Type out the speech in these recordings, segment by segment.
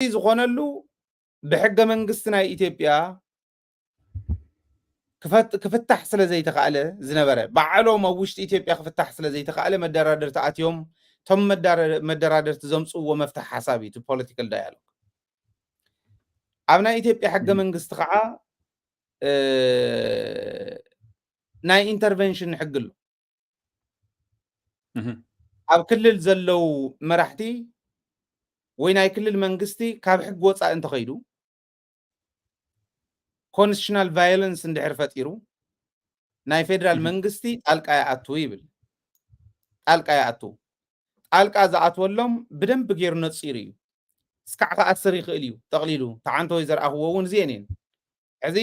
ዝኾነሉ ብሕገ መንግስቲ ናይ ኢትዮጵያ ክፈት- ክፍታሕ ስለ ዘይተኻእለ ዝነበረ፣ ባዕሎም ኣብ ውሽጢ ኢትዮጵያ ክፍታሕ ስለ ዘይተኻእለ፣ መደራደርቲ ኣትዮም፣ እቶም መዳረ- መደራደርቲ ዘምፅእዎ መፍትሒ ሓሳብ እዩ እቲ ፖለቲካል ዳያሎግ። ኣብ ናይ ኢትዮጵያ ሕገ መንግስቲ ከዓ ናይ ኢንተርቨንሽን ሕጊ ኣሎ። ኣብ ክልል ዘለዉ መራሕቲ ወይ ናይ ክልል መንግስቲ ካብ ሕጊ ወፃኢ እንተኸይዱ፣ ኮንስቲቱሽናል ቫዮለንስ እንድሕር ፈጢሩ፣ ናይ ፌደራል መንግስቲ ጣልቃ ይኣቱ ይብል። ጣልቃ ይኣቱ። ጣልቃ ዝኣትወሎም ብደንብ ገይሩ ነፂሩ እዩ። እስካዕ ክኣስር ይኽእል እዩ። ጠቕሊሉ ተዓንተወይ ዘርኣኽዎ እውን እዚአን እየን። ሕዚ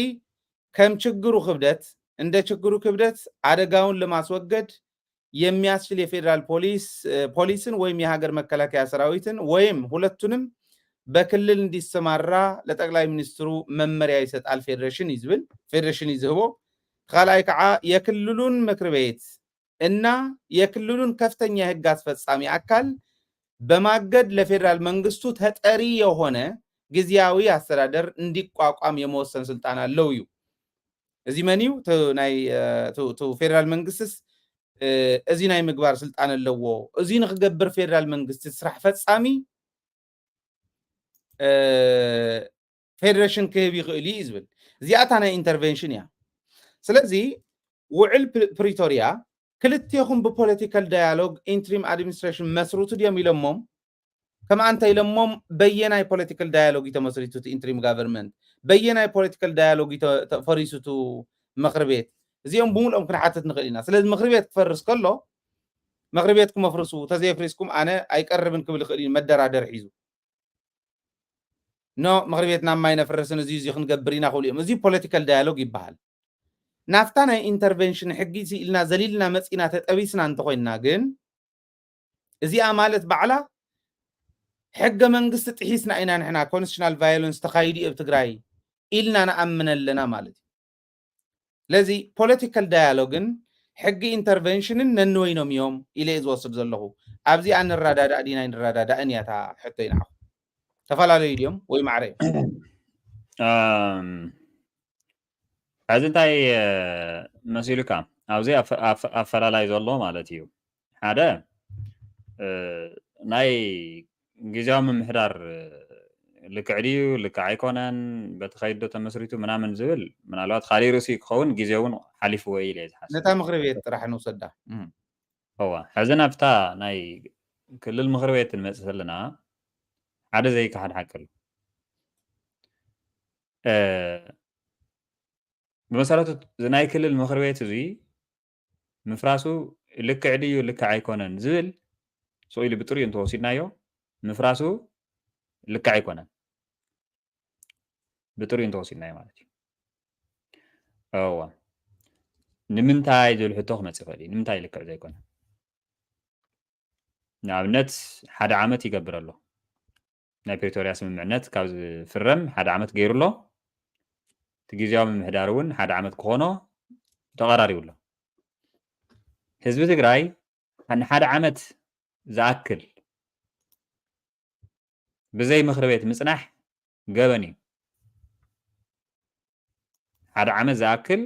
ከም ችግሩ ክብደት፣ እንደ ችግሩ ክብደት አደጋውን ለማስወገድ የሚያስችል የፌዴራል ፖሊስ ፖሊስን ወይም የሀገር መከላከያ ሰራዊትን ወይም ሁለቱንም በክልል እንዲሰማራ ለጠቅላይ ሚኒስትሩ መመሪያ ይሰጣል። ፌዴሬሽን ይዝብል ፌዴሬሽን ይዝህቦ። ካልኣይ ከዓ የክልሉን ምክር ቤት እና የክልሉን ከፍተኛ የህግ አስፈጻሚ አካል በማገድ ለፌዴራል መንግስቱ ተጠሪ የሆነ ጊዜያዊ አስተዳደር እንዲቋቋም የመወሰን ስልጣን አለው እዩ። እዚ መን እዩ? እቲ ናይ እቲ ፌዴራል መንግስትስ እዚ ናይ ምግባር ስልጣን ኣለዎ። እዚ ንክገብር ፌዴራል መንግስቲ ስራሕ ፈጻሚ ፌዴሬሽን ክህብ ይኽእል እዩ ዝብል። እዚኣታ ናይ ኢንተርቬንሽን እያ። ስለዚ ውዕል ፕሪቶሪያ ክልቴኹም ብፖለቲካል ዳያሎግ ኢንትሪም ኣድሚኒስትሬሽን መስርቱ ድዮም ኢሎሞም? ከም ኣንተ ኢሎሞም በየናይ ፖለቲካል ዳያሎግ እዩ ተመስሪቱ እቲ ኢንትሪም ጋቨርንመንት? በየናይ ፖለቲካል ዳያሎግ እዩ ተፈሪሱ እቲ ምኽሪ ቤት? እዚኦም ብምልኦም ክንሓትት ንኽእል ኢና። ስለዚ ምኽሪ ቤት ክፈርስ ከሎ ምኽሪ ቤትኩም ኣፍርሱ፣ ተዘየፍሪስኩም ኣነ ኣይቀርብን ክብል ይኽእል እዩ መደራደር ሒዙ። ኖ ምኽሪ ቤትና ማይ ነፍርስን እዚ እዚ ክንገብር ኢና ክብሉ እዮም። እዚ ፖለቲካል ዳያሎግ ይበሃል። ናፍታ ናይ ኢንተርቨንሽን ሕጊ ኢልና ዘሊልና መፂና ተጠቢስና እንተኮይንና ግን እዚኣ ማለት ባዕላ ሕገ መንግስቲ ጥሒስና ኢና ንሕና ኮንስቲቱሽናል ቫዮለንስ ተኻይዱ ኣብ ትግራይ ኢልና ንኣምን ኣለና ማለት እዩ። ስለዚ ፖለቲካል ዳያሎግን ሕጊ ኢንተርቨንሽንን ነንወይኖም እዮም ኢለ እየ ዝወስድ ዘለኹ። ኣብዚኣ ንረዳዳእ ዲና ኣይንረዳዳእን እያ እታ ሕቶይ ንዓኹም። ተፈላለዩ ድዮም ወይ ማዕረ እዮም? ሕዚ እንታይ መሲሉካ ኣብዚ ኣፈላላይ ዘሎ ማለት እዩ። ሓደ ናይ ግዜያዊ ምምሕዳር ልክዕ ድዩ ልክዕ ኣይኮነን በቲ ከይዶ ተመስሪቱ ምናምን ዝብል ምናልባት ካሊእ ርእሲ ክኸውን ግዜ እውን ሓሊፍዎ ኢለ እየ ዝሓስብ። ነታ ምኽሪ ቤት ጥራሕ ንውሰዳ። እዋ ሕዚ ናብታ ናይ ክልል ምኽሪ ቤት ንመፅእ ዘለና ሓደ ዘይከሓድ ሓቂ ኣሎ። ብመሰረቱ ናይ ክልል ምኽሪ ቤት እዚ ምፍራሱ ልክዕ ድዩ ልክዕ ኣይኮነን ዝብል ስቕ ኢሉ ብጥሪኡ እንተወሲድናዮ ምፍራሱ ልክዕ ኣይኮነን። ብጥሪኡ እንተወሲድናዮ ማለት እዩ። እዋ ንምንታይ ዝብል ሕቶ ክመፅእ ይኽእል እዩ። ንምንታይ ልክዕ ዘይኮነ? ንኣብነት ሓደ ዓመት ይገብር ኣሎ ናይ ፕሪቶርያ ስምምዕነት ካብ ዝፍረም ሓደ ዓመት ገይሩ ኣሎ። እቲ ግዜያዊ ምምሕዳር እውን ሓደ ዓመት ክኾኖ ተቐራሪቡ ኣሎ። ህዝቢ ትግራይ ንሓደ ዓመት ዝኣክል ብዘይ ምኽሪ ቤት ምፅናሕ ገበን እዩ። ሓደ ዓመት ዝኣክል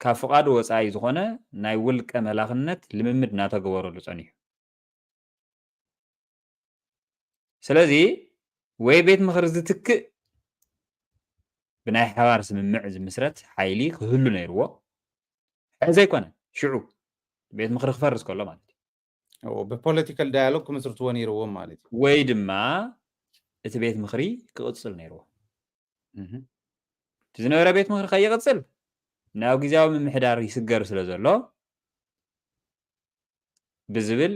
ካብ ፍቓዱ ወፃኢ ዝኾነ ናይ ውልቀ መላኽነት ልምምድ እናተገበረሉ ፀኒሑ። ስለዚ ወይ ቤት ምኽሪ ዝትክእ ብናይ ሓባር ስምምዕ ዝምስረት ሓይሊ ክህሉ ነይርዎ። ሕዚ ኣይኮነን፣ ሽዑ ቤት ምኽሪ ክፈርስ ከሎ ማለት እዩ። ብፖለቲካል ዳያሎግ ክምስርትዎ ነይርዎም ማለት እዩ። ወይ ድማ እቲ ቤት ምኽሪ ክቕፅል ነይርዎ። እቲ ዝነበረ ቤት ምኽሪ ከይቕፅል ናብ ግዜያዊ ምምሕዳር ይስገር ስለ ዘሎ ብዝብል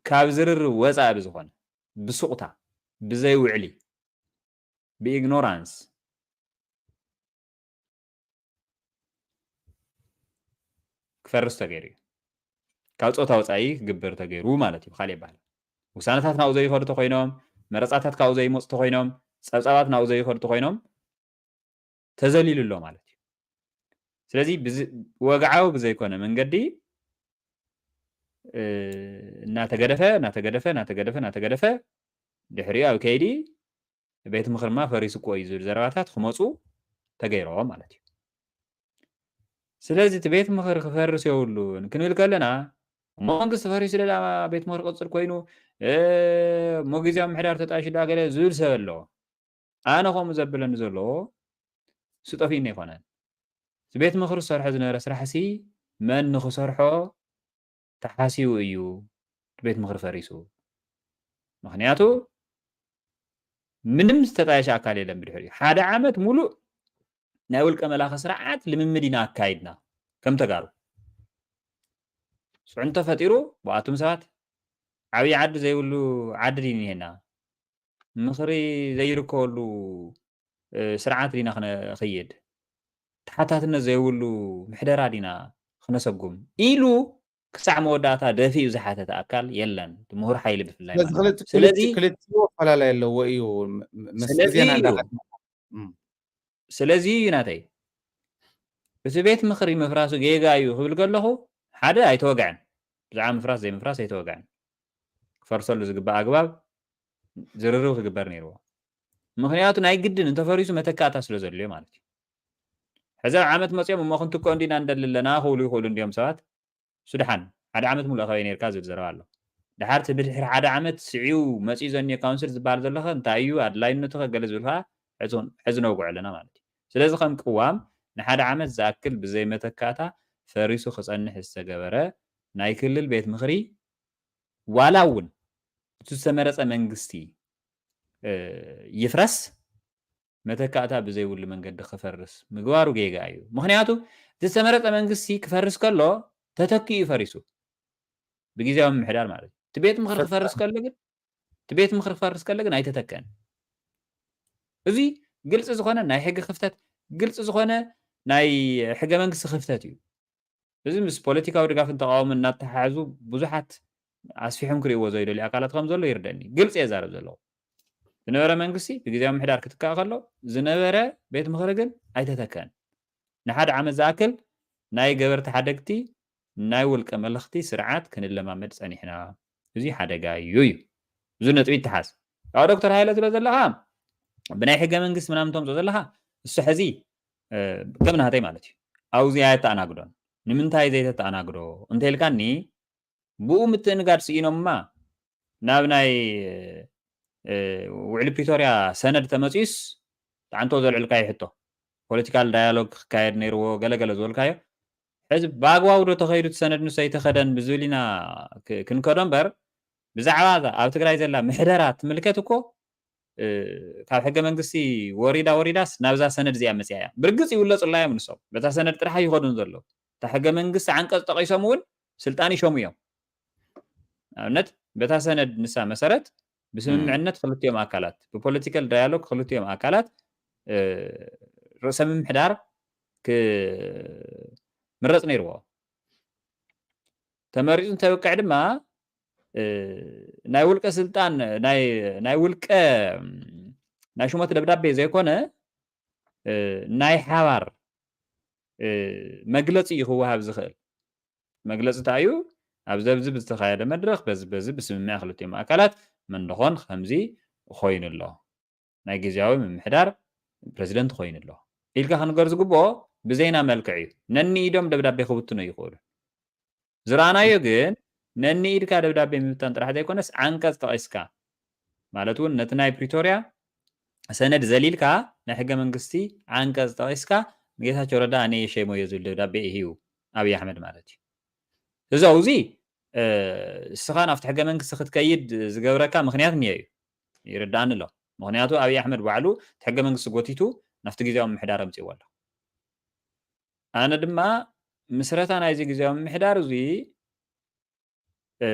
ካብ ዝርርብ ወፃኢ ብዝኾነ ብሱቕታ ብዘይ ውዕሊ ብኢግኖራንስ ክፈርስ ተገይሩ እዩ። ካብ ፆታ ወፃኢ ክግበር ተገይሩ ማለት እዩ። ብካሊእ ይበሃል ውሳነታት ናብኡ ዘይኸዱ ተኮይኖም፣ መረፃታት ካብኡ ዘይመፁ ተኮይኖም፣ ፀብፃባት ናብኡ ዘይኸዱ ተኮይኖም ተዘሊሉ ኣሎ ማለት እዩ። ስለዚ ወግዓዊ ብዘይኮነ መንገዲ እናተገደፈ እናተገደፈ እናተገደፈ እናተገደፈ ድሕሪኡ ኣብ ከይዲ ቤት ምኽርማ ፈሪሱ እኮ እዩ ዝብል ዘረባታት ክመፁ ተገይሮም ማለት እዩ። ስለዚ እቲ ቤት ምኽሪ ክፈርስ የብሉን ክንብል ከለና፣ እሞ መንግስቲ ፈሪሱ ደኣ ቤት ምኽሪ ክቕፅል ኮይኑ፣ እ፣ እሞ ግዜያዊ ምሕዳር ተጣይሹ ደኣ ገለ ዝብል ሰብ ኣሎ። ኣነ ከምኡ ዘብለኒ ዘሎ እሱ ጠፊእኒ ኣይኮነን። እቲ ቤት ምኽሪ ዝሰርሖ ዝነበረ ስራሕሲ መን ንኽሰርሖ ተሓሲቡ እዩ እቲ ቤት ምኽሪ ፈሪሱ? ምኽንያቱ ምንም ዝተጣየሸ ኣካል የለን ብድሕሪኡ። ሓደ ዓመት ሙሉእ ናይ ውልቀ መላኺ ስርዓት ልምምድ ኢና ኣካይድና ከም ተጋሩ። ፅዕንቶ ፈጢሩ ብኣቱም ሰባት ዓብዪ ዓዲ ዘይብሉ ዓዲ ድዩ እኒሄና? ምኽሪ ዘይርከበሉ፣ እ፣ ስርዓት ዲና ክነኽይድ? ተሓታትነት ዘይብሉ ምሕደራ ዲና ክነሰጉም? ኢሉ ክሳዕ መወዳእታ ደፊኡ ዝሓተተ ኣካል የለን። እቲ ምሁር ሓይሊ ብፍላይ ስለዚ ማለት እዩ። ክልቲ-፣ ስለዚ ክልቲ-፣ ክልቲኡ ኣፈላላይ ኣለዎ እዩ። ም-፣ ም-፣ ምስ ስለዚ ግዜና እዩ። እንዳኸድና። እም። ስለዚ እዩ ናተይ። እቲ ቤት ምኽሪ ምፍራሱ ጌጋ እዩ ክብል ከለኹ፣ ሓደ ኣይተወግዐን። ብዛዕባ ምፍራስ ዘይምፍራስ ኣይተወግዐን። ክፈርሰሉ ዝግባእ ኣግባብ ዝርርብ ክግበር ነይርዎ። ምኽንያቱ ናይ ግድን እንተፈሪሱ መተካእታ ስለ ዘድልዮ ማለት እዩ። ሕዚ ኣብ ዓመት መፂኦም እሞ ክንትክኦ እንዲና እንደሊ ኣለና ክብሉ ይኽእሉ እንዲዮም ሰባት። እሱ ደሓን ሓደ ዓመት ሙሉእ ካበይ ነይርካ ዝብል ዘረባ ኣሎ። ደሓር እቲ ብድሕሪ ሓደ ዓመት ስዒቡ መፂኡ ዘኒዮ ካውንስል ዝበሃል ዘሎ ኸ እንታይ እዩ? ኣድላይነቱ ኸ ገለ ዝብል ከዓ ሕዚ፣ ሕዚ ነውግዖ ኣለና ማለት እዩ። ስለዚ ከም ቅዋም ንሓደ ዓመት ዝኣክል ብዘይ መተካእታ ፈሪሱ ክፀንሕ ዝተገበረ ናይ ክልል ቤት ምኽሪ ዋላ እውን እቲ ዝተመረፀ መንግስቲ፣ እ፣ ይፍረስ መተካእታ ብዘይብሉ መንገዲ ክፈርስ ምግባሩ ጌጋ እዩ። ምኽንያቱ እቲ ዝተመረፀ መንግስቲ ክፈርስ ከሎ ተተኪኡ እዩ ፈሪሱ። ብግዜያዊ ምምሕዳር ማለት እዩ። እቲ ቤት ምኽሪ ክፈርስ ከሎ ግን፣ እቲ ቤት ምኽሪ ክፈርስ ከሎ ግን ኣይተተከን። እዚ ግልፂ ዝኾነ ናይ ሕጊ ክፍተት፣ ግልፂ ዝኾነ ናይ ሕገ መንግስቲ ክፍተት እዩ። እዚ ምስ ፖለቲካዊ ድጋፍን ተቃውሞን እናተሓሓዙ ብዙሓት ኣስፊሖም ክርእይዎ ዘይደልዩ ኣካላት ከም ዘሎ ይርደኒ። ግልፂ እየ ዛረብ ዘለኹ። ዝነበረ መንግስቲ ብግዜያዊ ምምሕዳር ክትካእ ከሎ፣ ዝነበረ ቤት ምኽሪ ግን ኣይተተከን። ንሓደ ዓመት ዝኣክል ናይ ገበርቲ ሓደግቲ ናይ ውልቀ መለኽቲ ስርዓት ክንለማመድ ጸኒሕና። እዚ ሓደጋ እዩ እዩ። እዚ ነጥቢ ይተሓዝ። ያው ዶክተር ሃይለ ትብሎ ዘለኻ ብናይ ሕገ መንግስቲ ምናምን ተምፅኦ ዘለኻ፣ እሱ ሕዚ፣ እ፣ ከም ናተይ ማለት እዩ። ኣብዚ ኣየተኣናግዶን። ንምንታይ ዘይተተኣናግዶ እንተኢልካኒ፣ ብኡ ምትእንጋድ ስኢኖምማ ናብ ናይ፣ እ፣ ውዕሊ ፕሪቶርያ ሰነድ ተመፅኡስ፣ ጣዕንቶ ዘልዕልካዮ ሕቶ፣ ፖለቲካል ዳያሎግ ክካየድ ነይርዎ፣ ገለገለ ዝበልካዮ፣ ሕዚ ብኣግባቡ ዶ ተኸይዱ እቲ ሰነድ ንሱ ኣይተኸደን ብዝብል ኢና ክ-፣ ክንከዶ እምበር፣ ብዛዕባ እዛ ኣብ ትግራይ ዘላ ምሕደራ ትምልከት እኮ፣ እ፣ ካብ ሕገ መንግስቲ ወሪዳ ወሪዳስ ናብዛ ሰነድ እዚኣ መፅያ እያ። ብርግፅ ይውለፁላ እዮም ንሶም። በታ ሰነድ ጥራሕ ኣይኸዱን ዘለዉ። እታ ሕገ መንግስቲ ዓንቀፅ ጠቒሶም እውን ስልጣን ይሸሙ እዮም። ንኣብነት፣ በታ ሰነድ ንሳ መሰረት ብስምምዕነት ክልቲኦም ኣካላት፣ ብፖለቲካል ዳያሎግ ክልቲኦም ኣካላት፣ እ፣ ርእሰ ምምሕዳር ክምረፅ ነይርዎ። ተመሪፁ እንተብቅዕ ድማ፣ እ፣ ናይ ውልቀ ስልጣን፣ ናይ፣ ናይ ውልቀ፣ ናይ ሹመት ደብዳቤ ዘይኮነ፣ እ፣ ናይ ሓባር፣ እ፣ መግለፂ እዩ ክወሃብ ዝኽእል። መግለፂ እንታይ እዩ? ኣብ ዘብዚ ብዝተኻየደ መድረኽ በዚ፣ በዚ ብስምምዕ ክልቲኦም ኣካላት መንደኾን ከምዚ ኮይኑ ኣሎ። ናይ ግዜያዊ ምምሕዳር ፕረዚደንት ኮይኑ ኣሎ ኢልካ ክንገር ዝግብኦ ብዜና መልክዕ እዩ። ነንኢዶም ደብዳቤ ክብትኑ ይኽእሉ። ዝረኣናዮ ግን ነንኢድካ ደብዳቤ ምብታን ጥራሕ ዘይኮነስ ዓንቀፅ ጠቒስካ፣ ማለት እውን ነቲ ናይ ፕሪቶርያ ሰነድ ዘሊልካ ናይ ሕገ መንግስቲ ዓንቀፅ ጠቒስካ ንጌታቸው ረዳ ኣነ የሸይሞዮ ዝብል ደብዳቤ እዩ ኣብይ ኣሕመድ ማለት እዩ። እዚ ኣብዚ፣ እ፣ እስኻ ናብቲ ሕገ መንግስቲ ክትከይድ ዝገብረካ ምኽንያት እኒኦ እዩ። ይርዳእኒ ኣሎ። ምኽንያቱ ኣብይ ኣሕመድ ባዕሉ እቲ ሕገ መንግስቲ ጎቲቱ ናብቲ ግዜያዊ ምምሕዳር ኣምፅእዎ ኣሎ። ኣነ ድማ ምስረታ ናይዚ ግዜያዊ ምምሕዳር እዚ፣ እ፣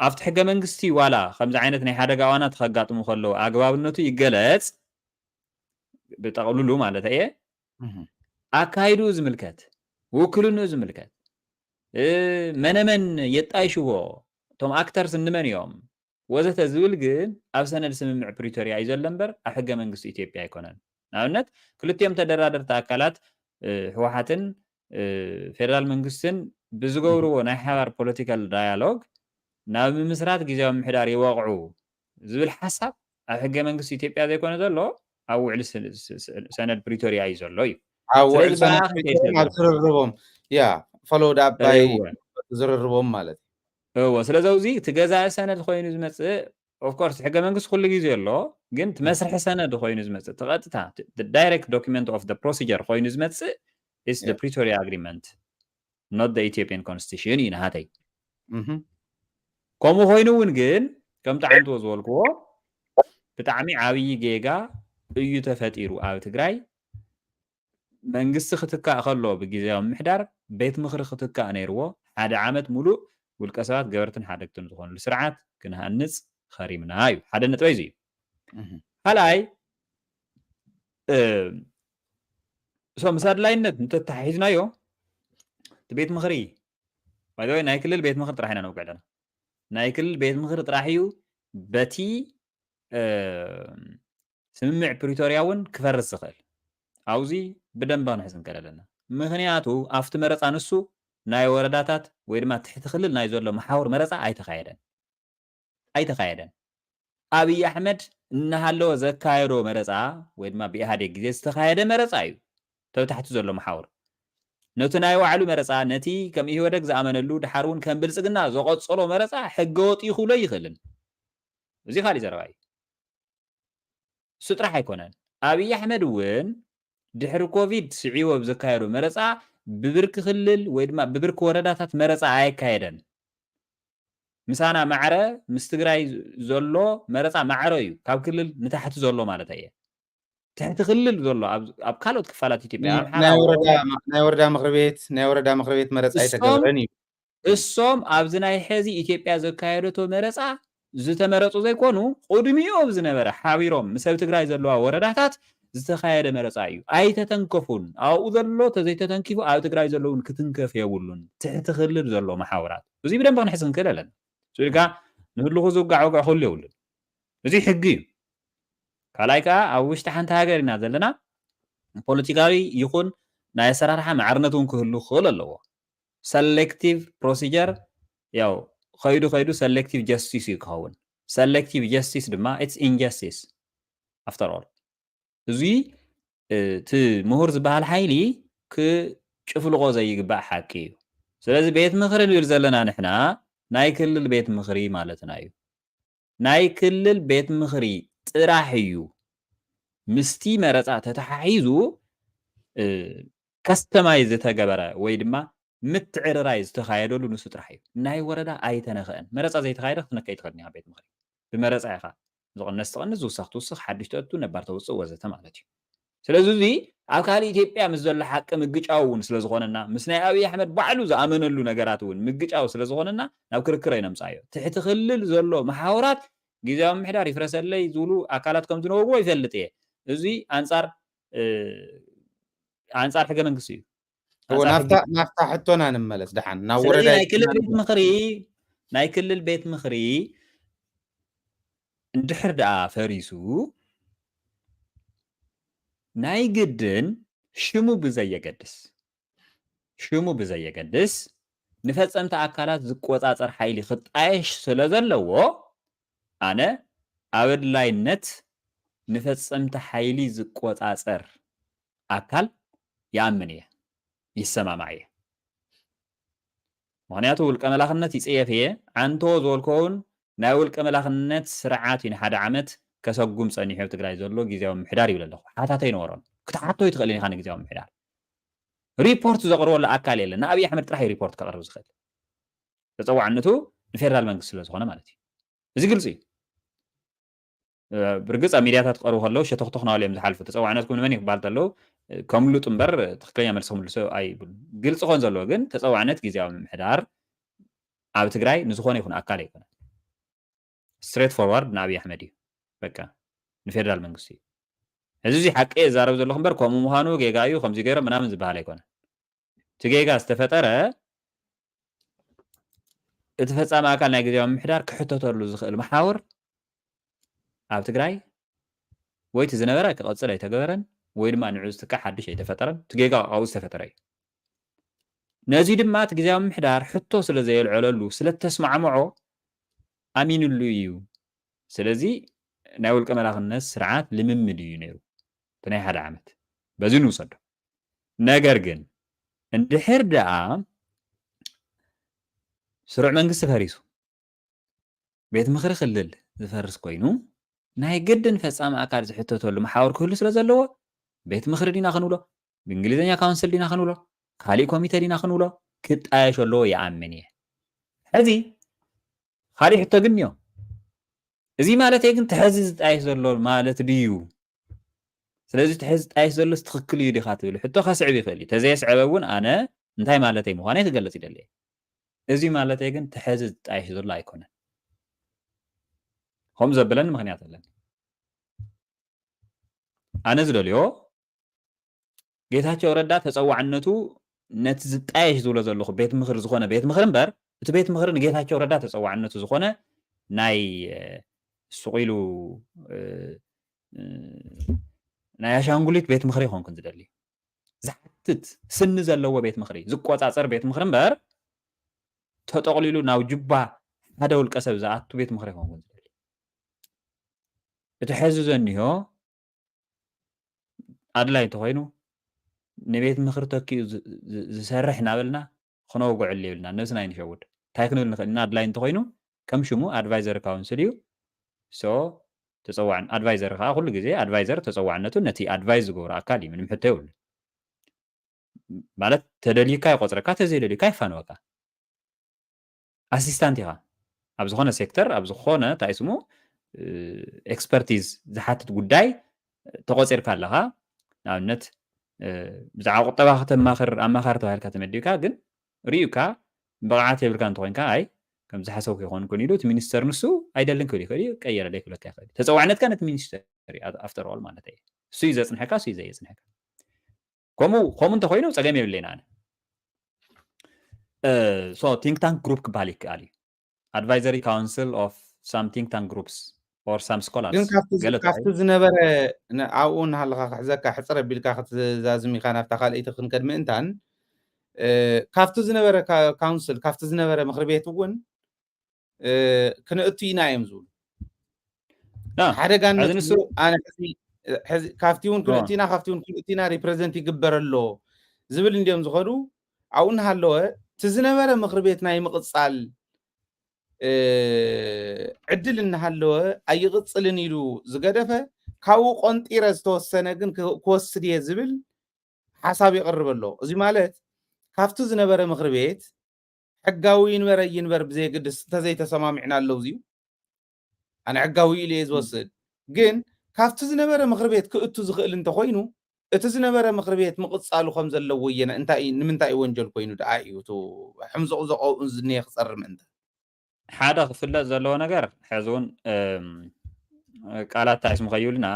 ኣብቲ ሕገ መንግስቲ ዋላ ከምዚ ዓይነት ናይ ሓደጋ እዋናት ከጋጥሙ ከለዉ ኣግባብነቱ ይገለጽ፣ ብጠቕልሉ ማለት እየ። እህ። ኣካይድኡ ዝምልከት፣ ውክልንኡ ዝምልከት፣ እ፣ መነመን የጣይሽዎ፣ እቶም ኣክተርስ እንመን እዮም፣ ወዘተ ዝብል ግን ኣብ ሰነድ ስምምዕ ፕሪቶርያ እዩ ዘሎ እምበር ኣብ ሕገ መንግስቲ ኢትዮጵያ ኣይኮነን። ንኣብነት፣ ክልቲኦም ተደራደርቲ ኣካላት፣ እ፣ ህወሓትን፣ እ፣ ፌደራል መንግስትን ብዝገብርዎ ናይ ሓባር ፖለቲካል ዳያሎግ ናብ ምምስራት ግዜያዊ ምምሕዳር ይበቕዑ ዝብል ሓሳብ ኣብ ሕገ መንግስቲ ኢትዮጵያ ዘይኮነ ዘሎ ኣብ ውዕሊ ስ- ስ- ስ- ሰነድ ፕሪቶሪያ እዩ ዘሎ እዩ። ኣብ ስለዚ ውዕል ሰነድ ብኣኻ ፕሪቶሪያ ከይሰገር ኣብ ዝርርቦም ያ ፎሎው ኣፕ ባይ እወ ዝርርቦም ማለት እዩ። እወ ስለዚ ኣብዚ እቲ ገዛኢ ሰነድ ኮይኑ ዝመፅእ ኦፍኮርስ ሕገ መንግስቲ ኩሉ ግዜ ኣሎ፣ ግን እቲ መስርሒ ሰነድ ኮይኑ ዝመፅእ እቲ ቀጥታ direct document of the procedure ኮይኑ ዝመፅእ is the Yeah. Pretoria Agreement, not the Ethiopian Constitution እዩ ናሃተይ። እህ። ከምኡ ኮይኑ እውን ግን ከም ጣዕንትዎ ዝበልክዎ ብጣዕሚ ዓብዪ ጌጋ እዩ ተፈጢሩ ኣብ ትግራይ። መንግስቲ ክትካእ ከሎ ብግዜያዊ ምምሕዳር ቤት ምኽሪ ክትካእ ነይርዎ። ሓደ ዓመት ሙሉእ ውልቀ ሰባት ገበርትን ሓደግትን ዝኾኑሉ ስርዓት ክንሃንፅ ኸሪምና እዩ። ሓደ ነጥበይ እዚ እዩ። እህ። ካልኣይ እ፣ so ምስ ኣድላይነት እንተተሓሒዝናዮ እቲ ቤት ምኽሪ by the way ናይ ክልል ቤት ምኽሪ ጥራሕ ኢና ነውግዕ ኣለና። ናይ ክልል ቤት ምኽሪ ጥራሕ እዩ በቲ እ፣ ስምምዕ ፕሪቶሪያ እውን ክፈርስ ዝኽእል ኣብዚ ብደንብ ክንሕዝ ንክእል ኣለና። ምክንያቱ ኣብቲ መረፃ ንሱ ናይ ወረዳታት ወይ ድማ ትሕቲ ክልል ናይ ዘሎ መሓውር መረፃ ኣይተኻየደን ኣይተኻየደን። ኣብይ ኣሕመድ እናሃለወ ዘካየዶ መረፃ ወይ ድማ ብኢህኣዴግ ግዜ ዝተኻየደ መረፃ እዩ ተብታሕቲ ዘሎ መሓውር ነቲ ናይ ባዕሉ መረፃ ነቲ ከም ኢህወደግ ዝኣመነሉ ድሓር እውን ከም ብልፅግና ዘቐፀሎ መረፃ ሕገወጥ እዩ ክብሎ ይኽእልን። እዚ ካሊእ ዘረባ እዩ። እሱ ጥራሕ ኣይኮነን። ኣብይ ኣሕመድ እውን ድሕሪ ኮቪድ ስዒቡ ኣብ ዘካየዶ መረፃ ብብርኪ ክልል ወይ ድማ ብብርኪ ወረዳታት መረፃ ኣየካየደን። ምሳና ማዕረ ምስ ትግራይ ዘሎ መረፃ ማዕረ እዩ፣ ካብ ክልል ንታሕቲ ዘሎ ማለት እየ። ትሕቲ ክልል ዘሎ ኣብ ኣብ ካልኦት ክፋላት ኢትዮጵያ ናይ ኣምሓራ ናይ ኦሮሞ ወረዳ ናይ ወረዳ ምኽሪ ቤት ናይ ወረዳ ምኽሪ ቤት መረፃ እሶም ኣይተገብረን እዩ። እሶም ኣብዚ ናይ ሕዚ ኢትዮጵያ ዘካየደቶ መረፃ ዝተመረፁ ዘይኮኑ ቅድሚኡ ኣብ ዝነበረ ሓቢሮም ምስ ኣብ ትግራይ ዘለዋ ወረዳታት ዝተኻየደ መረፃ እዩ። ኣይተተንከፉን። ኣብኡ ዘሎ ተዘይተተንኪፉ ኣብ ትግራይ ዘለውን ክትንከፍ የብሉን። ትሕቲ ክልል ዘሎ መሓውራት እዚ ብደንብ ክንሕዝ ክንክእል ኣለና። ስኢልካ ንህልኹ ዝውጋዕ ወግዕ ክህሉ የብሉን። እዚ ሕጊ እዩ። ካልኣይ ከዓ ኣብ ውሽጢ ሓንቲ ሃገር ኢና ዘለና። ፖለቲካዊ ይኹን ናይ ኣሰራርሓ ማዕርነት እውን ክህሉ ክኽእል ኣለዎ። ሰሌክቲቭ ፕሮሲጀር ያው ከይዱ ከይዱ ሰሌክቲቭ ጀስቲስ እዩ ክኸውን። ሰሌክቲቭ ጀስቲስ ድማ ኢትስ ኢንጀስቲስ ኣፍተር ኦል። እዚ እቲ ምሁር ዝበሃል ሓይሊ ክጭፍልቆ ዘይግባእ ሓቂ እዩ። ስለዚ ቤት ምኽሪ ንብል ዘለና ንሕና ናይ ክልል ቤት ምኽሪ ማለትና እዩ። ናይ ክልል ቤት ምኽሪ ጥራሕ እዩ ምስቲ መረፃ ተተሓሒዙ ከስተማይ ዝተገበረ ወይ ድማ ምትዕርራይ ዝተኻየደሉ ንሱ ጥራሕ እዩ። ናይ ወረዳ ኣይተነኽአን። መረፃ ዘይተኻየደ ክትነከ ይትኽእል ኒኻ ቤት ምኽሪ ብመረፃ ኢኻ ዝቕነስ ትቕንስ ዝውሰኽ ትውስኽ ሓድሽ ተእቱ ነባር ተውፅእ ወዘተ ማለት እዩ። ስለዚ እዚ ኣብ ካልእ ኢትዮጵያ ምስ ዘሎ ሓቂ ምግጫው እውን ስለ ዝኾነና ምስ ናይ ኣብይ ኣሕመድ ባዕሉ ዝኣመነሉ ነገራት እውን ምግጫው ስለ ዝኾነና ናብ ክርክር ኣይነምፃዮ። ትሕቲ ክልል ዘሎ መሓውራት ግዜያዊ ምምሕዳር ይፍረሰለይ ዝብሉ ኣካላት ከም ዝነበርዎ ይፈልጥ እየ። እዚ ኣንፃር ኣንፃር ሕገ መንግስቲ እዩ። እወ ናፍታ ናፍታ ሕቶና ንመለስ ደሓን ናብ ወረዳ ናይ ክልል ቤት ምኽሪ ናይ ክልል ቤት ምኽሪ እንድሕር ደኣ ፈሪሱ ናይ ግድን ሽሙ ብዘየገድስ ሽሙ ብዘየገድስ ንፈጸምቲ ኣካላት ዝቆጻጸር ሓይሊ ክጣየሽ ስለ ዘለዎ ኣነ ኣብ ኣድላይነት ንፈጸምቲ ሓይሊ ዝቆጻጸር ኣካል ይኣምን እየ፣ ይሰማማዕ እየ። ምኽንያቱ ውልቀ መላኽነት ይጽየፍ እየ። ኣንቶ ዝበልኮ እውን ናይ ውልቀ መላኽነት ስርዓት እዩ ንሓደ ዓመት ከሰጉም ጸኒሑ ኣብ ትግራይ ዘሎ ግዜያዊ ምምሕዳር ይብል ኣለኹ። ሓታተይ ነበሮን ክትሓቶ ይትኽእል ኢኻ ንግዜያዊ ምምሕዳር ሪፖርት ዘቕርበሉ ኣካል የለን። ንኣብይ ኣሕመድ ጥራሕ እዩ ሪፖርት ከቕርብ ዝኽእል ተፀዋዕነቱ ንፌደራል መንግስቲ ስለ ዝኾነ ማለት እዩ። እዚ ግልፂ እዩ። ብርግፅ ኣብ ሚድያታት ክቐርቡ ከለዉ ሸተኽተኽ ናበሉ እዮም ዝሓልፉ። ተፀዋዕነትኩም ንመን እዩ ክበሃል ተለዉ ከምሉጥ እምበር ትክክለኛ መልሲ ክምልሱ ኣይብሉን። ግልፂ ኮን ዘለዎ ግን ተፀዋዕነት ግዜያዊ ምምሕዳር ኣብ ትግራይ ንዝኾነ ይኹን ኣካል ኣይኮነን። ስትሬት ፎርዋርድ ንኣብይ ኣሕመድ እዩ። በቃ ንፌደራል መንግስቲ እዩ። እዚ እዚ ሓቂ እዛረብ ዘለኹ እምበር ከምኡ ምዃኑ ጌጋ እዩ ከምዚ ገይሮም ምናምን ዝበሃል ኣይኮነን። እቲ ጌጋ ዝተፈጠረ እቲ ፈፃሚ ኣካል ናይ ግዜያዊ ምምሕዳር ክሕተተሉ ዝኽእል መሓውር ኣብ ትግራይ ወይ እቲ ዝነበረ ክቐፅል ኣይተገበረን ወይ ድማ ንዑ ዝትካእ ሓድሽ ኣይተፈጠረን። እቲ ጌጋ ኣብኡ ዝተፈጠረ እዩ። ነዚ ድማ እቲ ግዜያዊ ምምሕዳር ሕቶ ስለ ዘየልዐለሉ ስለ እተስማዕምዖ ኣሚንሉ እዩ። ስለዚ ናይ ውልቀ መላኽነት ስርዓት ልምምድ እዩ ነይሩ እቲ ናይ ሓደ ዓመት። በዚ ንውሰዶ። ነገር ግን እንድሕር ደኣ ስሩዕ መንግስቲ ፈሪሱ፣ ቤት ምኽሪ ክልል ዝፈርስ ኮይኑ፣ ናይ ግድን ፈጻሚ ኣካል ዝሕተተሉ መሓውር ክህሉ ስለ ዘለዎ፣ ቤት ምኽሪ ዲና ክንብሎ፣ ብእንግሊዝኛ ካውንስል ዲና ክንብሎ፣ ካሊእ ኮሚተ ዲና ክንብሎ፣ ክጣየሽ ኣለዎ ይኣምን እየ። ሕዚ ካሊእ ሕቶ ግን እኒኦ። እዚ ማለተይ ግን ተሐዚ ዝጣየሽ ዘሎ ማለት ድዩ? ስለዚ ተሐዚ ዝጣየሽ ዘሎስ ትኽክል እዩ ዲኻ ትብል ሕቶ ከስዕብ ይኽእል እዩ። ተዘየስዐበ እውን ኣነ እንታይ ማለተይ ምዃነይ ክገልጽ ይደሊ እየ። እዚ ማለተይ ግን ተሐዚ ዝጣየሽ ዘሎ ኣይኮነን። ከምኡ ዘብለኒ ምኽንያት ኣለኒ። ኣነ ዝደልዮ ጌታቸው ረዳ ተጸዋዕነቱ ነቲ ዝጣየሽ ዝብሎ ዘለኹ ቤት ምኽሪ ዝኾነ ቤት ምኽሪ እምበር፣ እቲ ቤት ምኽሪ ንጌታቸው ረዳ ተጸዋዕነቱ ዝኾነ ናይ፣ እ፣ ሱቕ ኢሉ፣ እ፣ እ፣ ናይ ኣሻንጉሊት ቤት ምኽሪ ኣይኮንኩን ዝደሊ። ዝሓትት ስኒ ዘለዎ ቤት ምኽሪ፣ ዝቆጻጸር ቤት ምኽሪ እምበር፣ ተጠቕሊሉ ናብ ጁባ ሓደ ውልቀ ሰብ ዝኣቱ ቤት ምኽሪ ኣይኮንኩን ዝደሊ። እቲ ሕዚ ዘኒሆ ኣድላይ እንተኾይኑ፣ ንቤት ምኽሪ ተኪኡ ዝ-፣ ዝ-፣ ዝሰርሕ እናበልና ክነውግዐሉ የብልና። ነብስና ኣይንሸውድ። እንታይ ክንብል ንኽእል ኢና? ኣድላይ እንተኾይኑ፣ ከም ሽሙ ኣድቫይዘሪ ካውንስል እዩ። ሶ፣ ተጸዋዕ-፣ ኣድቫይዘሪ ከዓ ኩሉ ግዜ ኣድቫይዘር ተጸዋዕነቱ ነቲ ኣድቫይዝ ዝገብሮ ኣካል እዩ። ምንም ሕቶ የብሉ። ማለት፣ ተደልዩካ ይቆጽረካ፣ ተዘይደልዩካ ይፋነወካ። ኣሲስታንት ኢኻ። ኣብ ዝኾነ ሴክተር፣ ኣብ ዝኾነ፣ እንታይ ስሙ፣ እ፣ ኤክስፐርቲዝ ዝሓትት ጉዳይ ተቆጺርካ ኣለኻ። ንኣብነት፣ እ፣ ብዛዕባ ቁጠባ ከተማኽር ኣማኻሪ ተባሂልካ ተመዲብካ፣ ግን ርዩካ ብቕዓት የብልካ እንተኾይንካ፣ ኣይ፣ ከም ዝሓሰብኩ ይኾንኩን ኢሉ፣ እቲ ሚኒስተር ንሱ ኣይደልን ክብል ይኽእል እዩ፣ ቀየረለይ ክብለካ ይኽእል እዩ። ተጸዋዕነትካ ነቲ ሚኒስተር እዩ፣ ኣፍተር ኦል ማለት እዩ። እሱ እዩ ዘጽንሐካ፣ እሱ እዩ ዘየጽንሐካ። ከምኡ፣ ከምኡ እንተኾይኑ ጸገም የብለይን ኣነ። እ፣ ሶ፣ ቲንክ ታንክ ግሩፕ ክበሃል ይከኣል እዩ። ኣድቫይዘሪ ካውንስል ኦፍ ሳም ቲንክ ታንክ ግሩፕስ ኦር ሳም ስኮላርስ ግን ካብቲ ዝ-፣ ገለ ካብቲ እንታይ? ዝነበረ ነ-፣ ኣብኡ እናሃለኻ ክሕዘካ ሕጽር ኣቢልካ ክትዛዝም ኢኻ ናብታ ካልኣይቲ ክንከድ ምእንታን፣ እ፣ ካብቲ ዝነበረ ካ-፣ ካውንስል፣ ካብቲ ዝነበረ ምኽሪ ቤት እውን፣ እ፣ ክንእቱ ኢና እዮም ዝብሉ። ና፣ ሓደጋነት ሕዚ ንሱ እዩ። ኣነ ሕዚ፣ ሕዚ ካብቲ እውን ኖ። ክንእቱ ኢና፣ ካብቲ እውን ክንእቱ ኢና፣ ሪፕሬዘንት ይግበር ኣሎ ዝብል እንዲዮም ዝኸዱ። ኣብኡ እናሃለወ፣ እቲ ዝነበረ ምኽሪ ቤት ናይ ምቕጻል፣ እ፣ ዕድል እናሃለወ ኣይቕጽልን ኢሉ ዝገደፈ፣ ካብኡ ቆንጢረ ዝተወሰነ ግን ክ-፣ ክወስድ እየ ዝብል ሓሳብ የቕርብ ኣሎ። እዚ ማለት፣ ካብቲ ዝነበረ ምኽሪ ቤት ሕጋዊ ይንበር ኣይንበር ብዘየግድስ እንተዘይተሰማሚዕና ኣለውዚ እዩ። ኣነ ሕጋዊ ኢለ እየ ዝወስድ። ግን ካብቲ ዝነበረ ምኽሪ ቤት ክእቱ ዝኽእል እንተኾይኑ፣ እቲ ዝነበረ ምኽሪ ቤት ምቕጻሉ ከም ዘለዎ እየ፣ እንታይ እዩ፣ ንምንታይ እዩ ወንጀል ኮይኑ ደኣ እዩ፣ እቱ ሕምዞቕዞቕ ኣብኡ ዝኒሀ ክጸሪ ምእንታን? ሓደ ክፍለጥ ዘለዎ ነገር፣ ሕዚ እውን፣ እም፣ ቃላት ታይስሙ ከይብልና፣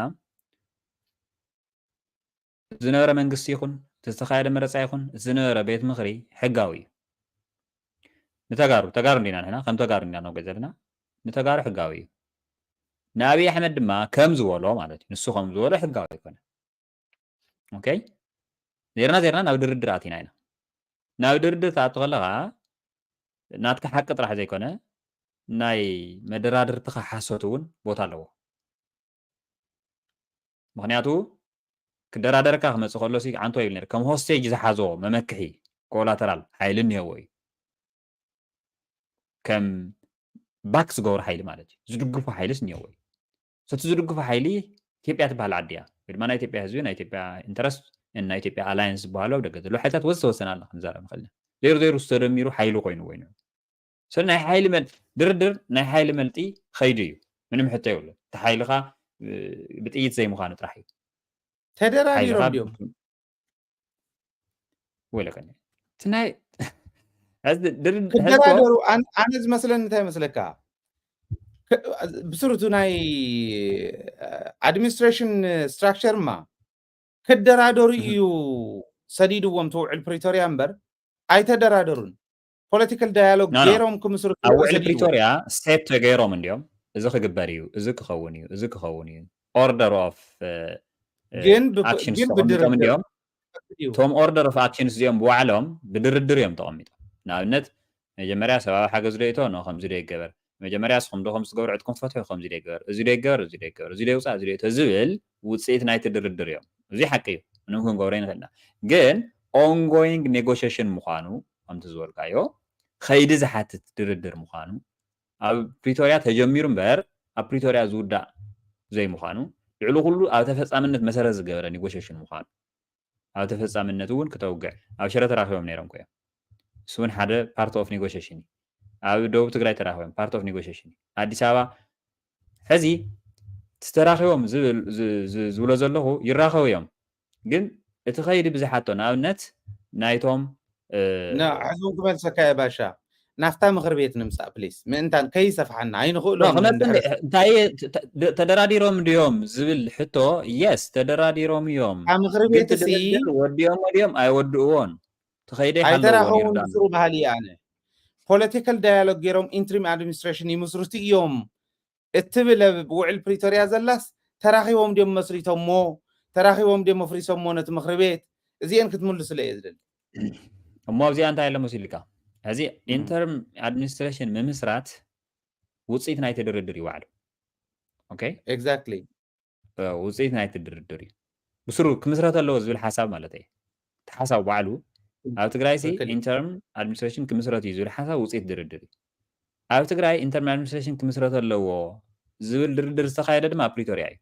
ዝነበረ መንግስቲ ይኹን፣ እቲ ዝተኻየደ መረጻ ይኹን፣ እቲ ዝነበረ ቤት ምኽሪ ሕጋዊ እዩ። ንተጋሩ፣ ተጋሩ እንዲና ንሕና፣ ከም ተጋሩ እንዲና ንወገድ ዘለና፣ ንተጋሩ ሕጋዊ እዩ። ንኣብይ ኣሕመድ ድማ ከም ዝበሎ ማለት እዩ። ንሱ ከም ዝበሎ ሕጋዊ ኣይኮነ። ኦኬ? ዜርና ዜርና ናብ ድርድር ኣቲና ኢና። ናብ ድርድር ትኣቱ ከለኻ፣ ናትካ ሓቂ ጥራሕ ዘይኮነ፣ ናይ መደራድርትኻ ሓሶት እውን ቦታ ኣለዎ። ምኽንያቱ፣ ክደራደረካ ክመጽእ ከሎ ሲ፣ ዓንቶ ይብል ነይሩ። ከም ሆስቴጅ ዝሓዞ መመክሒ፣ ኮላተራል፣ ሓይሊ እኒሄዎ እዩ። ከም ባክ ዝገብሮ ሓይሊ ማለት እዩ። ዝድግፎ ሓይልስ እኒሄዎ እዩ። ሰቲ ዝድግፎ ሓይሊ ኢትዮጵያ ትበሃል ዓዲ እያ። ወይ ድማ ናይ ኢትዮጵያ ህዝቢ፣ ናይ ኢትዮጵያ ኢንተረስት፣ ናይ ኢትዮጵያ ኣላየንስ ዝበሃሉ ኣብ ደገ ዘለዉ ሓይልታት ወዘተ ወሰን ኣለና ክንዛረብ ንኽእል ኢና። ዜሮ ዜሮ ዝተደሚሩ ሓይሊ ኮይኑ ኮይኑ። ስለ ናይ ሓይሊ መል-፣ ድርድር ናይ ሓይሊ መልጢ ኸይዱ እዩ። ምንም ሕቶ የብሉን። እቲ ሓይልኻ፣ እ፣ ብጥይት ዘይምዃኑ ጥራሕ እዩ። ተደራዲሮም ሓይልኻ ድዮም? ወይለከኒ። እቲ ናይ፣ ሕዚ ድርድ-፣ ሕዚ እኮ ክደራደሩ፣ ኣን-፣ ኣነ ዝመስለኒ እንታይ መስለካ? ከ-፣ ብስሩ እቲ ናይ ኣድሚኒስትሬሽን ስትራክቸር ማ ክደራደሩ እህ። እዩ ሰዲድዎም ትውዕል ፕሪቶርያ እምበር ኣይተደራደሩን። ፖለቲካል ዳያሎግ ኖ፣ ኖ። ገይሮም ክምስርቱ ኣብ ውዕሊ ሰዲድዎም። ፕሪቶርያ ስቴፕ ተገይሮም እንዲዮም። እዚ ክግበር እዩ፣ እዚ ክኸውን እዩ፣ እዚ ክኸውን እዩ። ኦርደር ኦፍ፣ እ፣ እ፣ ግን ብፕ-፣ ኣክሽንስ ግን ተቐሚጦም ብድርድር እንዲዮም። እዩ። እቶም ኦርደር ኦፍ ኣክሽንስ እዚኦም ብባዕሎም ብድርድር እዮም ተቐሚጦም። ንኣብነት፣ መጀመርያ ሰብኣዊ ሓገዝ ዶ ይእቶ? ኖ፣ ከምዚ ዶ ይገበር? መጀመርያ ንስኹም ዶ ከምዚ ትገብሩ ዕጥቅኩም ትፈትሑ፣ ከምዚ ዶ ይገበር፣ እዚ ዶ ይገበር፣ እዚ ዶ ይገበር፣ እዚ ዶ ይውፃእ፣ እዚ ዶ ይውፃእ ዝብል ውፅኢት ናይቲ ድርድር እዮም። እዚ ሓቂ እዩ፣ ምንም ክንገብሮ ይንኽእልና። ግን ongoing negotiation ምዃኑ ከምቲ ዝበልካዮ ከይዲ ዝሓትት ድርድር ምዃኑ ኣብ ፕሪቶርያ ተጀሚሩ እምበር ኣብ ፕሪቶርያ ዝውዳእ ዘይምዃኑ ልዕሊ ኩሉ ኣብ ተፈፃምነት መሰረት ዝገበረ negotiation ምዃኑ ኣብ ተፈፃምነቱ እውን ክተውግዕ ኣብ ሽረ ተራኺቦም ነይሮም ኮዮም። እሱ እውን ሓደ part of negotiation እዩ። ኣብ ደቡብ ትግራይ ተራኺቦም part of negotiation እዩ። ኣዲስ ኣበባ ሕዚ ተራኺቦም ዝብል- ዝ- ዝ- ዝብሎ ዘለኹ ይራኸቡ እዮም፣ ግን እቲ ኸይዲ ብዝሓቶ ንኣብነት ናይቶም እ፣ ና ሕዚ እውን ክመልሰካ እየ ባሻ። ናፍታ ምኽሪ ቤት ንምፃእ ፕሊስ፣ ምእንታን ከይሰፍሓና ኣይንኽእሎ ክመፅእ እንዴ? እንታይ ተ- ተ- ተደራዲሮም ድዮም ዝብል ሕቶ፣ የስ ተደራዲሮም እዮም። ካብ ምኽሪ ግን ቤት እቲ ሲ ድርድር ወዲኦም ወዲኦም ኣይወድእዎን። ተኸይደ ይሓለዎ ኣይተራኸቡን ይርዳእ። ብስሩ ባህሊ ኣነ ፖለቲካል ዳያሎግ ገይሮም ኢንትሪም ኣድሚኒስትሬሽን ይምስርቱ እዮም እትብል ኣብ ውዕል ፕሪቶርያ ዘላስ ተራኺቦም ድዮም መስሪቶሞ፣ ተራኺቦም ድዮም መፍሪሶሞ ነቲ ምኽሪ ቤት? እዚአን ክትምልስለ እየ ዝደሊ። እሞ ኣብዚኣ እንታይ ኣሎ መሲልካ? ሕዚ ኢንተርም ኣድሚኒስትሬሽን ምምስራት ውፅኢት ናይቲ ድርድር እዩ ባዕሉ። ኦኬ፣ ኤግዛክትሊ። እ፣ ውፅኢት ናይቲ ድርድር እዩ። ብስሩ ክምስረት ኣለዎ ዝብል ሓሳብ ማለት እዩ። እቲ ሓሳብ ባዕሉ ኣብ ትግራይ ሲ ትክክል እዩ። ኢንተርም ኣድሚኒስትሬሽን ክምስረት እዩ ዝብል ሓሳብ ውፅኢት ድርድር እዩ። ኣብ ትግራይ ኢንተርም ኣድሚኒስትሬሽን ክምስረት ኣለዎ ዝብል ድርድር ዝተኻየደ ድማ ኣብ ፕሪቶርያ እዩ።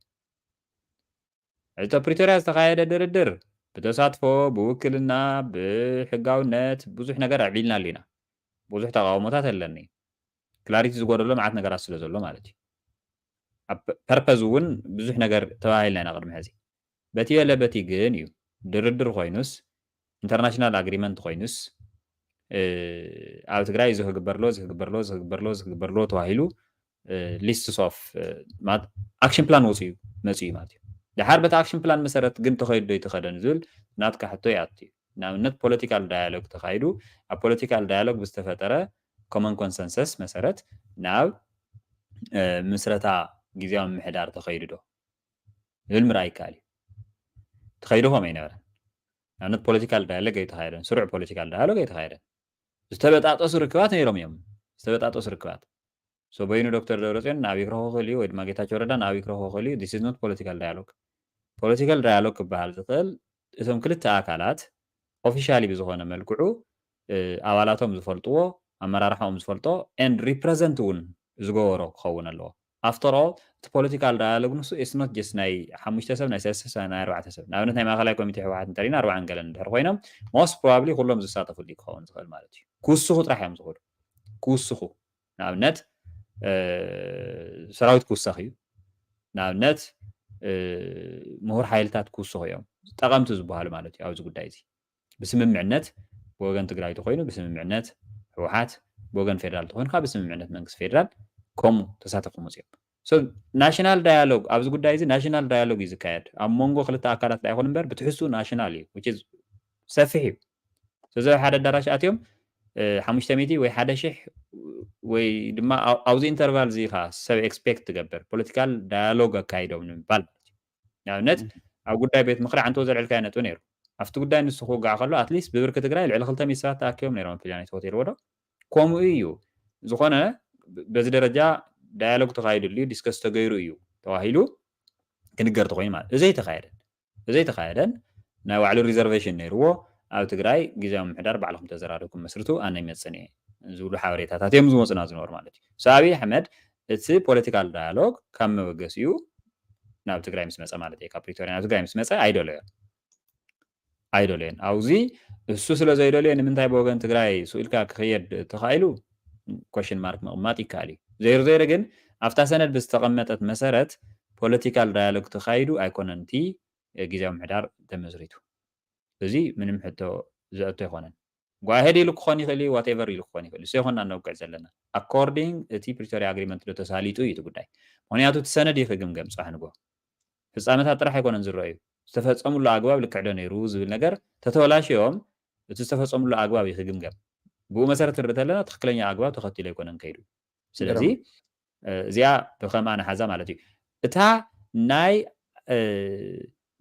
እቲ ኣብ ፕሪቶርያ ዝተኻየደ ድርድር ብተሳትፎ፣ ብውክልና፣ ብሕጋውነት ብዙሕ ነገር ኣዕሊልና ኣለና። ብዙሕ ተቃውሞታት ኣለኒ። ክላሪቲ ዝጎደሎ መዓት ነገራት ስለ ዘሎ ማለት እዩ። ኣብ ፐርፐዝ እውን ብዙሕ ነገር ተባሂልና ኢና ቅድሚ ሕዚ። በቲ የለ በቲ ግን እዩ ድርድር ኮይኑስ ኢንተርናሽናል ኣግሪመንት ኮይኑስ እ፣ ኣብ ትግራይ እዚ ክግበርሎ እዚ ክግበርሎ እዚ ክግበርሎ እዚ ክግበርሎ ተባሂሉ ሊስትስ ኦፍ ማለት ኣክሽን ፕላን ወፂኡ መፅኡ ማለት እዩ። ድሓር በቲ ኣክሽን ፕላን መሰረት ግን ተኸይዱ ዶ ኣይተኸደን ዝብል ናትካ ሕቶ ይኣቱ እዩ። ንኣብነት ፖለቲካል ዳያሎግ ተኻይዱ ኣብ ፖለቲካል ዳያሎግ ብዝተፈጠረ ኮመን ኮንሰንሰስ መሰረት ናብ እ፣ ምስረታ ግዜያዊ ምምሕዳር ተኸይዱ ዶ ዝብል ምርኣይ ይከኣል እዩ። ተኸይዱ ከምኡ ኣይነበረን። ንኣብነት ፖለቲካል ዳያሎግ ኣይተኻየደን፣ ስሩዕ ፖለቲካል ዳያሎግ ኣይተኻየደን። ዝተበጣጠሱ ርክባት ነይሮም እዮም። ዝተበጣጠሱ ርክባት ሶ በይኑ ዶክተር ደብረፅዮን ንኣበይ ክረኽቦ ክእል እዩ ወይ ድማ ጌታቸው ረዳ ንኣበይ ክረኽቦ ክእል እዩ። This is not political dialogue። ፖለቲካል ዳያሎግ ክበሃል ዝኽእል እቶም ክልተ ኣካላት ኦፊሻሊ ብዝኾነ መልክዑ እ፣ ኣባላቶም ዝፈልጥዎ ኣመራርሓኦም ዝፈልጦ ኤንድ ሪፕረዘንት እውን ዝገበሮ ክኸውን ኣለዎ። ኣፍተር ኦል እቲ ፖለቲካል ዳያሎግ ንሱ it's not just ናይ ሓሙሽተ ሰብ ናይ ሰለስተ ሰብ ናይ ኣርባዕተ ሰብ ንኣብነት ናይ ማእኸላይ ኮሚቴ ህወሓት እንተሪና ኣርባዓን ገለን እንድሕር ኮይኖም ሞስት ፕሮባብሊ ኩሎም ዝሳተፉሉ ክኸውን ዝኽእል ማለት እዩ። ክውስኹ ጥራሕ እዮም ዝኽእሉ። ክውስኹ ንኣብነት እ፣ ሰራዊት ክውሰኽ እዩ። ንኣብነት እ፣ ምሁር ሓይልታት ክውስኹ እዮም ጠቐምቲ ዝበሃሉ ማለት እዩ ኣብዚ ጉዳይ እዚ ብስምምዕነት ብወገን ትግራይ ተኮይኑ ብስምምዕነት ህወሓት ብወገን ፌደራል ተኮይኑ ካብ ብስምምዕነት መንግስቲ ፌደራል ከምኡ ተሳተፉ መፅኦም። ናሽናል ዳያሎግ ኣብዚ ጉዳይ እዚ ናሽናል ዳያሎግ እዩ ዝካየድ ኣብ መንጎ ክልተ ኣካላት ኣይኮን እምበር ብትሕዝቱ ናሽናል እዩ which is ሰፊሕ እዩ። ስለዚ ኣብ ሓደ ኣዳራሽ ኣትዮም እ፣ ሓሙሽተ ሚእቲ ወይ ሓደ ሽሕ ወይ ድማ ኣብ- ኣብዚ ኢንተርቫል እዚ ኢኻ ሰብ ኤክስፔክት ትገብር ፖለቲካል ዳያሎግ ኣካይዶም ንምባል ማለት እዩ። ንኣብነት ኣብ ጉዳይ ቤት ምኽሪ ዓንቶ ዘልዕልካዮ ነጥቢ ነይሩ። ኣብቲ ጉዳይ ንሱ ክውጋዕ ከሎ ኣትሊስት ብብርኪ ትግራይ ልዕሊ ክልተ ሚእቲ ሰባት ተኣኪቦም ነይሮም ኣብ ፕላኔት ሆቴል ወዶ ከምኡ እዩ ዝኾነ በዚ ደረጃ ዳያሎግ ተኻይዱሉ ዲስከስ ተገይሩ እዩ ተባሂሉ ክንገር ተኮይኑ ማለት እዚ ኣይተኻየደን። እዚ ኣይተኻየደን ናይ ባዕሉ ሪዘርቬሽን ነይርዎ ኣብ ትግራይ ግዜያዊ ምምሕዳር ባዕልኹም ተዘራሪብኩም መስርቱ ኣነ ይመፅን እየ ዝብሉ ሓበሬታታት እዮም ዝመፁና ዝነበሩ ማለት እዩ። ሰብኣብ ኣሕመድ እቲ ፖለቲካል ዳያሎግ ካብ መበገሲኡ ናብ ትግራይ ምስ መፀ ማለት እዩ ካብ ፕሪቶሪያ ናብ ትግራይ ምስ መፀ ኣይደለዮን ኣይደለዮን ኣብዚ እሱ ስለ ዘይደልዮ ንምንታይ ብወገን ትግራይ ስኢልካ ክኽየድ ተኻኢሉ ኮሽን ማርክ ምቕማጥ ይከኣል እዩ። ዘይሩ ዘይሩ ግን ኣብታ ሰነድ ብዝተቐመጠት መሰረት ፖለቲካል ዳያሎግ ተኻይዱ ኣይኮነን እቲ ግዜያዊ ምሕዳር ተመስሪቱ። እዚ ምንም ሕቶ ዘእቶ ኣይኮነን። ጓሄድ ኢሉ ክኾን ይኽእል እዩ ዋቴቨር ኢሉ ክኾን ይኽእል እሱ ይኮና ነውቅዕ ዘለና ኣኮርዲንግ እቲ ፕሪቶሪያ ኣግሪመንት ዶ ተሳሊጡ እዩ እቲ ጉዳይ። ምክንያቱ እቲ ሰነድ እዩ ክግምገም ፅባሕ ንጎ ፍፃመታት ጥራሕ ኣይኮነን ዝረኣዩ ዝተፈፀሙሉ ኣግባብ ልክዕ ዶ ነይሩ ዝብል ነገር ተተበላሽዮም እቲ ዝተፈፀሙሉ ኣግባብ እዩ ክግምገም። ብኡ መሰረት ንርኢ ተለና ትክክለኛ ኣግባብ ተኸቲሉ ኣይኮነን ከይዱ። ስለዚ እዚኣ ብከምኣ ንሓዛ ማለት እዩ። እታ ናይ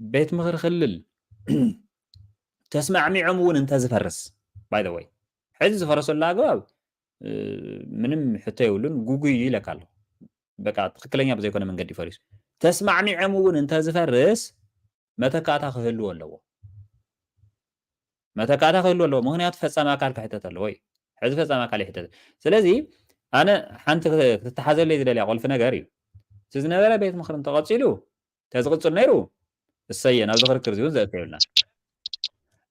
ቤት ምኽሪ ክልል ተስማዕሚዖም እውን እንተዝፈርስ ባይ ወይ ሕዚ ዝፈረሰሉ ኣግባብ ምንም ሕቶ የብሉን፣ ጉጉይ እዩ ኢለካ ኣለኹ። በቃ ትኽክለኛ ብዘይኮነ መንገዲ ፈሪሱ። ተስማዕሚዖም እውን እንተዝፈርስ መተካእታ ክህልዎ ኣለዎ። መተካእታ ክህልዎ ኣለዎ። ምኽንያቱ ፈጻሚ ኣካል ክሕተት ኣለዎ እዩ። ሕዚ ፈጻሚ ኣካል ይሕተት። ስለዚ ኣነ ሓንቲ ክትተሓዘለይ ዝደልያ ቁልፊ ነገር እዩ። እቲ ዝነበረ ቤት ምኽሪ እንተቐጺሉ፣ ተዝቕጽል ነይሩ እሰየ፣ ናብዚ ክርክር እዚ እውን ዘእተዩልና።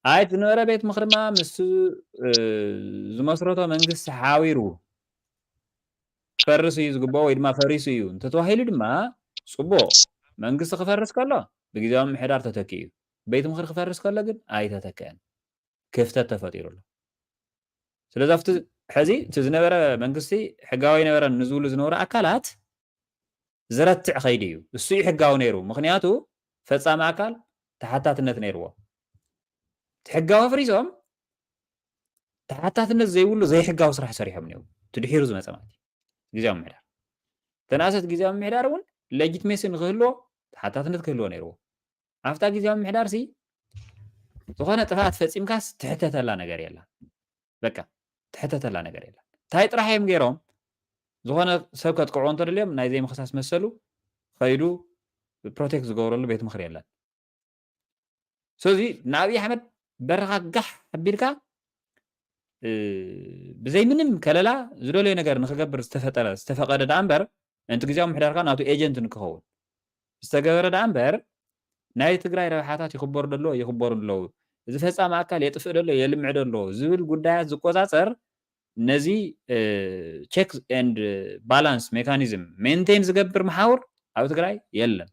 ኣይ ዝነበረ ቤት ምኽርማ ምስ ዝመስረቶ መንግስቲ ሓዊሩ ክፈርስ እዩ ዝግብኦ ወይ ድማ ፈሪሱ እዩ እንተተባሂሉ ድማ ጽቡቕ። መንግስቲ ክፈርስ ከሎ ብግዜያዊ ምምሕዳር ተተኪኡ እዩ። ቤት ምኽሪ ክፈርስ ከሎ ግን ኣይተተከአን። ክፍተት ተፈጢሩ ኣሎ። ስለዚ ኣብቲ ሕዚ እቲ ዝነበረ መንግስቲ ሕጋዊ ነበረን ንዝብሉ ዝነበሩ ኣካላት ዝረትዕ ኸይዲ እዩ። እሱ እዩ ሕጋዊ ነይሩ። ምኽንያቱ ፈጻሚ ኣካል ተሓታትነት ነይርዎ። እቲ ሕጋዊ ኣፍሪሶም ተሓታትነት ዘይብሉ ዘይሕጋዊ ስራሕ ሰሪሖም ነይሩ። እቲ ድሒሩ ዝመፀ ማለት እዩ። ግዜያዊ ምምሕዳር ተነኣሰት ግዜያዊ ምምሕዳር እውን ሌጂትሜሲ ንክህልዎ ተሓታትነት ክህልዎ ነይርዎ። ኣብታ ግዜያዊ ምምሕዳር ሲ ዝኾነ ጥፍኣት ፈፂምካስ ትሕተተላ ነገር የላ። በቃ ትሕተተላ ነገር የላ። እንታይ ጥራሕ እዮም ገይሮም? ዝኾነ ሰብ ከጥቅዕዎ እንተደልዮም ናይ ዘይምኽሳስ መሰሉ ኸይዱ ፕሮቴክት ዝገብረሉ ቤት ምኽሪ የለን። ስለዚ ንኣብይ ኣሕመድ በረኻ ጋሕ ኣቢልካ ብዘይ ምንም ከለላ ዝደለዮ ነገር ንክገብር ዝተፈጠረ ዝተፈቀደ ደኣ እምበር፣ ምእንቲ ግዜያዊ ምምሕዳርካ ናቱ ኤጀንት ንክኸውን ዝተገበረ ደኣ እምበር፣ ናይ ትግራይ ረብሓታት ይኽበሩ ደለዎ ይኽበሩ ኣለዉ፣ እዚ ፈጻሚ ኣካል የጥፍእ ደሎ የልምዕ ደሎ ዝብል ጉዳያት ዝቆጻጸር፣ ነዚ ቼክ ኤንድ ባላንስ ሜካኒዝም ሜንቴን ዝገብር መሓውር ኣብ ትግራይ የለን።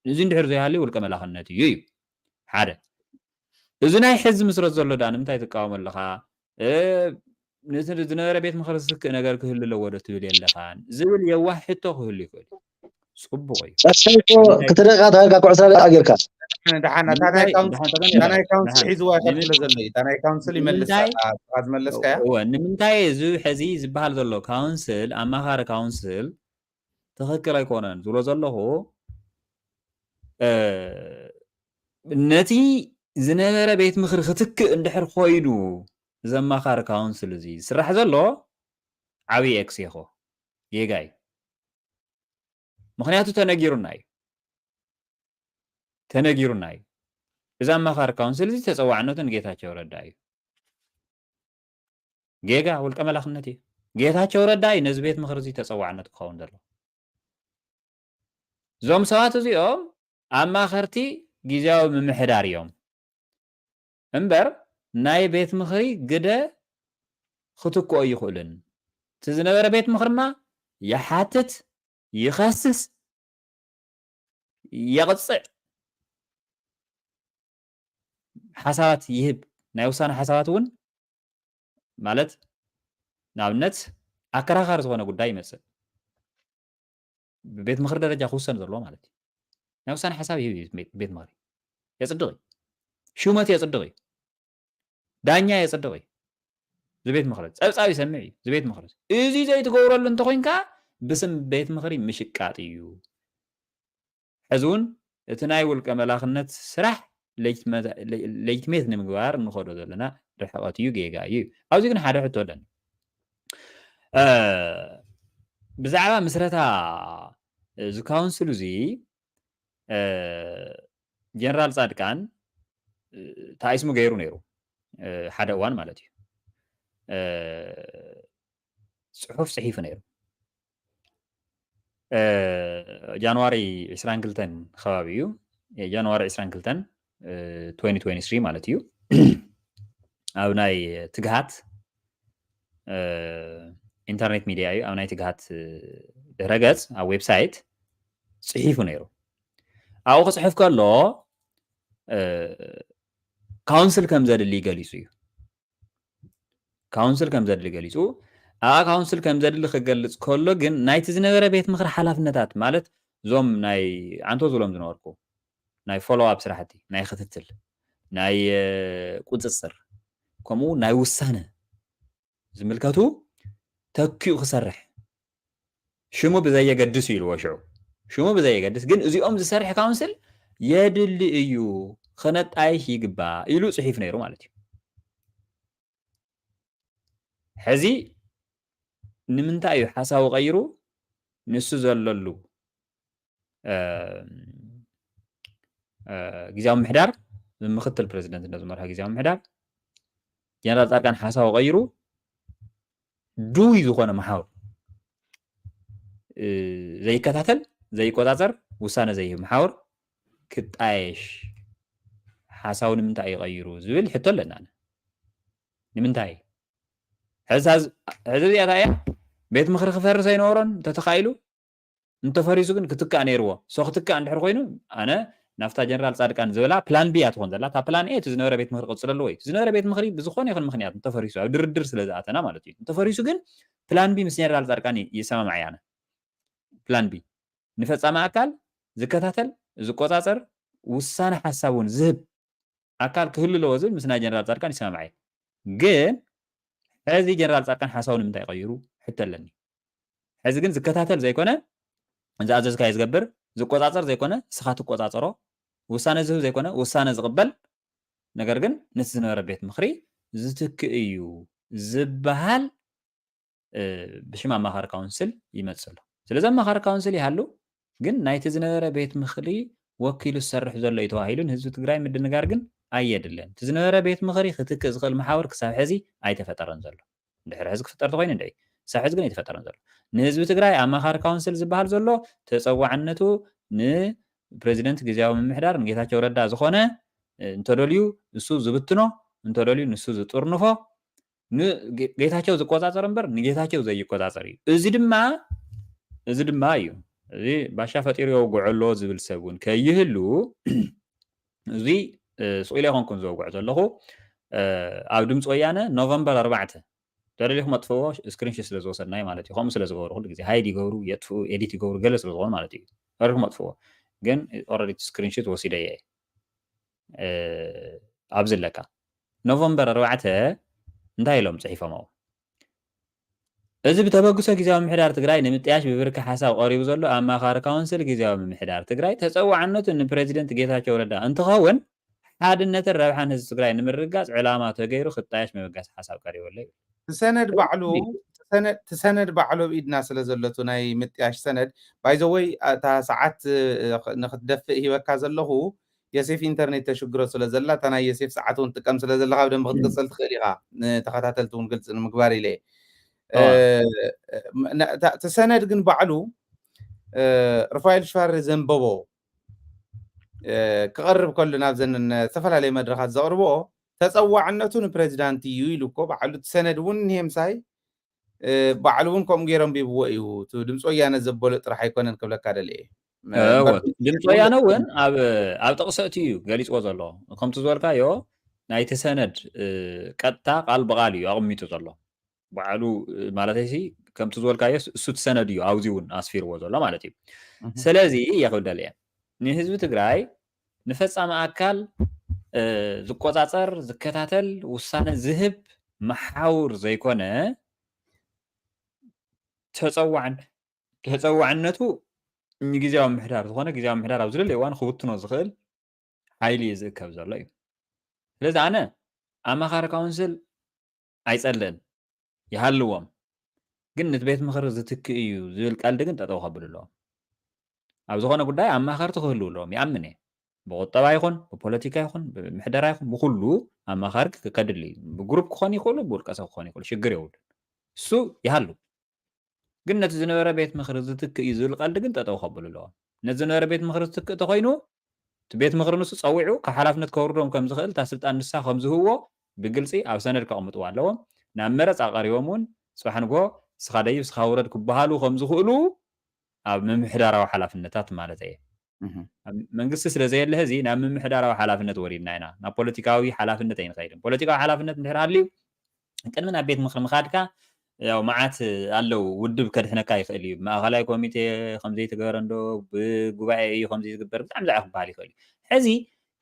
እዚ እንድሕር ዘይሃልዩ ውልቀ መላኽነት እዩ እዩ ሓደ። እዚ ናይ ሕዚ ምስረት ዘሎ ደኣ ንምንታይ ትቃወሞ ኣለኻ? ነቲ ዝነበረ ቤት ምኽሪ ዝትክእ ነገር ክህሉ ኣለዎ ዶ ትብል የለኻን ዝብል የዋህ ሕቶ ክህሉ ይኽእል እዩ። ጽቡቕ እዩ። ክትደቃ ተሃልካ ኩዕሳ ጌርካ። ካውንስል ሒዝዋ ይኸድ ስለ ዘሎ እዩ። እታ ናይ ካውንስል ይመልሳ። ዝመለስካያ እወ፣ ንምንታይ እዚ ሕዚ ዝበሃል ዘሎ ካውንስል ኣማኻሪ ካውንስል ትኽክል ኣይኮነን ዝብሎ ዘለኹ፣ ነቲ ዝነበረ ቤት ምኽሪ ክትክእ እንድሕር ኮይኑ፣ እዚ ኣማኻሪ ካውንስል እዚ ዝስራሕ ዘሎ ዓብዪ ኤክስ ኢኹ፣ ጌጋ እዩ። ምኽንያቱ ተነጊሩና እዩ፣ ተነጊሩና እዩ። እዚ ኣማኻሪ ካውንስል እዚ ተፀዋዕነቱ ንጌታቸው ረዳ እዩ። ጌጋ ውልቀ መላኽነት እዩ። ጌታቸው ረዳ እዩ ነዚ ቤት ምኽሪ እዚ ተፀዋዕነት ክኸውን ዘለዎ። እዞም ሰባት እዚኦም ኣማኸርቲ ግዜያዊ ምምሕዳር እዮም እምበር ናይ ቤት ምኽሪ ግደ ክትክኦ ይኽእልን። እቲ ዝነበረ ቤት ምኽርማ ይሓትት፣ ይኸስስ፣ የቕፅዕ፣ ሓሳባት ይህብ። ናይ ውሳነ ሓሳባት እውን ማለት ንኣብነት ኣከራኻሪ ዝኾነ ጉዳይ ይመፅእ። ብቤት ምኽሪ ደረጃ ክውሰን ዘለዎ ማለት እዩ። ናይ ውሳነ ሓሳብ ይህብ እዩ ቤት ምኽሪ። የፅድቕ እዩ። ሹመት የፅድቕ እዩ። ዳኛ የፅድቕ እዩ። ዝቤት ምኽሪ ፀብፃብ ይሰምዕ እዩ። ዝቤት ምኽሪ እዚ ዘይትገብረሉ እንተኮይንካ ብስም ቤት ምኽሪ ምሽቃጥ እዩ። ሕዚ እውን እቲ ናይ ውልቀ መላኽነት ስራሕ ሌጅትሜት ንምግባር እንኸዶ ዘለና ርሕቐት እዩ፣ ጌጋ እዩ። ኣብዚ ግን ሓደ ሕቶ ኣለኒ። ብዛዕባ ምስረታ እዚ ካውንስል እዚ ጀነራል ፃድቃን ተኣይስሙ ገይሩ ነይሩ፣ ሓደ እዋን ማለት እዩ። ፅሑፍ ፅሒፉ ነይሩ። ጃንዋሪ ዕስራን ክልተን ከባቢ እዩ። ጃንዋሪ ዕስራን ክልተን ትወንቲ ትወንቲ ስሪ ማለት እዩ። ኣብ ናይ ትግሃት ኢንተርኔት ሚድያ እዩ። ኣብ ናይ ትግሃት ድረገፅ ኣብ ዌብሳይት ፅሒፉ ነይሩ። ኣብኡ ክፅሕፍ ከሎ ካውንስል ከም ዘድሊ ገሊፁ እዩ። ካውንስል ከም ዘድሊ ገሊፁ፣ ኣብኣ ካውንስል ከም ዘድሊ ክገልፅ ከሎ ግን ናይቲ ዝነበረ ቤት ምኽሪ ሓላፍነታት ማለት እዞም ናይ ዓንቶ ዝብሎም ዝነበርኩ ናይ ፎሎው ኣፕ ስራሕቲ፣ ናይ ክትትል፣ ናይ ቁፅፅር ከምኡ ናይ ውሳነ ዝምልከቱ ተኪኡ ክሰርሕ ሽሙ ብዘየገድስ እዩ ኢልዎ። ሽዑ ሽሙ ብዘየገድስ ግን እዚኦም ዝሰርሕ ካውንስል የድሊ እዩ፣ ክነጣይሽ ይግባእ ኢሉ ፅሒፍ ነይሩ ማለት እዩ። ሕዚ ንምንታይ እዩ ሓሳቡ ቀይሩ? ንሱ ዘለሉ ግዜያዊ ምሕዳር፣ ምክትል ፕሬዚደንትነት ዝመርሖ ግዜያዊ ምሕዳር ጀነራል ፃድቃን ሓሳቡ ቀይሩ ድውይ ዝኾነ መሓውር ዘይከታተል፣ ዘይቆፃፀር፣ ውሳነ ዘይህብ መሓውር ክጣየሽ ሓሳቡ ንምንታይ እዩ ቀይሩ ዝብል ሕቶ ኣለና። ንምንታይ ሕዚ እዚኣ እያ? ቤት ምክሪ ክፈርስ ኣይነበሮን እንተተኻኢሉ፣ እንተፈሪሱ ግን ክትካእ ነይርዎ። ሶ ክትካእ እንድሕር ኮይኑ ኣነ ናብታ ጀነራል ፃድቃን ዝብላ ፕላን ቢ እያ ትኾን ዘላ። እታ ፕላን ኤ እቲ ዝነበረ ቤት ምክሪ ቅፅለሉ ወይ እቲ ዝነበረ ቤት ምክሪ ብዝኾነ ይኹን ምክንያት እንተፈሪሱ ኣብ ድርድር ስለ ዝኣተና ማለት እዩ። እንተፈሪሱ ግን ፕላን ቢ ምስ ጀነራል ፃድቃን ይሰማማዕ እያ። ፕላን ቢ ንፈፃሚ ኣካል ዝከታተል ዝቆፃፀር ውሳነ ሓሳብ እውን ዝህብ ኣካል ክህሉ ኣለዎ ዝብል ምስ ናይ ጀነራል ፃድቃን ይሰማማዕ እየ። ግን ሕዚ ጀነራል ፃድቃን ሓሳቡ ንምንታይ ቀይሩ ሕቶ ኣለኒ። ሕዚ ግን ዝከታተል ዘይኮነ፣ ዝኣዘዝካዮ ዝገብር፣ ዝቆፃፀር ዘይኮነ እስኻ ትቆፃፀሮ፣ ውሳነ ዝህብ ዘይኮነ ውሳነ ዝቕበል፣ ነገር ግን ነቲ ዝነበረ ቤት ምክሪ ዝትክእ እዩ ዝበሃል ብሽም ኣማኻሪ ካውንስል ይመፅእ ኣሎ። ስለዚ ኣማኻሪ ካውንስል ይሃሉ፣ ግን ናይቲ ዝነበረ ቤት ምክሪ ወኪሉ ዝሰርሕ ዘሎ እዩ ተባሂሉ ንህዝቢ ትግራይ ምድንጋር ግን ኣየድልን። እቲ ዝነበረ ቤት ምክሪ ክትክእ ዝኽእል መሓውር ክሳብ ሕዚ ኣይተፈጠረን ዘሎ። እንድሕር ሕዚ ክፍጠር ተኮይኑ እንደ ክሳብ ሕዚ ግን ኣይተፈጠረን ዘሎ። ንህዝቢ ትግራይ ኣማኻሪ ካውንስል ዝበሃል ዘሎ ተፀዋዕነቱ ንፕሬዚደንት ግዜያዊ ምምሕዳር ንጌታቸው ረዳ ዝኾነ እንተደልዩ እሱ ዝብትኖ፣ እንተደልዩ ንሱ ዝጥርንፎ፣ ጌታቸው ዝቆፃፀር እምበር ንጌታቸው ዘይቆፃፀር እዩ። እዚ ድማ እዚ ድማ እዩ እዚ ባሻ ፈጢሩ የውግዖ ኣሎ ዝብል ሰብ እውን ከይህሉ፣ እዚ ስኢለ ይኮንኩን ዘውግዖ ዘለኹ። ኣብ ድምፂ ወያነ ኖቨምበር ኣርባዕተ ተደሊኹም ኣጥፍዎ፣ ስክሪንሽት ስለ ዝወሰድናይ ማለት እዩ። ከምኡ ስለ ዝገብሩ ኩሉ ግዜ ሃይድ ይገብሩ፣ የጥፍኡ፣ ኤዲት ይገብሩ፣ ገለ ስለ ዝኾኑ ማለት እዩ። ተደሊኹም ኣጥፍዎ። ግን ኦረዲ ስክሪንሽት ወሲደ እየ ኣብዚ ኣለካ። ኖቨምበር ኣርባዕተ እንታይ ኢሎም ፅሒፎም? እዚ ብተበግሶ ግዜያዊ ምምሕዳር ትግራይ ንምጥያሽ ብብርኪ ሓሳብ ቀሪቡ ዘሎ ኣማኻሪ ካውንስል ግዜያዊ ምምሕዳር ትግራይ ተፀዋዕነቱ ንፕሬዚደንት ጌታቸው ረዳ እንትኸውን ሓድነትን ረብሓን ህዝቢ ትግራይ ንምርግጋፅ ዕላማ ተገይሩ ክጣየሽ መበገሲ ሓሳብ ቀሪቡ ኣሎ ይብል። ትሰነድ ባዕሉ ትሰነድ ባዕሉ ኣብ ኢድና ስለ ዘሎ እቲ ናይ ምጥያሽ ሰነድ ባይዘወይ እታ ሰዓት ንክትደፍእ ሂበካ ዘለኹ የሴፍ ኢንተርኔት ተሽግሮ ስለ ዘላ እታ ናይ የሴፍ ሰዓት እውን ጥቀም ስለ ዘለካ ብደንብ ክትቅፅል ትኽእል ኢኻ። ንተኸታተልቲ እውን ግልፂ ንምግባር ኢለ እየ። እቲ ሰነድ ግን ባዕሉ ሩፋኤል ሽፋሪ ዘንበቦ ክቐርብ ከሉ ናብዘን ዝተፈላለየ መድረኻት ዘቕርብኦ ተፀዋዕነቱ ንፕሬዚዳንት እዩ ኢሉ እኮ ባዕሉ እቲ ሰነድ እውን ንሄምሳይ ባዕሉ እውን ከምኡ ገይሮም ቢብዎ እዩ። እቲ ድምፂ ወያነ ዘበሎ ጥራሕ ኣይኮነን ክብለካ ደልየ። ድምፂ ወያነ እውን ኣብ ጥቕሰ እቲ እዩ ገሊፅዎ ዘሎ። ከምቲ ዝበልካዮ ናይቲ ሰነድ ቀጥታ ቃል ብቃል እዩ ኣቕሚጡ ዘሎ። ባዕሉ ማለት ሲ ከምቲ ዝበልካዮ እሱ እቲ ሰነድ እዩ ኣብዚ እውን ኣስፊርዎ ዘሎ ማለት እዩ። ስለዚ እየ ክብል ደልየ ንህዝቢ ትግራይ ንፈፃሚ ኣካል ዝቆፃፀር ዝከታተል ውሳነ ዝህብ መሓውር ዘይኮነ ተፀዋዕነቱ ንግዜያዊ ምሕዳር ዝኾነ ግዜያዊ ምሕዳር ኣብ ዝደለየ እዋን ክውትኖ ዝኽእል ሓይሊ እዩ ዝእከብ ዘሎ እዩ። ስለዚ ኣነ ኣማኻሪ ካውንስል ኣይፀልእን፣ ይሃልዎም፣ ግን ነቲ ቤት ምኽሪ ዝትክእ እዩ ዝብል ቀልዲ ግን ጠጠው ከብሉ ኣለዎም። ኣብ ዝኾነ ጉዳይ ኣማኸርቲ ክህልው ኣለዎም ይኣምን እየ። ብቁጠባ ይኹን ብፖለቲካ ይኹን ብምሕደራ ይኹን ብኩሉ ኣማኻሪ ከድሊ እዩ። ብግሩፕ ክኾን ይኽእሉ፣ ብውልቀ ሰብ ክኾን ይኽእሉ፣ ሽግር የብሉን። እሱ ይሃሉ። ግን ነቲ ዝነበረ ቤት ምኽሪ ዝትክእ እዩ ዝብል ቀልዲ ግን ጠጠው ከብሉ ኣለዎም። ነቲ ዝነበረ ቤት ምኽሪ ዝትክእ ተኾይኑ እቲ ቤት ምኽሪ ንሱ ፀዊዑ ካብ ሓላፍነት ከውርዶም ከም ዝኽእል እታ ስልጣን ንሳ ከም ዝህብዎ ብግልፂ ኣብ ሰነድ ከቕምጥዎ ኣለዎም። ናብ መረፃ ቀሪቦም እውን ፅባሕ ንግሆ እስኻ ደይብ እስኻ ውረድ ክበሃሉ ከም ዝኽእሉ ኣብ ምምሕዳራዊ ሓላፍነታት ማለት እየ። መንግስቲ ስለ ዘየለ ሕዚ ናብ ምምሕዳራዊ ሓላፍነት ወሪድና ኢና። ናብ ፖለቲካዊ ሓላፍነት ኣይንኸይድን። ፖለቲካዊ ሓላፍነት እንድሕር ሃልዩ ቅድሚ ናብ ቤት ምኽሪ ምኻድካ ያው መዓት ኣለዉ ውድብ ከድሕነካ ይኽእል እዩ። ማእኸላይ ኮሚቴ ከምዘይተገበረ እንዶ ብጉባኤ እዩ ከምዘይ ዝግበር ብጣዕሚ ዝዓ ክበሃል ይኽእል እዩ። ሕዚ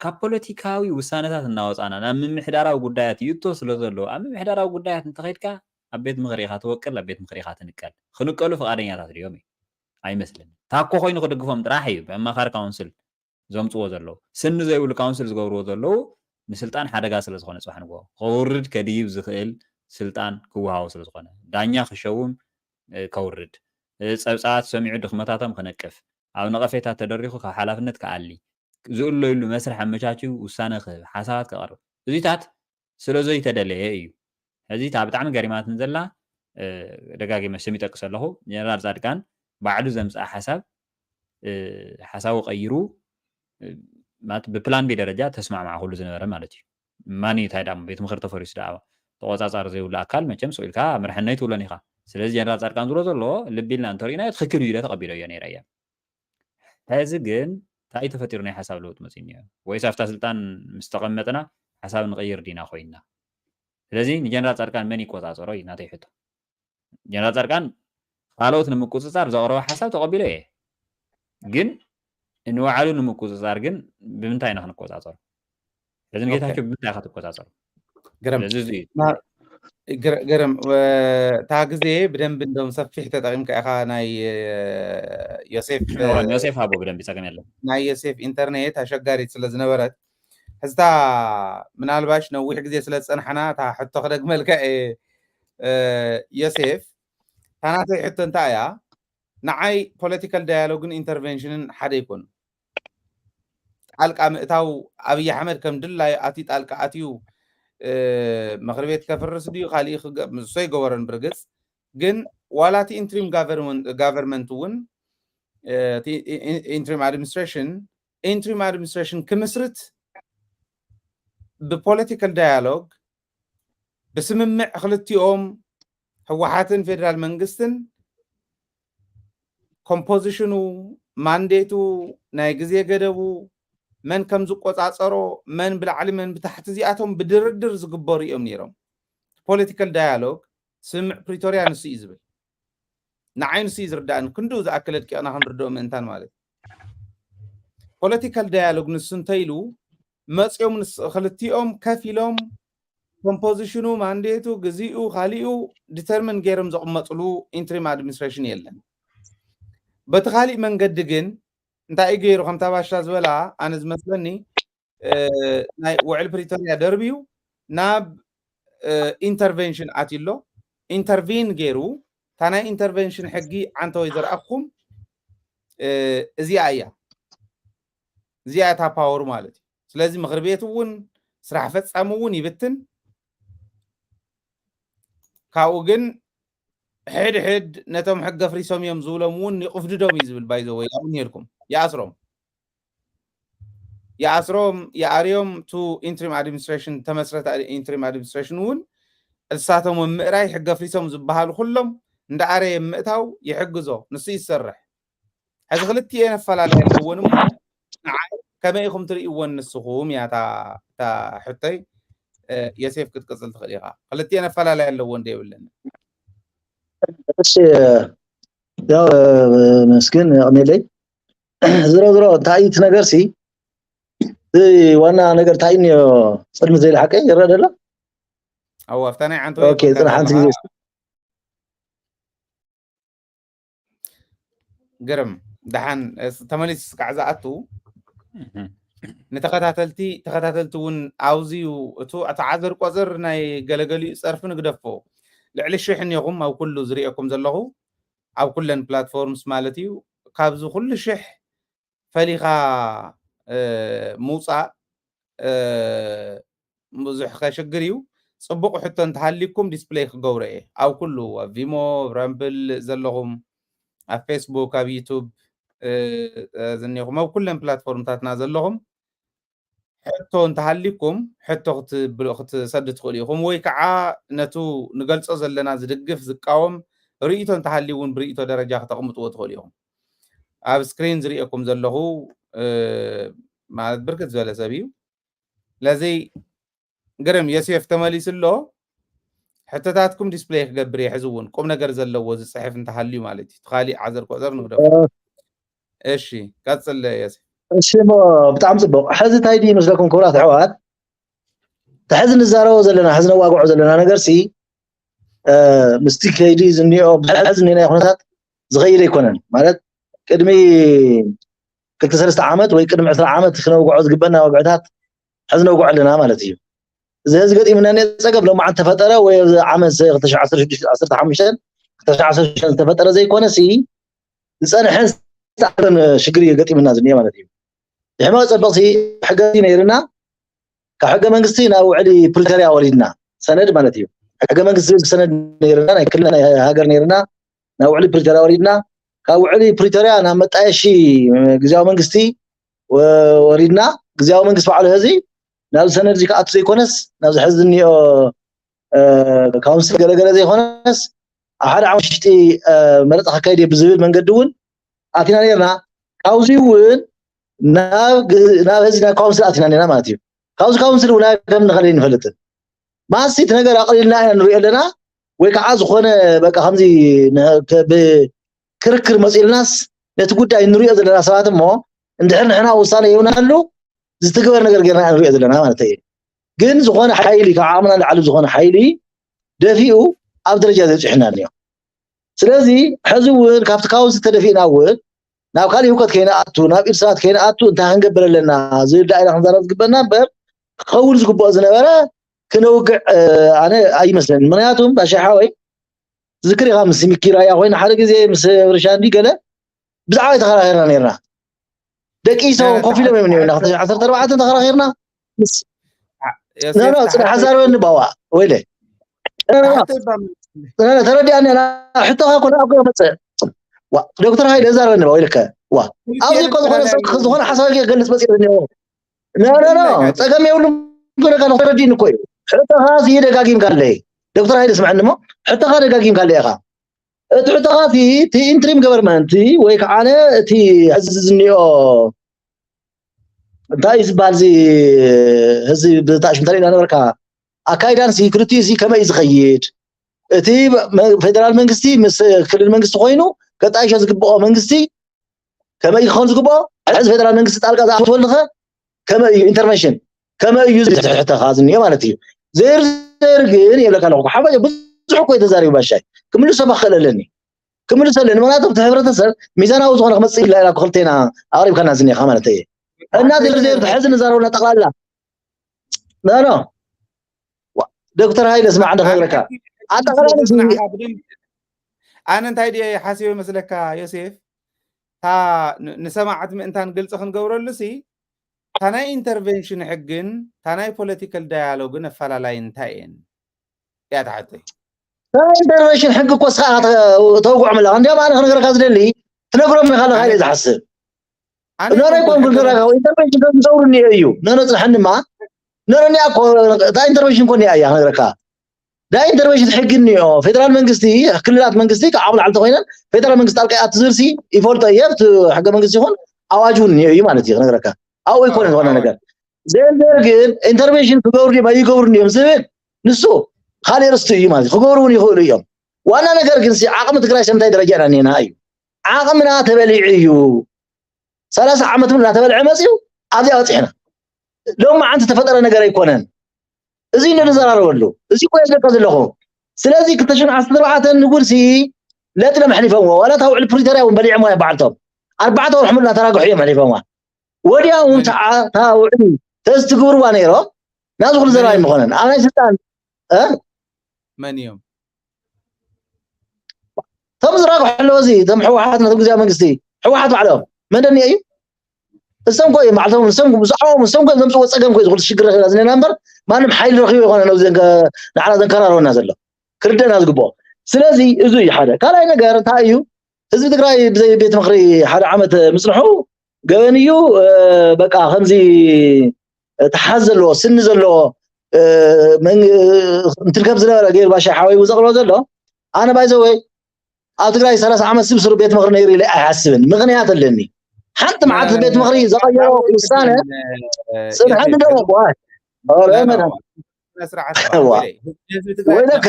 ካብ ፖለቲካዊ ውሳነታት እናወፃና ናብ ምምሕዳራዊ ጉዳያት ይእቶ ስለ ዘሎ ኣብ ምምሕዳራዊ ጉዳያት እንተኸይድካ ኣብ ቤት ምኽሪ ኢኻ ትወቅል፣ ኣብ ቤት ምኽሪ ኢኻ ትንቀል። ክንቀሉ ፍቓደኛታት ድዮም? ኣይመስልን። ታኮ ኮይኑ ክድግፎም ጥራሕ እዩ ብኣማኻሪ ካውንስል ዘምፅዎ ዘለዉ። ስኒ ዘይብሉ ካውንስል ዝገብርዎ ዘለዉ ንስልጣን ሓደጋ ስለ ዝኾነ ፅባሕ ንግሆ ከውርድ ከድይብ ዝኽእል ስልጣን ክወሃቦ ስለ ዝኾነ ዳኛ ክሸውም ከውርድ፣ ጸብጻባት ሰሚዑ ድኽመታቶም ክነቅፍ፣ ኣብ ነቐፌታ ተደሪኹ ካብ ሓላፍነት ክኣሊ፣ ዝእለዩሉ መስርሕ ኣመቻችዩ ውሳነ ክህብ፣ ሓሳባት ከቕርብ፣ እዚታት ስለ ዘይተደለየ እዩ። ሕዚ እታ ብጣዕሚ ገሪማትን ዘላ ደጋጊመ ስም ይጠቅስ ኣለኹ፣ ጀነራል ፃድቃን ባዕሉ ዘምፅኣ ሓሳብ ሓሳቡ ቀይሩ ማለት ብፕላን ቢ ደረጃ ተስማዕማዕኩሉ ዝነበረ ማለት እዩ። ማን እዩ እንታይ ዳሞ ቤት ምኽሪ ተፈሪሱ ደኣ ተቆፃፃሪ ዘይብሉ ኣካል መቸም ስኢልካ መርሐነይ ትብሎን ኢኻ። ስለዚ ጀነራል ፃድቃን ዝብሎ ዘሎ ልቢ ኢልና እንተሪእናዮ ትኽክል እዩ ኢለ ተቐቢለዮ ነይረ እየ። ሕዚ ግን እንታይ ተፈጢሩ ናይ ሓሳብ ለውጥ መፂኡ እኒኦ? ወይስ ኣብታ ስልጣን ምስ ተቐመጥና ሓሳብ ንቐይር ዲና ኮይንና? ስለዚ ንጀነራል ፃድቃን መን ይቆፃፀሮ እዩ ናተይ ሕቶ። ጀነራል ፃድቃን ካልኦት ንምቁፅፃር ዘቕረቦ ሓሳብ ተቐቢሎ እየ፣ ግን ንባዕሉ ንምቁፅፃር ግን ብምንታይ ኢና ክንቆፃፀሮ? ሕዚ ንጌታቸው ብምንታይ ኢኻ ትቆፃፀሮ? ገረም ስለዚ እዚ እዩ። ገረም እታ ግዜ ብደንብ እንደም ሰፊሕ ተጠቂምካ ኢኻ ናይ ዮሴፍ ዮሴፍ ሃቦ ብደንብ ይፀገም የለን። ናይ ዮሴፍ ኢንተርኔት ኣሸጋሪት ስለ ዝነበረት ሕዝታ ምናልባሽ ነዊሕ ግዜ ስለ ዝፀናሕና እታ ሕቶ ክደግመልካ እየ። ዮሴፍ እታ ናተይ ሕቶ እንታይ እያ? ንዓይ ፖለቲካል ዳያሎግን ኢንተርቨንሽንን ሓደ ይኮኑ። ጣልቃ ምእታው ኣብይ ኣሕመድ ከም ድላዩ ኣትዩ ጣልቃ ኣትዩ ምክሪ ቤት ከፍርስ ድዩ ካሊእ ንሶ ይገበሮን ብርግፅ ግን ዋላ እቲ ኢንትሪም ጋቨርንመንት እውን ኢንትሪም ኣድሚኒስትሬሽን ኢንትሪም ኣድሚኒስትሬሽን ክምስርት ብፖለቲካል ዳያሎግ ብስምምዕ ክልቲኦም ህወሓትን ፌደራል መንግስትን ኮምፖዚሽኑ ማንዴቱ ናይ ግዜ ገደቡ መን ከም ዝቆፃፀሮ መን ብላዕሊ መን ብታሕቲ እዚኣቶም ብድርድር ዝግበሩ እዮም ነይሮም። ፖለቲካል ዳያሎግ ስምምዕ ፕሪቶሪያ ንሱ እዩ ዝብል። ንዓይ ንሱ እዩ ዝርዳእኒ ክንድኡ ዝኣክል ኣድቂቕና ክንርድኦ ምእንታን ማለት እዩ። ፖለቲካል ዳያሎግ ንሱ እንተኢሉ መፂኦም ክልቲኦም ከፍ ኢሎም ኮምፖዚሽኑ ማንዴቱ ግዚኡ ካሊኡ ዲተርሚን ገይሮም ዘቕመፅሉ ኢንትሪም ኣድሚኒስትሬሽን የለን። በቲ ካሊእ መንገዲ ግን እንታይ እዩ ገይሩ ከምታ ባሻ ዝበላ ኣነ ዝመስለኒ ናይ ውዕል ፕሪቶሪያ ደርብዩ ናብ ኢንተርቬንሽን ኣትዩ ኣሎ። ኢንተርቪን ገይሩ እታ ናይ ኢንተርቬንሽን ሕጊ ዓንተወይ ዘርኣኹም እዚኣ እያ። እዚኣ እታ ፓወሩ ማለት እዩ። ስለዚ ምክሪ ቤት እውን ስራሕ ፈፃሚ እውን ይብትን። ካብኡ ግን ሕድ ሕድ ነቶም ሕጊ ኣፍሪሶም እዮም ዝብሎም እውን ይቕፍድዶም እዩ ዝብል ባይዘወይ ኣብኡ ነርኩም ይኣስሮም ይኣስሮም ይኣርዮም ቱ ኢንትሪም ኣድሚኒስትሬሽን ተመስረተ ኢንትሪም ኣድሚኒስትሬሽን እውን እሳቶም ኣብ ምእራይ ሕጊ ኣፍሪሶም ዝበሃሉ ኩሎም እንዳኣረየ ምእታው ይሕግዞ ንሱ ይሰርሕ ሕዚ ክልቲኤን ኣፈላላይ ኣለዎን እሞ ንዓይ ከመይ ኢኹም ትርእይዎን ንስኹም እያ እታ ሕቶይ የሴፍ ክትቅፅል ትኽእል ኢኻ ክልቲኤን ኣፈላላይ ኣለዎን ዶ የብለን እሺ ያው መስግን ኣቕኒለይ ዝሮ ዝሮ እንታይ እቲ ነገር ሲ ዋና ነገር እንታይ እኒኦ ፅልሚ ዘይለ ሓቀይ ይረአ ደሎ ኣዎ ኣብታ ናይ ዓንቶ ኦኬ ፅና ሓንቲ ግዜ ግርም ደሓን ተመሊስ ስካዕ ዝኣቱ ንተኸታተልቲ ተኸታተልቲ እውን ኣውዝዩ እቱ እቲ ዓዘር ቆዘር ናይ ገለገሊኡ ፀርፊ ንግደፎ ልዕሊ ሽሕ እኒኹም ኣብ ኩሉ ዝሪኤኩም ዘለኹ ኣብ ኩለን ፕላትፎርምስ ማለት እዩ ካብዚ ኩሉ ሽሕ ፈሊኻ ምውፃእ ብዙሕ ከሽግር እዩ ፅቡቅ ሕቶ እንተሃሊኩም ዲስፕሌይ ክገብሮ እየ ኣብ ኩሉ ኣብ ቪሞ ረምብል ዘለኹም ኣብ ፌስቡክ ኣብ ዩቱብ ዝኒኹም ኣብ ኩለን ፕላትፎርምታትና ዘለኹም ሕቶ እንተሃሊኩም ሕቶ ክትሰዱ ትኽእሉ ኢኹም ወይ ከዓ ነቱ ንገልፆ ዘለና ዝድግፍ ዝቃወም ርእቶ እንተሃልዩ እውን ብርእቶ ደረጃ ክተቕምጥዎ ትኽእሉ ኢኹም ኣብ ስክሪን ዝርእየኩም ዘለኹ ማለት ብርክት ዝበለ ሰብ እዩ ስለዚ ግርም የሴፍ ተመሊሱ ኣሎ ሕቶታትኩም ዲስፕሌይ ክገብር እየ ሕዚ እውን ቁም ነገር ዘለዎ ዝፅሕፍ እንተሃልዩ ማለት እዩ ካሊእ ዓዘር ቆፀር ንግደፍ እሺ ቀፅል የሴፍ እሺ ሞ ብጣዕሚ ፅቡቅ ሕዚ እንታይ ድዩ ይመስለኩም ክብራት ኣሕዋት ሕዚ ንዛረቦ ዘለና ሕዚ ነዋግዖ ዘለና ነገር ሲ ምስቲ ከይዲ ዝኒኦ ብሕዚ ዝኒናዮ ኩነታት ዝኸይድ ኣይኮነን ማለት ቅድሚ ክልተ ሰለስተ ዓመት ወይ ቅድሚ ዕስራ ዓመት ክነውግዖ ዝግበና ወግዕታት ሕዚ ነውግዖ ኣለና ማለት እዩ እዚ ሕዚ ገጢምና ጸገም ሎማዓንት ተፈጠረ ወይ ኣብዚ ዓመት ክልተ ሺሕ ዓሰርተ ሽዱሽተ ዓሰርተ ሓሙሽተ ተሽዓሰርተ ዝተፈጠረ ዘይኮነ ሲ ዝፀንሐን ዝተኣረን ሽግር እዩ ገጢምና ዝኒኦ ማለት እዩ። ድሕሪ መቐፀል በቕሲ ሕገ ነይርና ካብ ሕገ መንግስቲ ናብ ውዕሊ ፕሪቶርያ ወሪድና ሰነድ ማለት እዩ። ሕገ መንግስቲ ዝብል ሰነድ ነይርና ናይ ክልል ናይ ሃገር ነይርና ናብ ውዕሊ ፕሪቶርያ ወሪድና ካብ ውዕሊ ፕሪቶርያ ናብ መጣየሺ ግዝያዊ መንግስቲ ወሪድና ግዝያዊ መንግስቲ ባዕሉ ህዚ ናብ ሰነድ እዚ ክኣቱ ዘይኮነስ ናብዚ ሕዚ ዝኒኦ ካውንስል ገለገለ ዘይኮነስ ኣብ ሓደ ዓመት ሽጢ መረፃ ክካይድ ብዝብል መንገዲ እውን ኣቲና ነርና። ካብዚ እውን ናብ ህዚ ናብ ካውንስል ኣቲና ነርና ማለት እዩ። ካብዚ ካውንስል እውን ከም ንኸደ ይንፈልጥን ማሲ እቲ ነገር ኣቕሊልና ኢና ንሪኦ ኣለና ወይ ከዓ ዝኾነ በቃ ከምዚ ክርክር መፂልናስ ነቲ ጉዳይ ንሪኦ ዘለና ሰባት እሞ እንድሕር ንሕና ውሳነ የውናሉ ዝትግበር ነገር ጌርና ንሪኦ ዘለና ማለት እዩ። ግን ዝኾነ ሓይሊ ካብ ዓቕምና ንላዕሊ ዝኾነ ሓይሊ ደፊኡ ኣብ ደረጃ ዘብፅሕና እኒኦ። ስለዚ ሕዚ እውን ካብቲ ካውንስል ተደፊእና እውን ናብ ካልእ ህውከት ከይንኣቱ ናብ ኢድ ሰባት ከይንኣቱ እንታይ ክንገብር ኣለና ዝብል ዳኢና ክንዛረብ ዝግበና እምበር ክኸውን ዝግብኦ ዝነበረ ክነውግዕ ኣነ ኣይመስለኒ። ምክንያቱም ባሻ ሓወይ ዝክር ኢኻ ምስ ሚኪ ራያ ኮይኑ ሓደ ግዜ ምስ ርሻንዲ ገለ ብዛዕባ ተኸራኺርና ነርና። ደቂ ኢሳው ኮፍ ኢሎም እዮም ነርና ክልተ ሺሕ ዓሰርተ ኣርባዕተ ተኸራኺርና። ጽናሕ ዛረበኒ ባዋ ወይለ ተረዲኣኒ። ሕቶኻ ኮነ ኣብ መፀ ዶክተር ሃይለ ዛረበኒ ባ ወይልከ ዋ ኣብዚ እኮ ዝኾነ ሰብ ዝኾነ ሓሳብ ክገልፅ መፅእ ጸገም የብሉም። ተረዲእኒ እኮ እዩ። ሕቶኻ ደጋጊምካ ኣለይ ዶክተር ሃይለ ስምዐኒ እሞ ሕቶኻ ደጋጊምካ ኣለይ ኢኻ። እቲ ሕቶኻ እቲ ኢንትሪም ገቨርንመንት ወይ ከዓ እቲ ሕዚ ዝኒኦ እንታይ እዩ ዝበሃል እዚ ህዚ ብጣዕሚ እንተሪእና ነበርካ ኣካይዳን ክልቲኡ እዚ ከመይ እዩ ዝኸይድ እቲ ፌደራል መንግስቲ ምስ ክልል መንግስቲ ኮይኑ ከጣይሾ ዝግብኦ መንግስቲ ከመይ ክኸውን ዝግብኦ ሕዚ ፌደራል መንግስቲ ጣልቃ ዝኣትወልኸ ከመይ እዩ ኢንተርቨንሽን ከመይ እዩ ዝሕተኻ ዝኒኦ ማለት እዩ። ዘይርዘር ግን የብለካ ኣለኹ ሓባ ብዙሕ እኮ ተዛሪቡ ባሻይ ክምልሶ ክኽእል ኣለኒ ክምልሶ ኣለኒ ምክንያቱ እቲ ሕብረተሰብ ሚዛናዊ ዝኾነ ክመፅእ ኢላ ኢላ ክልቴና ኣቕሪብካና ዝኒኻ ማለት እየ እና ዘይርዘር ሕዚ ንዛረብና ጠቕላላ ኖ ኖ ዶክተር ሃይለ ስማዕ እንደ ክብረካ ኣጠቓላሊ ኣነ እንታይ ድየ ሓሲበ መስለካ ዮሴፍ እታ ንሰማዕቲ ምእንታን ግልፂ ክንገብረሉ ሲ እታ ናይ ኢንተርቨንሽን ሕግን እታ ናይ ፖለቲካል ዳያሎግን ኣፈላላይ እንታይ እየን እያ ትሓተይ ናይ ኢንተርቨንሽን ሕጊ እኮ ስኻ ተውግዖም ኣለኻ እንዲያም ኣነ ክነግረካ ዝደሊ ትነግሮም ኢኻ ኣለካ ኢለ ዝሓስብ እኖረ ይኮን ክነግረካ ኢንተርቨንሽን ከም ዝገብሩ እኒኦ እዩ ነነ ፅንሐንማ ነረ እኒኣ እኮ እታ ኢንተርቨንሽን እኮ እኒኣ እያ ክነግረካ ናይ ኢንተርቨንሽን ሕጊ እኒኦ ፌደራል መንግስቲ ክልላት መንግስቲ ካብ ዓቕሚ ላዕሊ ተኮይነን ፌደራል መንግስቲ ጣልቃ ይኣቱ ዝብል ሲ ይፈልጦ እየ ብቲ ሕገ መንግስቲ ይኹን ኣዋጅ እውን እኒኦ እዩ ማለት እዩ ክነግረካ ኣብኡ ይኮነ ዝኾነ ነገር ዘየንዘር ግን ኢንተርቨንሽን ክገብሩ ድዮም ኣይገብሩ ድዮም ዝብል ንሱ ካልእ ርስቲ እዩ ማለት ክገብሩ እውን ይኽእሉ እዮም ዋና ነገር ግን ዓቕሚ ትግራይ ሰምታይ ደረጃ ኢና እኒና እዩ ዓቕምና ተበሊዑ እዩ ሰላሳ ዓመት እውን እናተበልዐ መፅዩ ኣብዚኣ በፂሕና ሎም መዓንቲ ተፈጠረ ነገር ኣይኮነን እዚ ንዘራረበሉ እዚ እኮ የዝለካ ዘለኹ ስለዚ ክልተ ሽሕን ዓሰርተ ኣርባዕተን ንጉድ ሲ ለጥሎም ኣሕሊፎምዎ ዋላ እታ ውዕሊ ፕሪቶርያ እውን በሊዖምዋ እዮም በዓልቶም ኣርባዕተ ወርሒ ሙሉ እናተራግሑ እዮም ኣሕሊፎምዋ ወዲያው እውን ተዓ እታ ውዕሊ ተዝትግብርዋ ነይሮም ናዚ ኩሉ ዘረባ ኣይምኾነን ኣብ ናይ ስልጣን እ መን እዮም እቶም ዝራግሑ ኣለዎ እዚ እቶም ህወሓት ነቶም ግዜያዊ መንግስቲ ህወሓት ባዕሎም መን ደንዮ እዩ እሶም ኮ እዮም ባዕልቶም እሶም ብዛዕባኦም እሶም ኮ ዘምፅዎ ፀገም ኮ ዝኩሉ ሽግር ረኪብና ዝኔና እምበር ማንም ሓይሊ ረኪቡ ይኮነ ነዚ ንዓና ዘንከራርወና ዘሎ ክርደና ዝግብኦ ስለዚ እዚ እዩ ሓደ ካልኣይ ነገር እንታይ እዩ ህዝቢ ትግራይ ብዘይ ቤት ምክሪ ሓደ ዓመት ምፅንሑ ገበን እዩ በቃ ከምዚ ተሓዝ ዘለዎ ስኒ ዘለዎ እንትርከብ ዝነበረ ገይሩ ባሻ ሓወይ ዘቕርቦ ዘሎ ኣነ ባይዘወይ ኣብ ትግራይ ሰላሳ ዓመት ስብስሩ ቤት ምክሪ ነይሩ ኢለ ኣይሓስብን ምክንያት ኣለኒ ሓንቲ መዓልቲ ቤት ምክሪ ዘቐየሮ ውሳነ ፅንሐኒ ደሞ ወይለከ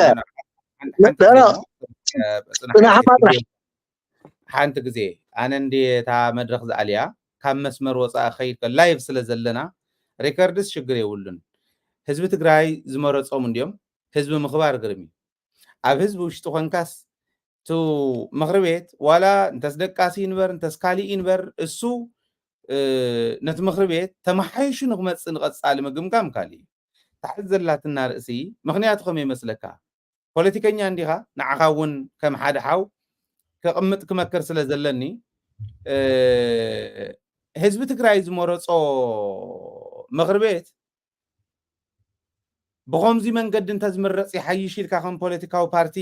ፅናሓ ማጥራሕ ሓንቲ ግዜ ኣነ እንዲ እታ መድረክ ዝኣልያ ካብ መስመር ወፃኢ ከይድ ላይቭ ስለ ዘለና ሪከርድስ ሽግር የብሉን ህዝቢ ትግራይ ዝመረፆም እንዲዮም ህዝቢ ምኽባር ግርም እዩ ኣብ ህዝቢ ውሽጢ ኮንካስ ቱ ምኽሪ ቤት ዋላ እንተስ ደቃሲ ይንበር እንተስ ካሊእ ይንበር እሱ ነቲ ምኽሪ ቤት ተመሓይሹ ንክመፅእ ንቐፃሊ ምግምጋም ካሊእ እዩ ታሕዚ ዘላትና ርእሲ ምኽንያቱ ከመይ ይመስለካ ፖለቲከኛ እንዲኻ፣ ንዓኻ እውን ከም ሓደ ሓው ከቕምጥ ክመክር ስለ ዘለኒ፣ ህዝቢ ትግራይ ዝመረፆ ምኽሪ ቤት ብኸምዚ መንገዲ እንተዝምረፅ ይሓይሽ ኢልካ ከም ፖለቲካዊ ፓርቲ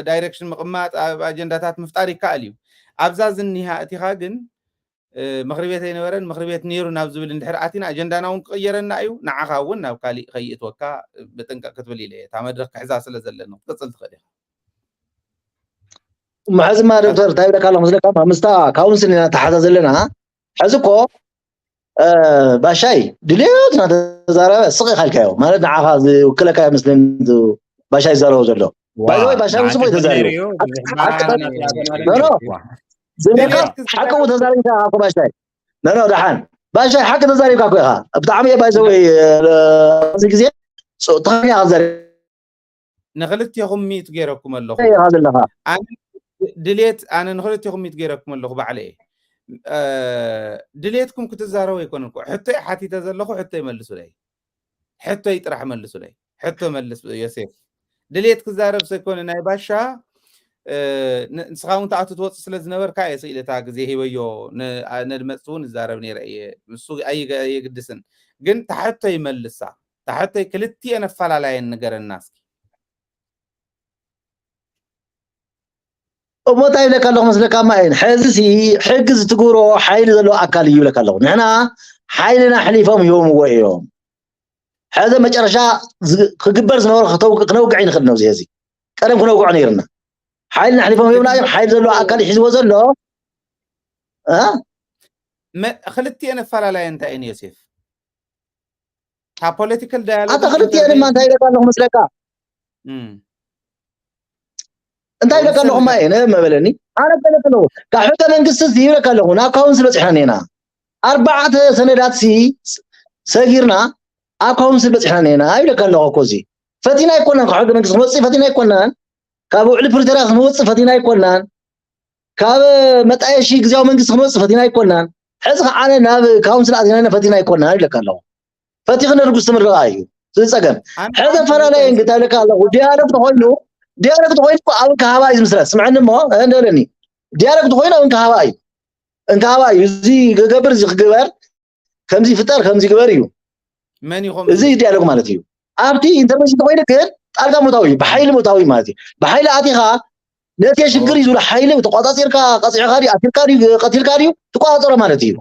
ዳይሬክሽን ምቕማጥ፣ ኣብ ኣጀንዳታት ምፍጣር ይከኣል እዩ። ኣብዛ ዝኒሃ እቲኻ ግን ምኽሪ ቤት ኣይነበረን፣ ምኽሪ ቤት ነይሩ ናብ ዝብል እንድሕር ኣቲና ኣጀንዳና እውን ክቕየረና እዩ። ንዓኻ እውን ናብ ካሊእ ከይእትወካ ብጥንቀቕ ክትብል ኢለ እየ፣ እታ መድረኽ ክሕዛ ስለ ዘለኒ ክትቅፅል ትኽእል ኢኻ። መሐዝማ ዶክተር እንታይ ይብለካ ኣለኹ መስለካ፣ ምስታ ካውንስል ኢና ተሓዛ ዘለና። ሕዚ እኮ ባሻይ ድሌት እናተዛረበ ስቕ ኢልካዮ ማለት ንዓኻ ዝውክለካ ይመስለኒ። ባሻይ ዝዛረቦ ዘሎ ባሻይ ስቕ ተዛሪቡ። ዝብለካ ሓቂ ተዛሪብካ እኮ ባሻይ። ኖ ኖ ደሓን ባሻይ ሓቂ ተዛሪብካ እኮ ኢኻ። ብጣዕሚ እየ ባይዘወይ እዚ ግዜ ተኸኛ ክዛሪብ ንክልቴኹም ሚት ገይረኩም ኣለኹ ኢኻ ዘለኻ። ድሌት ኣነ ንክልቴኹም ሚት ገይረኩም ኣለኹ ባዕለ እየ። ድሌትኩም ክትዛረቡ ኣይኮነን እኮ፣ ሕቶይ ሓቲተ ዘለኹ ሕቶይ መልሱለይ። ሕቶይ ጥራሕ መልሱለይ። ሕቶ መልስ ዮሴፍ። ድሌት ክዛረብ ሰይኮነ ናይ ባሻ ንስኻ እውን ተኣቱ ትወፅእ ስለ ዝነበርካ እየ ስኢለታ ግዜ ሂበዮ። ነድመፅቲ እውን እዛረብ ነይረ እየ። ንሱ ኣይገድስን ግን ታሕቶ ይመልሳ። ታሕቶይ ክልቲኤን ኣፈላላየን ንገረና እስኪ። እሞ እንታይ ይብለካ ኣለኹ መስለካ ማይን፣ ሕዚ ሲ ሕጊ ዝትግብሮ ሓይሊ ዘለዎ ኣካል እዩ ይብለካ ኣለኹ። ንሕና ሓይልና ኣሕሊፎም ሂቦምዎ እዮም። ሕዚ መጨረሻ ክግበር ዝነበሮ ክነውግዕ ይንኽእል ነው። እዚ ቀደም ክነውግዖ ነይርና። ሓይልና ኣሕሊፎም ሂቦምና እዮም። ሓይሊ ዘለዎ ኣካል ሒዝዎ ዘሎ ክልቲኤን ኣፈላላየን እንታይ እየን ዮሴፍ? ካብ ፖለቲካል ዳያሎግ ኣታ ክልቲኤን ድማ እንታይ ይብለካ ኣለኹ መስለካ? እንታይ ይብለካ ኣለኹ ማየ ነ መበለኒ ኣነ ገለክ ኣለኹ ካብ ሕገ መንግስቲ ይብለካ ኣለኹ ናብ ካውንስል በፂሕና ኔና ኣርባዕተ ሰነዳት ሲ ሰጊርና ኣብ ካውንስል በፂሕና ኔና ይብለካ ኣለኹ እኮ እዚ ፈቲና ኣይኮናን ካብ ሕገ መንግስቲ ክንወፅእ ፈቲና ኣይኮናን ካብ ውዕሊ ፕሪቶሪያ ክንወፅእ ፈቲና ኣይኮናን ካብ መጣየሺ ግዜያዊ መንግስቲ ክንወፅእ ፈቲና ኣይኮናን ሕዚ ከዓ ናብ ካውንስል ኣዚና ፈቲና ኣይኮናን ይብለካ ኣለኹ ፈቲኽን ርጉስ ትምርቓ እዩ ዝፀገም ሕዚ ኣፈላለየ እንግታ ልካ ኣለኹ ዲያሎግ ተኮይኑ ዲያሎግ ተኮይኑ ኣብ እንካሃባ እዩ ዝምስረት ስምዐኒ እሞ እንደለኒ ዲያሎግ ተኮይኑ ኣብ እንካሃባ እዩ እንካሃባ እዩ እዚ ክገብር እዚ ክግበር ከምዚ ይፍጠር ከምዚ ግበር እዩ መን ይኾም እዚ ዲያሎግ ማለት እዩ ኣብቲ ኢንተርቬንሽን ተኮይኑ ግን ጣልቃ ምእታዊ እዩ ብሓይሊ ምእታዊ ማለት እዩ ብሓይሊ ኣቲኻ ነቲ ሽግር እዩ ዝብሉ ሓይሊ ተቋፃፂርካ ቀፂዕካ ድዩ ኣቲልካ ድዩ ቀቲልካ ድዩ ትቋፃፀሮ ማለት እዩ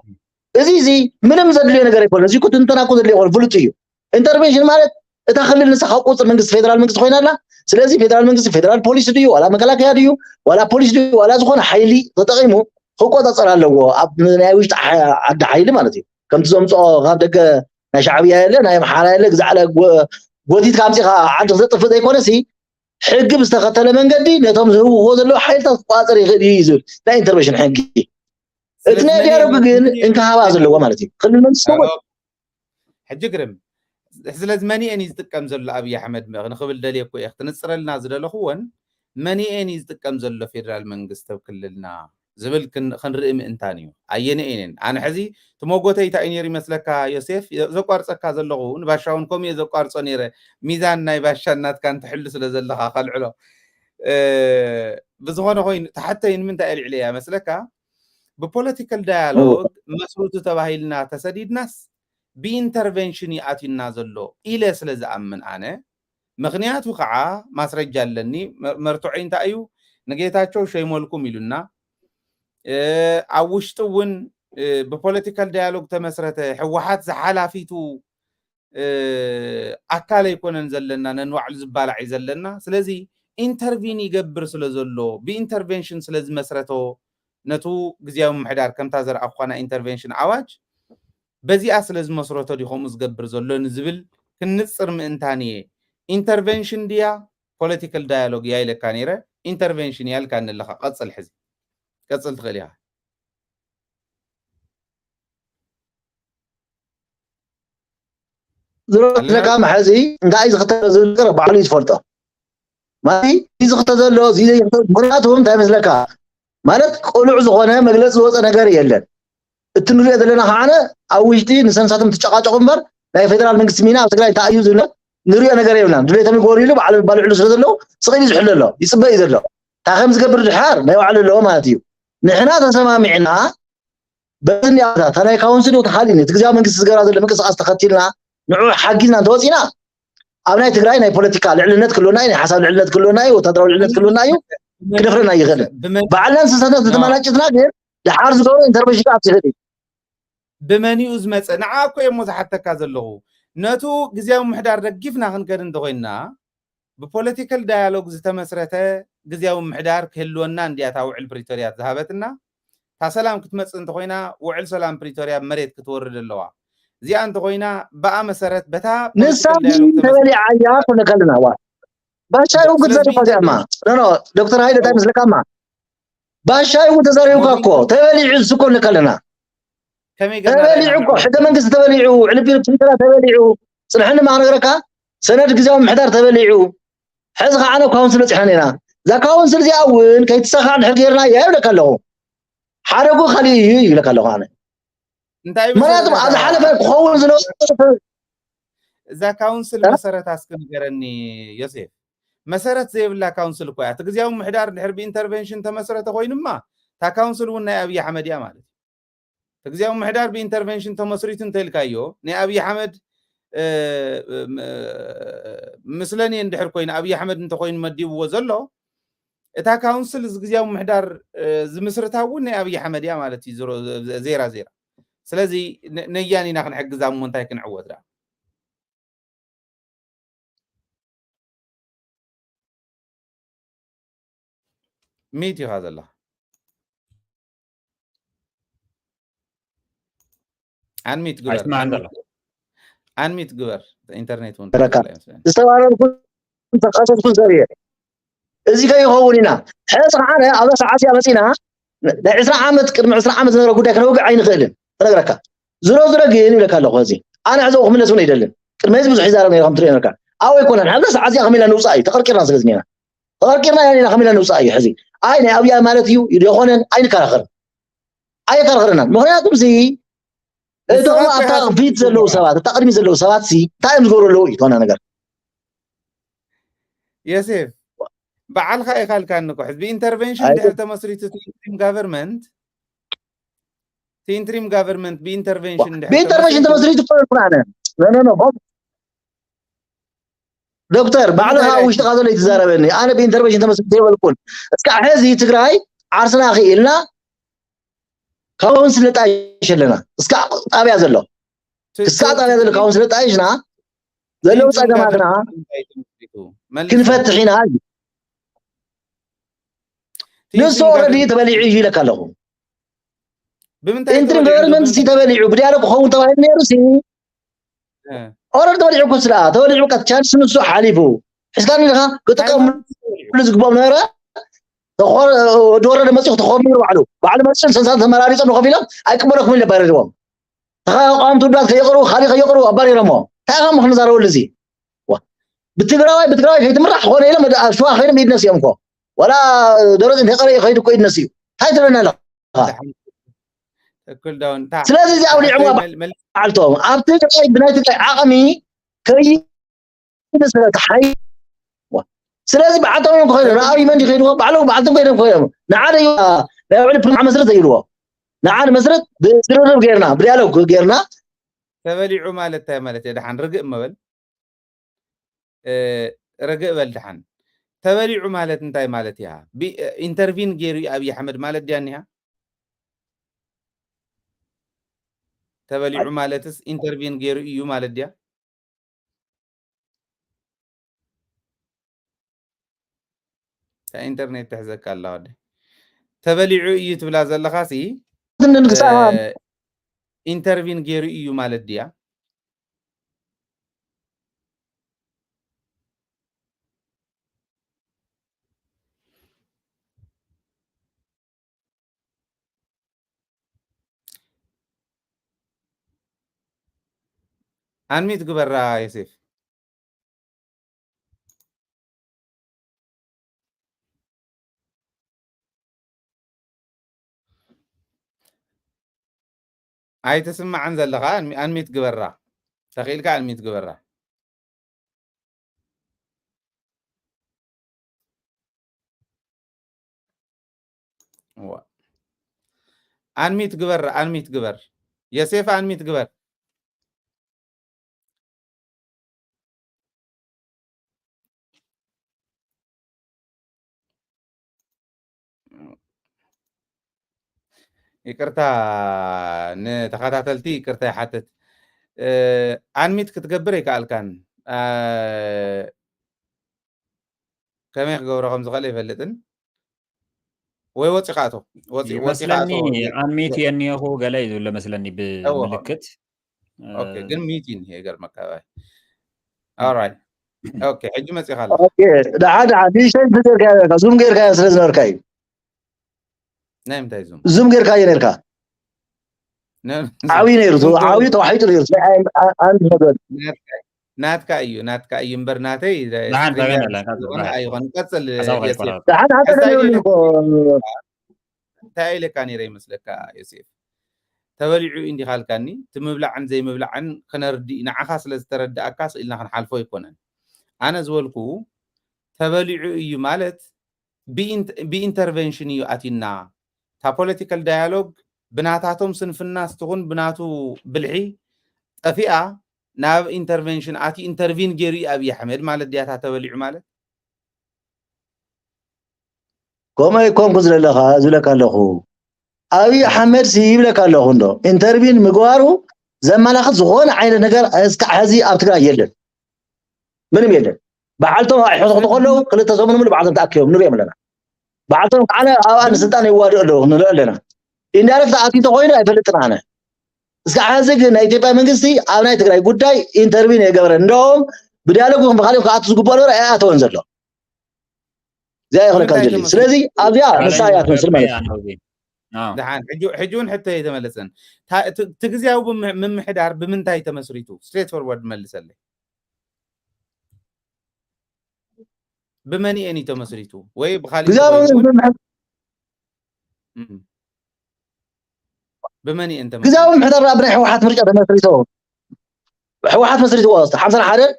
እዚ እዚ ምንም ዘድልዮ ነገር ኣይኮነ እዚ ትንተና እኮ ዘድልዮ ይኮነ ፍሉጥ እዩ ኢንተርቬንሽን ማለት እታ ክልል ንሳ ካብ ቁፅር መንግስቲ ፌደራል መንግስቲ ኮይና ኣላ ስለዚ ፌደራል መንግስቲ ፌደራል ፖሊስ ድዩ ዋላ መከላከያ ድዩ ዋላ ፖሊስ ድዩ ዋላ ዝኾነ ሓይሊ ተጠቂሙ ክቆፃፀር ኣለዎ ኣብ ናይ ውሽጢ ዓዲ ሓይሊ ማለት እዩ ከምቲ ዘምፅኦ ካብ ደገ ናይ ሻዕብያ የለ ናይ ኣምሓራ የለ ግዛዕለ ጎቲትካ ኣምፂኻ ዓዲ ክተጥፍእ ዘይኮነሲ ሕጊ ብዝተኸተለ መንገዲ ነቶም ዝህውዎ ዘለዉ ሓይልታት ክቋፀር ይኽእል እዩ ዝብል ናይ ኢንተርቬንሽን ሕጊ እቲ ናይ ዲያሎግ ግን እንካሃባ ዘለዎ ማለት እዩ ክልል መንግስቲ ሕጂ ግርም ስለዚ መኒኤን እዩ ዝጥቀም ዘሎ ኣብይ ኣሕመድ ንክብል ደልየ እኮ እየ ክትንፅረልና ዝደለኹዎን መኒኤን እዩ ዝጥቀም ዘሎ ፌደራል መንግስቲ ኣብ ክልልና ዝብል ክንርኢ ምእንታን እዩ ኣየነኤንን ኣነ ሕዚ ትመጎተይ እንታይ ነይሩ ይመስለካ ዮሴፍ ዘቋርፀካ ዘለኹ ንባሻውን ከምኡ እየ ዘቋርፆ ነይረ ሚዛን ናይ ባሻን ናትካን ትሕሉ ስለ ዘለኻ ከልዕሎ ብዝኾነ ኮይኑ ተሓተይ ንምንታይ ኣልዕለ እያ መስለካ ብፖለቲካል ዳያሎግ መስሩቱ ተባሂልና ተሰዲድናስ ብኢንተርቨንሽን ይኣትዩና ዘሎ ኢለ ስለ ዝኣምን ኣነ ምኽንያቱ ከዓ ማስረጃ ኣለኒ መርትዖይ እንታይ እዩ ንጌታቸው ሸይሞልኩም ኢሉና ኣብ ውሽጢ እውን ብፖለቲካል ዳያሎግ ተመስረተ ህወሓት ዝሓላፊቱ ኣካል ኣይኮነን ዘለና ነንባዕሉ ዝባላዕ እዩ ዘለና ስለዚ ኢንተርቪን ይገብር ስለ ዘሎ ብኢንተርቬንሽን ስለ ዝመስረቶ ነቱ ግዜያዊ ምምሕዳር ከምታ ዘርኣኳና ኢንተርቬንሽን ኣዋጅ በዚኣ ስለ ዝመስረቶ ድዩ ከምኡ ዝገብር ዘሎ ንዝብል ክንጽር ምእንታን እየ። ኢንተርቨንሽን ድያ ፖለቲካል ዳያሎግ እያ ኢለካ ነይረ። ኢንተርቨንሽን እያ ኢልካኒ ኣለኻ። ቀጽል ሕዚ። ቀጽል ትኽእል ኢኻ። ዝረትለካ መሐዚ እንታይ ዝኽተሎ ዝብል ነገር ባዕሉ እዩ ዝፈልጦ። ማለት እዚ ዝኽተ ዘሎ እዚ ዘይኽተ ምኽንያቱ እንታይ መስለካ ማለት ቅሉዕ ዝኾነ መግለፂ ዝወፀ ነገር የለን። እቲ ንሪኦ ዘለና ከዓነ ኣብ ውሽጢ ንሰንሳቶም ትጨቃጨቁ እምበር ናይ ፌደራል መንግስቲ ሚና ኣብ ትግራይ እንታይ እዩ ዝብለ ንሪኦ ነገር የብልናን። ድሌቶም ይግበሩ ኢሉ ባዕሉ ባልዕሉ ስለ ዘለዉ ስቕ ኢሉ ዝሕሎ ኣሎ፣ ይፅበ እዩ ዘሎ። እንታይ ከም ዝገብር ድሓር ናይ ባዕሉ ኣለዎ ማለት እዩ። ንሕና ተሰማሚዕና በዚ እኒኣ እታ ናይ ካውንስል ተሓሊኒ እቲ ግዜያዊ መንግስቲ ዝገብራ ዘሎ ምንቅስቃስ ተኸቲልና ንዑ ሓጊዝና እንተወፂና ኣብ ናይ ትግራይ ናይ ፖለቲካ ልዕልነት ክህልወና እዩ፣ ናይ ሓሳብ ልዕልነት ክህልወና እዩ፣ ወታደራዊ ልዕልነት ክህልወና እዩ፣ ክደፍረና ይኽእልን። ባዕልና እንስሳታት ዝተመናጭትና ግን ድሓር ዝገብሮ ኢንተርቨንሽን ክኣት ይኽእል እዩ። ብመኒኡ ዝመፀ ንዓ እኮ እየ እሞ ዝሓተካ ዘለኹ። ነቱ ግዜያዊ ምሕዳር ደጊፍና ክንከድ እንተኮይንና ብፖለቲካል ዳያሎግ ዝተመስረተ ግዜያዊ ምሕዳር ክህልወና እንዲያ እታ ውዕል ፕሪቶርያ ዝሃበትና። እታ ሰላም ክትመፅእ እንተኮይና ውዕል ሰላም ፕሪቶርያ መሬት ክትወርድ ኣለዋ። እዚኣ እንተኮይና ብኣ መሰረት በታ ንሳ ተበሊዓ እያ ኮነ ከለና ዋ ባሻይ እውን ክትዘርዩ እኮ እዚኣማ ኖ ዶክተር ሃይለ እንታይ ምስለካማ ባሻይ እውን ተዛሪብካ እኮ ተበሊዑ ዝስኮ ንከለና ተበሊዑ እኮ ሕገ መንግስቲ ተበሊዑ ዕልቢ ፕሪቶርያ ተበሊዑ ፅንሐኒ ማ ነገረካ ሰነድ ግዜያዊ ምሕዳር ተበሊዑ ሕዚ ከዓ ኣነ ካውንስል በፂሐን ኢና እዛ ካውንስል እዚኣ እውን ከይትሳኻዕ ድሕር ገይርና እያ ይብለካ ኣለኹ ሓደጉ ካሊእ እዩ ይብለካ ኣለኹ ኣነ እንታይ እዩ ምክንያቱ ኣብ ዝሓለፈ ክኸውን ዝነበረ እዛ ካውንስል መሰረት ኣስክ ንገረኒ ዮሴፍ መሰረት ዘይብላ ካውንስል እኮ እያ እቲ ግዜያዊ ምሕዳር ድሕር ብኢንተርቨንሽን ተመስረተ ኮይኑማ እታ ካውንስል እውን ናይ ኣብይ ኣሕመድ እያ ማለት እዩ እቲ ግዜያዊ ምሕዳር ብኢንተርቨንሽን ተመስሪቱ እንተልካዮ ናይ ኣብይ ኣሕመድ ምስለኒ እንድሕር ኮይኑ ኣብይ ኣሕመድ እንተኮይኑ መዲብዎ ዘሎ እታ ካውንስል ግዜያዊ ምሕዳር ዝምስርታ እውን ናይ ኣብይ ኣሕመድ እያ ማለት እዩ ዜራ ዜራ ስለዚ ነያን ኢና ክንሕግዛ እሞ እንታይ ክንዕወት ዳ ሚት ኢኻ ዘለኻ ኣንሚት ግበር ኣንሚት ግበር ኢንተርኔት እውን ዝተባረርኩ ዝተቃሰስኩ ሰብ እየ እዚ ከይኸውን ኢና ሕዚ ከዓ ኣብ ሰዓት እያ መፂና ናይ ዕስራ ዓመት ቅድሚ ዕስራ ዓመት ዝነበረ ጉዳይ ክነውግዕ ኣይንኽእልን ተነግረካ ዝሮ ዝሮ ግን ይብለካ ኣለኹ እዚ ኣነ ሕዚ ክምለስ እውን ኣይደልን ቅድሚ ህዝቢ ብዙሕ ይዛረብ ነረ ከም ትሪኦ ነርካ ኣብ ኣይኮነን ሕዚ ሰዓት እዚኣ ከመኢላ ንውፃእ እዩ ተቐርቂርና ስለ ዝኒና ተቐርቂርና ኢና ከመኢላ ንውፃእ እዩ ሕዚ ኣይ ናይ ኣብያ ማለት እዩ ይኾነን ኣይንከራኸርን ኣይከራኸርናን ምክንያቱ እዚ እቶም ኣብታ ፊት ዘለዉ ሰባት ኣብታ ቅድሚ ዘለዉ ሰባት ሲ እንታይ እዮም ዝገብሩ ኣለዉ እዩ ተኾና ነገር የሴፍ በዓልካ ኢኻ ኢልካኒ እኮ ሕዚ ብኢንተርቨንሽን ድሕር ተመስሪቱ ኢንትሪም ጋቨርንመንት ኢንትሪም ጋቨርንመንት ብኢንተርቨንሽን ድሕር ብኢንተርቨንሽን ተመስሪቱ እኮ ይልኩን ኣነ ኖ ኖ ኖ ዶክተር ባዕልኻ ውሽጥኻ ዘሎ ይትዛረበኒ ኣነ ብኢንተርቨንሽን ተመስሪቱ ይበልኩን እስካ ሕዚ ትግራይ ዓርስና ክኢልና ካውንስል ነጣይሽ ኣለና እስካ ጣብያ ዘሎ ክሳዕ ጣብያ ዘሎ ካብኡ ስለ ጣይሽና ዘለዉ ፀገማትና ክንፈትሕ ኢና እዩ ንሱ ኦረዲ ተበሊዑ እዩ ኢለካ ኣለኹ ኢንትሪም ገቨርንመንት ሲ ተበሊዑ ብዲያሎግ ክኸውን ተባሂሉ ነይሩ ሲ ኦረዲ ተበሊዑ እኮ ስለ ተበሊዑ በቃ ቻንስ ንሱ ሓሊፉ ሕዝካ ንኻ ክጥቀምሉ ዝግብኦም ነበረ ወዲ ወረደ መፅኡ ክተኸብሉ ባዕሉ ባዕሉ መፅኡ ሰንሳን ተመራሪፆም ንኸፊሎም ኣይቅበለኩም ኢለ ባረድዎም ተቃወምቲ ውድባት ከየቕርቡ ካሊእ ከየቕርቡ ኣባሪሮሞ እንታይ ከም ክንዛረበሉ እዚ ብትግራዋይ ብትግራዋይ ከይትምራሕ ኮነ ኢሎም ኣብ ሸዋ ከይዶም ኢድ ነሲኦም እኮ ዋላ ደብረፅን ከይቀረ ከይዱ እኮ ኢድ ነሲኡ እንታይ ትብለና ኣለኻ ስለዚ እዚ ኣውሊዕሞ በዓልቶም ኣብ ትግራይ ብናይ ትግራይ ዓቕሚ ከይ ስለዚ ብዓልቶም እዮም ክኸይዱ ንኣብይ መን ይኸይድዎ ባዕሎም ባዕልቶም ከይዶም ክኸይዶም ንዓደ ናይ ውዕሊ ፕሮግራም መስረት ዘይብልዎ ንዓ ንመስረት ብዝርርብ ጌርና ብዲያሎግ ጌርና ተበሊዑ ማለት እንታይ ማለት እዩ ደሓን ርግእ መበል ርግእ በል ደሓን ተበሊዑ ማለት እንታይ ማለት እያ ኢንተርቪን ገይሩ እዩ ኣብይ ኣሕመድ ማለት ድያ እኒሃ ተበሊዑ ማለትስ ኢንተርቪን ገይሩ እዩ ማለት ድያ ኢንተርኔት ትሕዘካ ኣላ ወደ ተበሊዑ እዩ ትብላ ዘለኻ ሲ ኢንተርቪን ገይሩ እዩ ማለት ድያ ኣንሚት ግበራ ዮሴፍ ኣይትስማዕን ዘለኻ ኣንሚት ግበራ ተኽኢልካ ኣንሚት ግበራ እዋ። ኣንሚት ግበር፣ ኣንሚት ግበር። የሴፍ ኣንሚት ግበር። ይቅርታ፣ ንተኸታተልቲ ይቅርታ ይሓትት። እ፣ ኣንሚት ክትገብር ኣይከኣልካን። እ፣ ከመይ ክገብሮ ከም ዝኽእል ኣይፈልጥን። ወይ ወፂኻ ኣቶ፣ ወፂ-፣ ወፂኻ ኣቶ። ይመስለኒ ኣንሚት የኒኹ ገለ እዩ ዝብሎ መስለኒ እዎ። ብምልክት። ኦኬ፣ ግን ሚት እዩ ይገርመካ። ኦራይት። ኦኬ፣ ሕጂ መፂኻ ኣለኻ። ኦኬ፣ ደሓን፣ ደሓን። ንእሽተይ እንትን ጌርካዮ ነርካ፣ ዙም ጌርካዮ ስለ ዝነበርካ እዩ። ናይ ምንታይ ዙም? ዙም ጌርካዮ ነርካ። ነ-፣ ዓብዪ ነይሩ፣ ዙም ዓብዪ ተዋሒጡ ነይሩ። ናይ ኣን-፣ ኣን-፣ ኣን-፣ ነገር። ናትካ፣ ናትካ እዩ፣ ናትካ እዩ እምበር ናተይ፣ ደሓን፣ ስክሪን ተገን ጋርድ ኣለካ፣ ስለዝኾነ ብርሃን። ኣይኾን። ቀፅል፣ ሓሳብ የሴፍ። ከይቆራረጥ። ደሓን፣ ሓንተ እንታይ ደሊሉ ኢለ-፣ እኮ። እንታይ ኢለካ ነይረ ይመስለካ ዮሴፍ? ተበሊዑ እንዲኻ ኣልካኒ፣ እቲ ምብላዕን ዘይምብላዕን ክነርድእ፣ ንዓኻ ስለ ዝተረድኣካ ስኢልና ክንሓልፎ ኣይኮነን። ኣነ ዝበልኩ፣ ተበሊዑ እዩ ማለት ብኢንት-፣ ብኢንተርቨንሽን እዩ ኣትዩና። እታ ፖለቲካል ዳያሎግ ብናታቶም ስንፍናስ ትኹን ብናቱ ብልሒ ጠፊኣ፣ ናብ ኢንተርቨንሽን ኣትዩ፣ ኢንተርቪን ገይሩ እዩ ኣብይ ኣሕመድ ማለት ድያ እታ ተበሊዑ ማለት? ከምኡ ኣይኮንኩ ዝለለኻ፣ ዝብለካ ኣለኹ። ኣብይ ኣሕመድ ሲ ይብለካ ኣለኹ እንዶ፣ ኢንተርቪን ምግባሩ ዘመላኽት ዝኾነ ዓይነት ነገር እስካዕ ሕዚ ኣብ ትግራይ የለን። ምንም የለን። በዓልቶም ይሕተኽቱ ከለዉ ክልተ ሰሙን ሙሉእ በዓልቶም ተኣኪቦም ንሪኦም ኣለና። በዓልቶም ከዓነ ኣብኣ ንስልጣን ይዋድኡ ኣለዉ ንርኢ ኣለና። ኢንዳይረክት ኣትዩ እንተኾይኑ ኣይፈልጥን ኣነ። እስካዕ ሕዚ ግን ናይ ኢትዮጵያ መንግስቲ ኣብ ናይ ትግራይ ጉዳይ ኢንተርቪን ኣይገበረን። እንደውም ብዳያሎግ ይኹን ብኻሊእ ክኣቱ ዝግብኦ ነበረ ኣይኣተወን ዘሎ። እዚኣ ይኹነካ ንምንታይ ዝደሊ። ተመስሪቱ? ስለዚ ኣብዚኣ ንሳ እያ ትመስል ማለት እዩ። ኣዎ። ደሓን፣ ሕጂ፣ ሕጂ እውን ሕቶ ኣይተመለሰን። ታ-፣ እቲ፣ እቲ ግዝያዊ ብምሕ-፣ ምምሕዳር ብምንታይ ተመስሪቱ? ስትሬት ፎርዋርድ መልሰለይ። ብመንኤን እዩ ተመስሪቱ? ወይ ብኻሊእ ግዝያዊ እንተኾይኑ እውን ምምሕ-፣ እም። ብመንኤን ተመስሪቱ? ግዝያዊ ምምሕዳር ኣብ ናይ ህወሓት ምርጫ ተመስሪቱ። ህወሓት መስሪትዎ፣ ሓምሳን ሓደን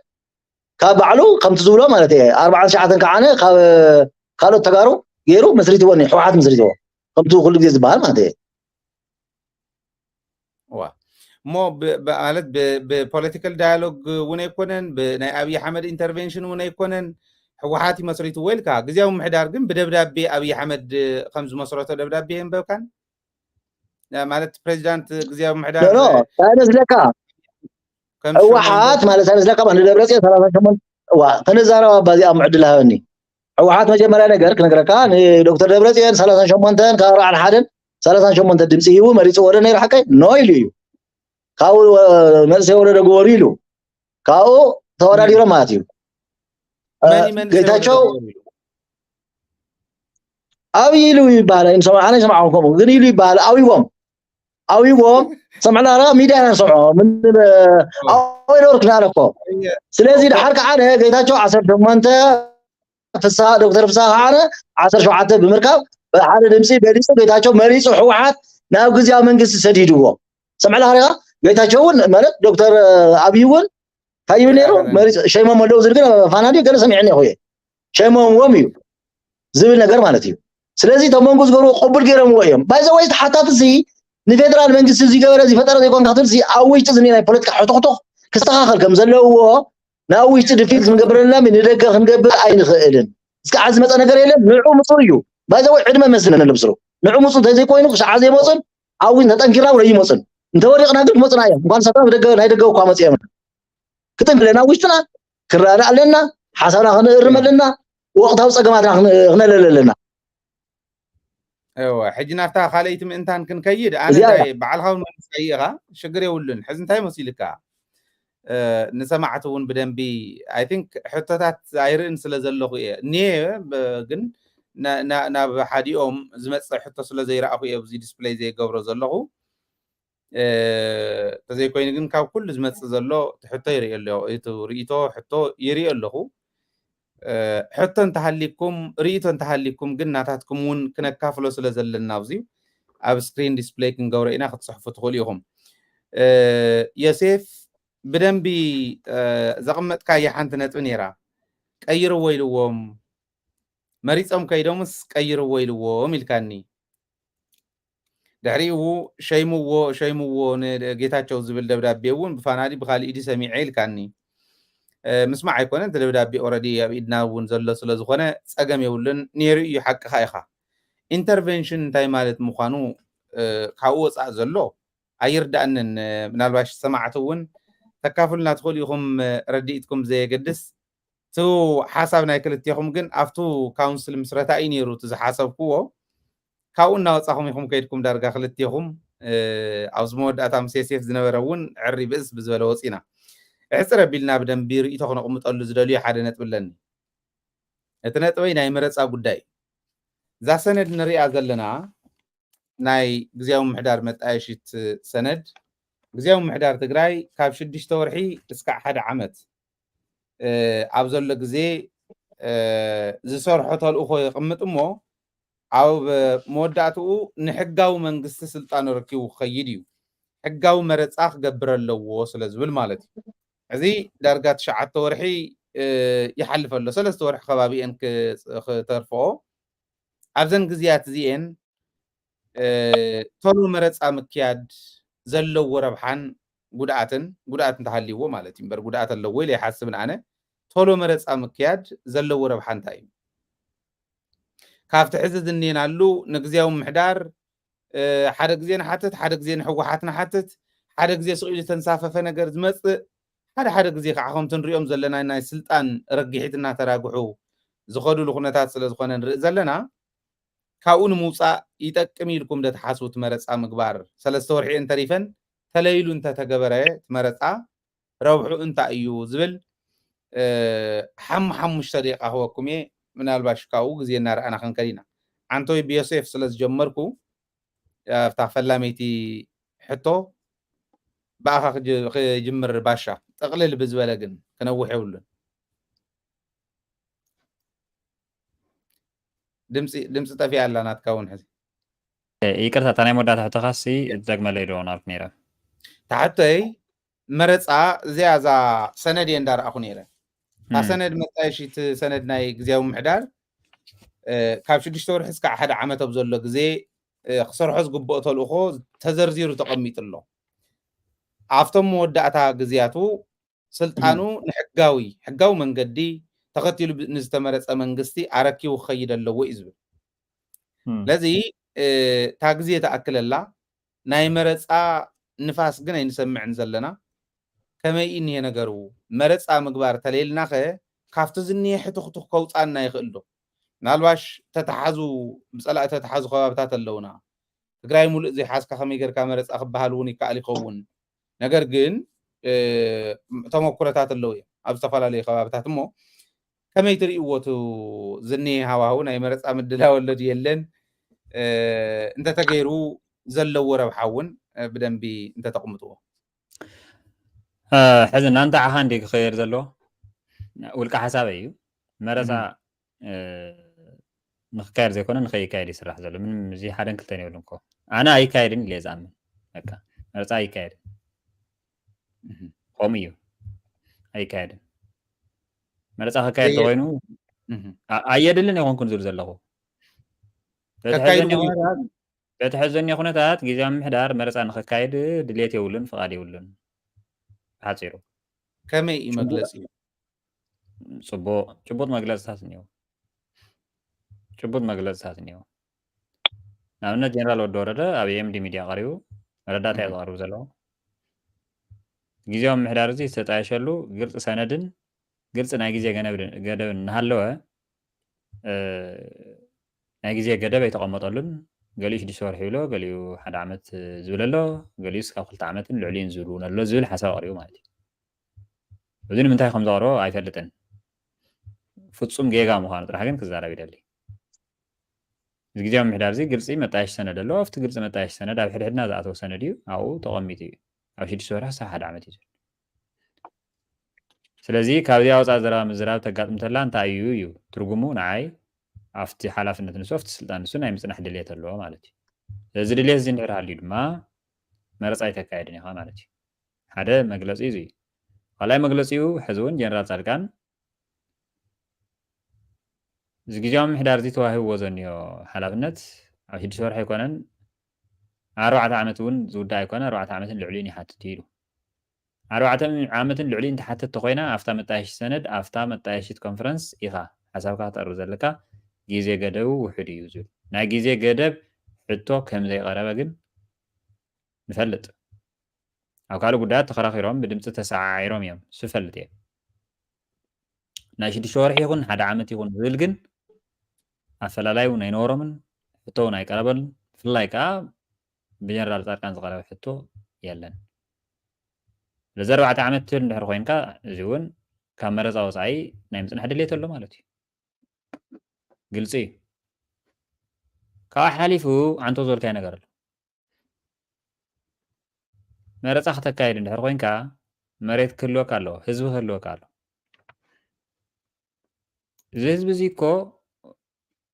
ካብ ባዕሉ ከምቲ ዝብሎ ማለት እየ፣ ኣርባዓን ትሽዓተን ከዓነ ካብ ካልኦት ተጋሩ ገይሩ መስሪትዎ፣ እኒ ህወሓት መስሪትዎ። ከምቲ ኩሉ ግዜ ዝበሃል ማለት እየ። እዋ። እሞ ብ-፣ ብ-፣ ማለት ብ-፣ ብፖለቲካል ዳያሎግ እውን ኣይኮነን፣ ብናይ ኣብይ ኣሕመድ ኢንተርቬንሽን እውን ኣይኮነን፣ ህወሓት እዩ መስሪትዎ ኢልካ። ግዝያዊ ምምሕዳር ግን ብደብዳቤ ኣብይ ኣሕመድ ከም ዝመስረቶ ደብዳቤ የንበብካን? ያ ማለት ፕሬዚዳንት ግዝያዊ ምምሕዳር ኖ፣ ኖ፣ እንታይ መስለካ? ከም ህወሓት ሽሞም ማለት እንታይ መስለካ? ንደብረፅዮን ሰላሳ ሸሞንተ፣ እዋ፣ ተነዛረባ ባዚኣ ምዕድል ሃበኒ። ህወሓት መጀመርያ ነገር ክነግረካ፣ ንዶክተር ደብረፅዮን ሰላሳ ሸሞንተን ካብ ኣርባዓን ሓደን ሰላሳ ሸሞንተ ድምፂ ሂቡ መሪፅዎ ዶ ነይሩ ሓቀይ? ኖ ኢሉ እዩ። ካብኡ፣ እ፣ መንእሰይ ወለዶ ግበሩ ኢሉ። ካብኡ ተወዳዲሮም ማለት እዩ። እ፣ መን እዩ መንእሰይ ጌታቸው ወለዶ ግበሩ ኢሉ? ኣብይ ኢሉ ይበሃል፣ ኣይንሰምዖ፣ ኣነ ኣይሰማዕኹም ከምኡ፣ ግን ኢሉ ይበሃል፣ ኣብይዎም። ኣብይዎም፣ ሰምዕና ራ ሚድያ ኢና ንሰምዖ፣ ምን፣ እ፣ ኣብይ ነበርኩ ኣነ እኮ። እየ። ስለዚ ድሓር ከዓ ነ ጌታቸው ዓሰርተ ሸሞንተ፣ ፍስሃ፣ ዶክተር ፍስሃ ከዓ ነ ዓሰርተ ሸውዓተ ብምርካብ ብሓደ ድምፂ በሊፁ ጌታቸው መሪፁ ህወሓት ናብ ግዝያዊ መንግስቲ ሰዲድዎ። ሰምዕና ራ ጌታቸው እውን ማለት ዶክተር ኣብይ እውን እንታይ ይብል ነይሩ? መሪፅ-፣ ሸይሞም ኣለዉ ዝብል ግን ፋና ድዩ ገለ ሰሚዐ እኒአኹ እየ። ሸይሞምዎም እዩ ዝብል ነገር ማለት እዩ። ስለዚ እቶም መንግስቲ ዝገብርዎ ቅቡል ገይሮምዎ እዮም። ባይ ዘ ወይ ተሓታቲ ሲ ንፌደራል መንግስቲ ዝገበረ ዝፈጠረ ዘይኮንካ ትብል ሲ ኣብ ውሽጢ ዝኒ ናይ ፖለቲካ ሕቶክቶክ ክስተኻኸል ከም ዘለዎ ናብ ውሽጢ ድፊት ክንገብረልና ንደገ ክንገብር ኣይንኽእልን። እስካዕ ዝመፀ ነገር የለን። ንዑ ምፁ እዩ። ባይ ዘ ወይ ዕድመ መስለን ብስሩ ንዑ ምፁ እንተዘይኮይኑ ክሳዓ ዘይመፁን ኣብ ውሽጢ ተጠንኪርና እውን ኣይመፁን። እንተወዲቕና ግን ክመፁና እዮም። እንኳን ሰብና ደገ፣ ናይ ደገ እኳ መፅኦም ክጥንክር ኣለና፣ ውሽጥና ክረዳእ ኣለና፣ ሓሳብና ክንእርም ኣለና፣ ወቕታዊ ፀገማትና ክን-፣ ክነለለ ኣለና። እወ፣ ሕጂ ናብታ ካልኣይቲ ምእንታን ክንከይድ፣ ኣነ እዚኣ እያ። እንታይ ባዕልኻ እውን መልስካዮ ኢኻ፣ ሽግር የብሉን። ሕዚ እንታይ መሲልካ? እ፣ ንሰማዕቲ እውን ብደንቢ፣ ኣይ ቲንክ፣ ሕቶታት ኣይርእን ስለ ዘለኹ እየ። እኒኤ፣ ብ-፣ ግን ና-፣ ና-፣ ናብ ሓዲኦም ዝመጽእ ሕቶ ስለ ዘይረኣኹ እየ ኣብዚ ዲስፕለይ ዘይገብሮ ዘለኹ። እ፣ እንተዘይኮይኑ ግን ካብ ኩሉ ዝመጽእ ዘሎ እቲ ሕቶ ይርእዮ ኣለኹ፣ እቲ ርእይቶ ሕቶ ይርእዮ ኣለኹ። እ፣ ሕቶ እንተሃሊኩም፣ ርእይቶ እንተሃሊኩም ግን ናታትኩም እውን ክነካፍሎ ስለ ዘለና ኣብዚ ኣብ ስክሪን ዲስፕሌይ ክንገብሮ ኢና፣ ክትጽሕፉ ትኽእሉ ኢኹም። እ፣ ዮሴፍ ብደንቢ፣ እ፣ ዘቐመጥካያ ሓንቲ ነጥቢ ነይራ። ቀይርዎ ኢልዎም፣ መሪጾም ከይዶምስ ቀይርዎ ኢልዎም ኢልካኒ። ድሕሪኡ ሸይምዎ ሸይምዎ ንጌታቸው ዝብል ደብዳቤ እውን ብፋናዲ ብካሊእ ኢዲ ሰሚዐ ኢልካኒ። ምስማዕ ኣይኮነን፣ እቲ ደብዳቤ ኦረዲ ኣብ ኢድና እውን ዘሎ ስለ ዝኾነ ጸገም የብሉን። ነይሩ እዩ፣ ሓቅኻ ኢኻ። ኢንተርቨንሽን እንታይ ማለት ምዃኑ ካብኡ ወፃእ ዘሎ ኣይርዳእንን። ምናልባሽ ሰማዕቲ እውን ተካፍሉና ትኽእሉ ኢኹም፣ ረድኢትኩም ብዘየገድስ። እቲ ሓሳብ ናይ ክልቴኹም ግን ኣብቱ ካውንስል ምስረታ እዩ ነይሩ እቲ ዝሓሰብክዎ። ካብኡ እናወፃኹም ኢኹም ከይድኩም ዳርጋ ክልቴኹም። ኣብዚ መወዳእታ ምስ ሴፍ ዝነበረ እውን ዕሪ ብእስ ብዝበለ ወፂና። እሕፅር ኣቢልና ብደንቢ ርእይቶ ክነቕምጠሉ ዝደልዩ ሓደ ነጥቢ ኣለኒ። እቲ ነጥበይ ናይ መረፃ ጉዳይ እዩ። እዛ ሰነድ ንሪኣ ዘለና ናይ ግዜያዊ ምሕዳር መጣየሺት ሰነድ፣ ግዜያዊ ምሕዳር ትግራይ ካብ ሽዱሽተ ወርሒ እስካዕ ሓደ ዓመት ኣብ ዘሎ ግዜ ዝሰርሖ ተልእኾ የቕምጥ እሞ፣ ኣብ መወዳእትኡ ንሕጋዊ መንግስቲ ስልጣን ረኪቡ ክኸይድ እዩ። ሕጋዊ መረፃ ክገብር ኣለዎ ስለ ዝብል ማለት እዩ። እዚ ዳርጋ ትሽዓተ ወርሒ ይሓልፍ ኣሎ። ሰለስተ ወርሒ ከባቢ እየን ክተርፍኦ። ኣብዘን ግዜያት እዚኤን ቶሎ መረፃ ምክያድ ዘለዎ ረብሓን ጉድኣትን፣ ጉድኣት እንተሃልይዎ ማለት እዩ፣ እምበር ጉድኣት ኣለዎ ኢለ ይሓስብን ኣነ። ቶሎ መረፃ ምክያድ ዘለዎ ረብሓ እንታይ እዩ? ካብቲ ሕዚ ዝኔናሉ ንግዜያዊ ምሕዳር ሓደ ግዜ ንሓትት፣ ሓደ ግዜ ንሕወሓት ንሓትት፣ ሓደ ግዜ ስቕ ኢሉ ዝተንሳፈፈ ነገር ዝመፅእ፣ ሓደ ሓደ ግዜ ከዓ ከምቲ ንሪኦም ዘለና ናይ ስልጣን ረጊሒት እናተራግሑ ዝኸዱሉ ኩነታት ስለ ዝኾነ ንርኢ ዘለና፣ ካብኡ ንምውፃእ ይጠቅም ኢልኩም ዶ ትሓስቡ እቲ መረፃ ምግባር? ሰለስተ ወርሒ እየን ተሪፈን፣ ተለይሉ እንተተገበረ እቲ መረፃ ረብሑ እንታይ እዩ ዝብል ሓሙ ሓሙሽተ ደቂቃ ክወኩም እየ። ምናልባሽ ካብኡ ግዜ እናረኣና ክንከድ ኢና። ዓንቶይ ብዮሴፍ ስለ ዝጀመርኩ ኣብታ ፈላመይቲ ሕቶ ብኣኻ ክጅምር ባሻ። ጠቕልል ብዝበለ ግን ክነውሕ የብሉን። ድምፂ ጠፊኣ ኣላ ናትካ እውን ሕዚ። ይቅርታ፣ እታ ናይ መወዳእታ ሕቶኻሲ ትደግመለይ ዶ ናልኩ ነይረ? ታሕቶይ መረፃ እዚኣ እዛ ሰነድ እየ እንዳረኣኹ ነይረ። እታ ሰነድ መጣየሺት ሰነድ ናይ ግዜያዊ ምሕዳር ካብ ሽዱሽተ ወርሒ እስካዕ ሓደ ዓመት ኣብ ዘሎ ግዜ ክሰርሖ ዝግብኦ ተልእኾ ተዘርዚሩ ተቐሚጡ ኣሎ። ኣብቶም መወዳእታ ግዜያቱ ስልጣኑ ንሕጋዊ ሕጋዊ መንገዲ ተኸቲሉ ንዝተመረፀ መንግስቲ ኣረኪቡ ክኸይድ ኣለዎ እዩ ዝብል። ስለዚ እታ ግዜ ተኣክለላ ናይ መረፃ ንፋስ ግን ኣይንሰምዕን ዘለና። ከመይ እዩ እኒሄ ነገሩ? መረፃ ምግባር ተለይልናኸ ካብቲ ዝኒሄ ሕትኽቱኽ ከውፃና ይኽእል ዶ? ምናልባሽ ተተሓዙ ብፀላእ ተተሓዙ ከባብታት ኣለውና። ትግራይ ሙሉእ ዘይሓዝካ ከመይ ጌርካ መረፃ ክበሃል እውን ይከኣል ይኸውን። ነገር ግን ተመኩረታት ኣለዉ እዮም ኣብ ዝተፈላለዩ ከባብታት። እሞ ከመይ ትርእይዎ? እቲ ዝኒሄ ሃዋህው ናይ መረፃ ምድላው ኣሎ ድዩ የለን? እንተተገይሩ ዘለዎ ረብሓ እውን ብደንቢ እንተተቕምጥዎ። ሕዚ እናንተ ዓኻ እንዲ ክኸየድ ዘሎ ውልቀ ሓሳበይ እዩ። መረፃ ንክካየድ ዘይኮነ ንከይካየድ ይስራሕ ዘሎ። ምንም እዚ ሓደን ክልተን የብሉን እኮ። ኣነ ኣይካየድን ኢለ ዝኣምን። በቃ መረፃ ኣይካየድን። ከምኡ እዩ። ኣይካየድን። መረፃ ክካየድ ተኮይኑ ኣየድልን ኣይኮንኩን ዝብል ዘለኹ። በቲ ሕዘኒ ኩነታት ግዜያዊ ምምሕዳር መረፃ ንክካየድ ድሌት የብሉን፣ ፍቓድ የብሉን። ብሓፂሩ ከመይ እዩ መግለፂ? ፅቡቕ ጭቡጥ መግለፅታት እኒኦ። ጭቡጥ መግለፅታት እኒኦ። ንኣብነት ጀነራል ወዲ ወረደ ኣብ ኤምዲ ሚድያ ቀሪቡ መረዳእታ እዩ ዘቕርብ ዘለዎ። ግዜያዊ ምምሕዳር እዚ ዝተጣየሸሉ ግልፂ ሰነድን ግልፂ ናይ ግዜ ገደብን እናሃለወ ናይ ግዜ ገደብ ኣይተቐመጠሉን። ገሊኡ ሽዱሽተ ወርሒ ይብሎ፣ ገሊኡ ሓደ ዓመት ዝብል ኣሎ፣ ገሊኡ እስካብ ክልተ ዓመትን ልዕሊኡን ዝብል እውን ኣሎ ዝብል ሓሳብ ኣቕሪቡ ማለት እዩ። እዚ ንምንታይ ከም ዘቕረቦ ኣይፈልጥን። ፍጹም ጌጋ ምዃኑ ጥራሕ ግን ክዛረብ ይደሊ። እዚ ግዜያዊ ምምሕዳር እዚ ግልፂ መጣየሽ ሰነድ ኣሎ። ኣብቲ ግልፂ መጣየሽ ሰነድ ኣብ ሕድሕድና ዝኣተወ ሰነድ እዩ። ኣብኡ ተቐሚጡ እዩ። ኣብ ሽዱሽተ ወርሒ ክሳብ ሓደ ዓመት እዩ ዝብል። ስለዚ ካብዚኣ ወፃእ ዘረባ ምዝራብ ተጋጥም ተላ እንታይ እዩ እዩ ትርጉሙ? ንዓይ ኣብቲ ሓላፍነት ንሱ ኣብቲ ስልጣን ንሱ ናይ ምፅናሕ ድልየት ኣለዎ ማለት እዩ። እዚ ድልየት እዚ እንድሕር ሃልዩ ድማ መረፃ ኣይተካየድን ኢኻ ማለት እዩ። ሓደ መግለፂ እዚ እዩ። ካልኣይ መግለፂኡ ሕዚ እውን ጀነራል ፃድቃን እዚ ግዜያዊ ምምሕዳር እዚ ተዋሂብዎ ዘኒዮ ሓላፍነት ኣብ ሽዱሽተ ወርሒ ኣይኮነን ኣርባዕተ ዓመት እውን ዝውዳእ ኣይኮነ፣ ኣርባዕተ ዓመትን ልዕሊኡን ይሓትት እዩ ኢሉ። ኣርባዕተ ዓመትን ልዕሊኡን ትሓትት ተኾይና፣ ኣብታ መጣየሺት ሰነድ፣ ኣብታ መጣየሺት ኮንፈረንስ ኢኻ ሓሳብካ ክተቕርብ ዘለካ፣ ግዜ ገደቡ ውሑድ እዩ ዝብል። ናይ ግዜ ገደብ ሕቶ ከም ዘይቐረበ ግን ንፈልጥ። ኣብ ካልእ ጉዳያት ተኸራኺሮም ብድምፂ ተሰዓዒሮም እዮም፣ ዝፈልጥ እየ። ናይ ሽዱሽተ ወርሒ ይኹን ሓደ ዓመት ይኹን ዝብል ግን ኣፈላላይ እውን ኣይነበሮምን፣ ሕቶ እውን ኣይቀረበሉን። ብፍላይ ከዓ ብጀነራል ፃድቃን ዝቐረበ ሕቶ የለን። ስለዚ ኣርባዕተ ዓመት ትብል እንድሕር ኮይንካ፣ እዚ እውን ካብ መረፃ ወፃኢ ናይ ምፅናሕ ድሌት ኣሎ ማለት እዩ። ግልፂ እዩ። ካብኡ ሓሊፉ ኣንቶ ዝበልካዮ ነገር ኣሎ። መረፃ ክተካይድ እንድሕር ኮይንካ መሬት ክህልወካ ኣለዎ፣ ህዝቢ ክህልወካ ኣለዎ። እዚ ህዝቢ እዚ እኮ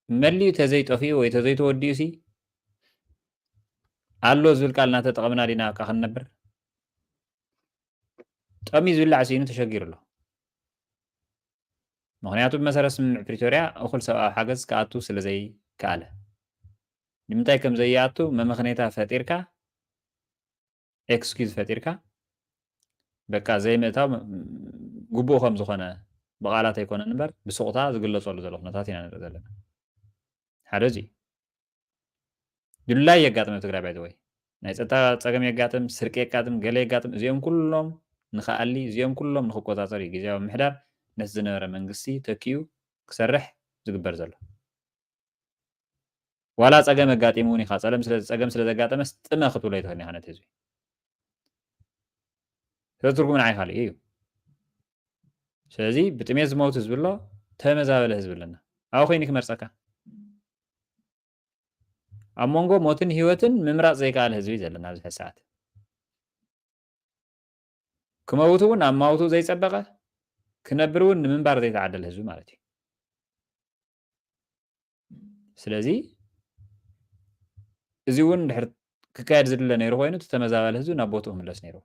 መሊኡ ተዘይጠፊኡ ወይ ተዘይተወዲኡ ሲ ኣሎ ዝብል ቃል እናተጠቐምና ዲና በቃ ክንነብር? ጠምዩ ዝብላዕ ስኢኑ ተሸጊሩ ኣሎ። ምኽንያቱ ብመሰረት ስምምዕ ፕሪቶርያ እኹል ሰብኣዊ ሓገዝ ክኣቱ ስለ ዘይከኣለ። ንምንታይ ከም ዘይኣቱ መመኽነይታ ፈጢርካ፣ ኤክስኪዝ ፈጢርካ፣ በቃ ዘይምእታው ም-፣ ግቡእ ከም ዝኾነ ብቓላት ኣይኮነን እምበር ብስቑታ ዝግለጸሉ ዘሎ ኩነታት ኢና ንርኢ ዘለና። ሓደ እዚ እዩ። ድላይ የጋጥም ኣብ ትግራይ ባይ ዘ ወይ። ናይ ጸጥታ ጸገም የጋጥም፣ ስርቂ የጋጥም፣ ገለ የጋጥም። እዚኦም ኩሎም ንኽኣሊ፣ እዚኦም ኩሎም ንኽቆጻጸር እዩ ግዝያዊ ምምሕዳር ነቲ ዝነበረ መንግስቲ ተኪኡ ክሰርሕ ዝግበር ዘሎ። ዋላ ጸገም ኣጋጢሙ እውን ኢኻ፣ ጸለም ስለ፣ ጸገም ስለ ዘጋጠመስ ጥመ ክትብሎ ኣይትኽእልን ኢኻ ነቲ ህዝቢ። ስለዚ ትርጉም ንዓይ ካልእ እዩ። ስለዚ ብጥሜት ዝመውት ህዝቢ ኣሎ፣ ተመዛበለ ህዝቢ ኣለና። ኣብኡ ኮይኑ ክመርጸካ። ኣብ መንጎ ሞትን ህይወትን ምምራጽ ዘይከኣለ ህዝቢ እዩ ዘለና ኣብዚ ሕዚ ሰዓት። ክመውት እውን ኣማውትኡ ዘይጸበቐ፣ ክነብር እውን ንምንባር ዘይተዓደለ ህዝቢ ማለት እዩ። ስለዚ እዚ እውን ድሕር ክካየድ ዝድለ ነይሩ ኮይኑ፣ እቲ ተመዛባሊ ህዝቢ ናብ ቦትኡ ክምለስ ነይሩ።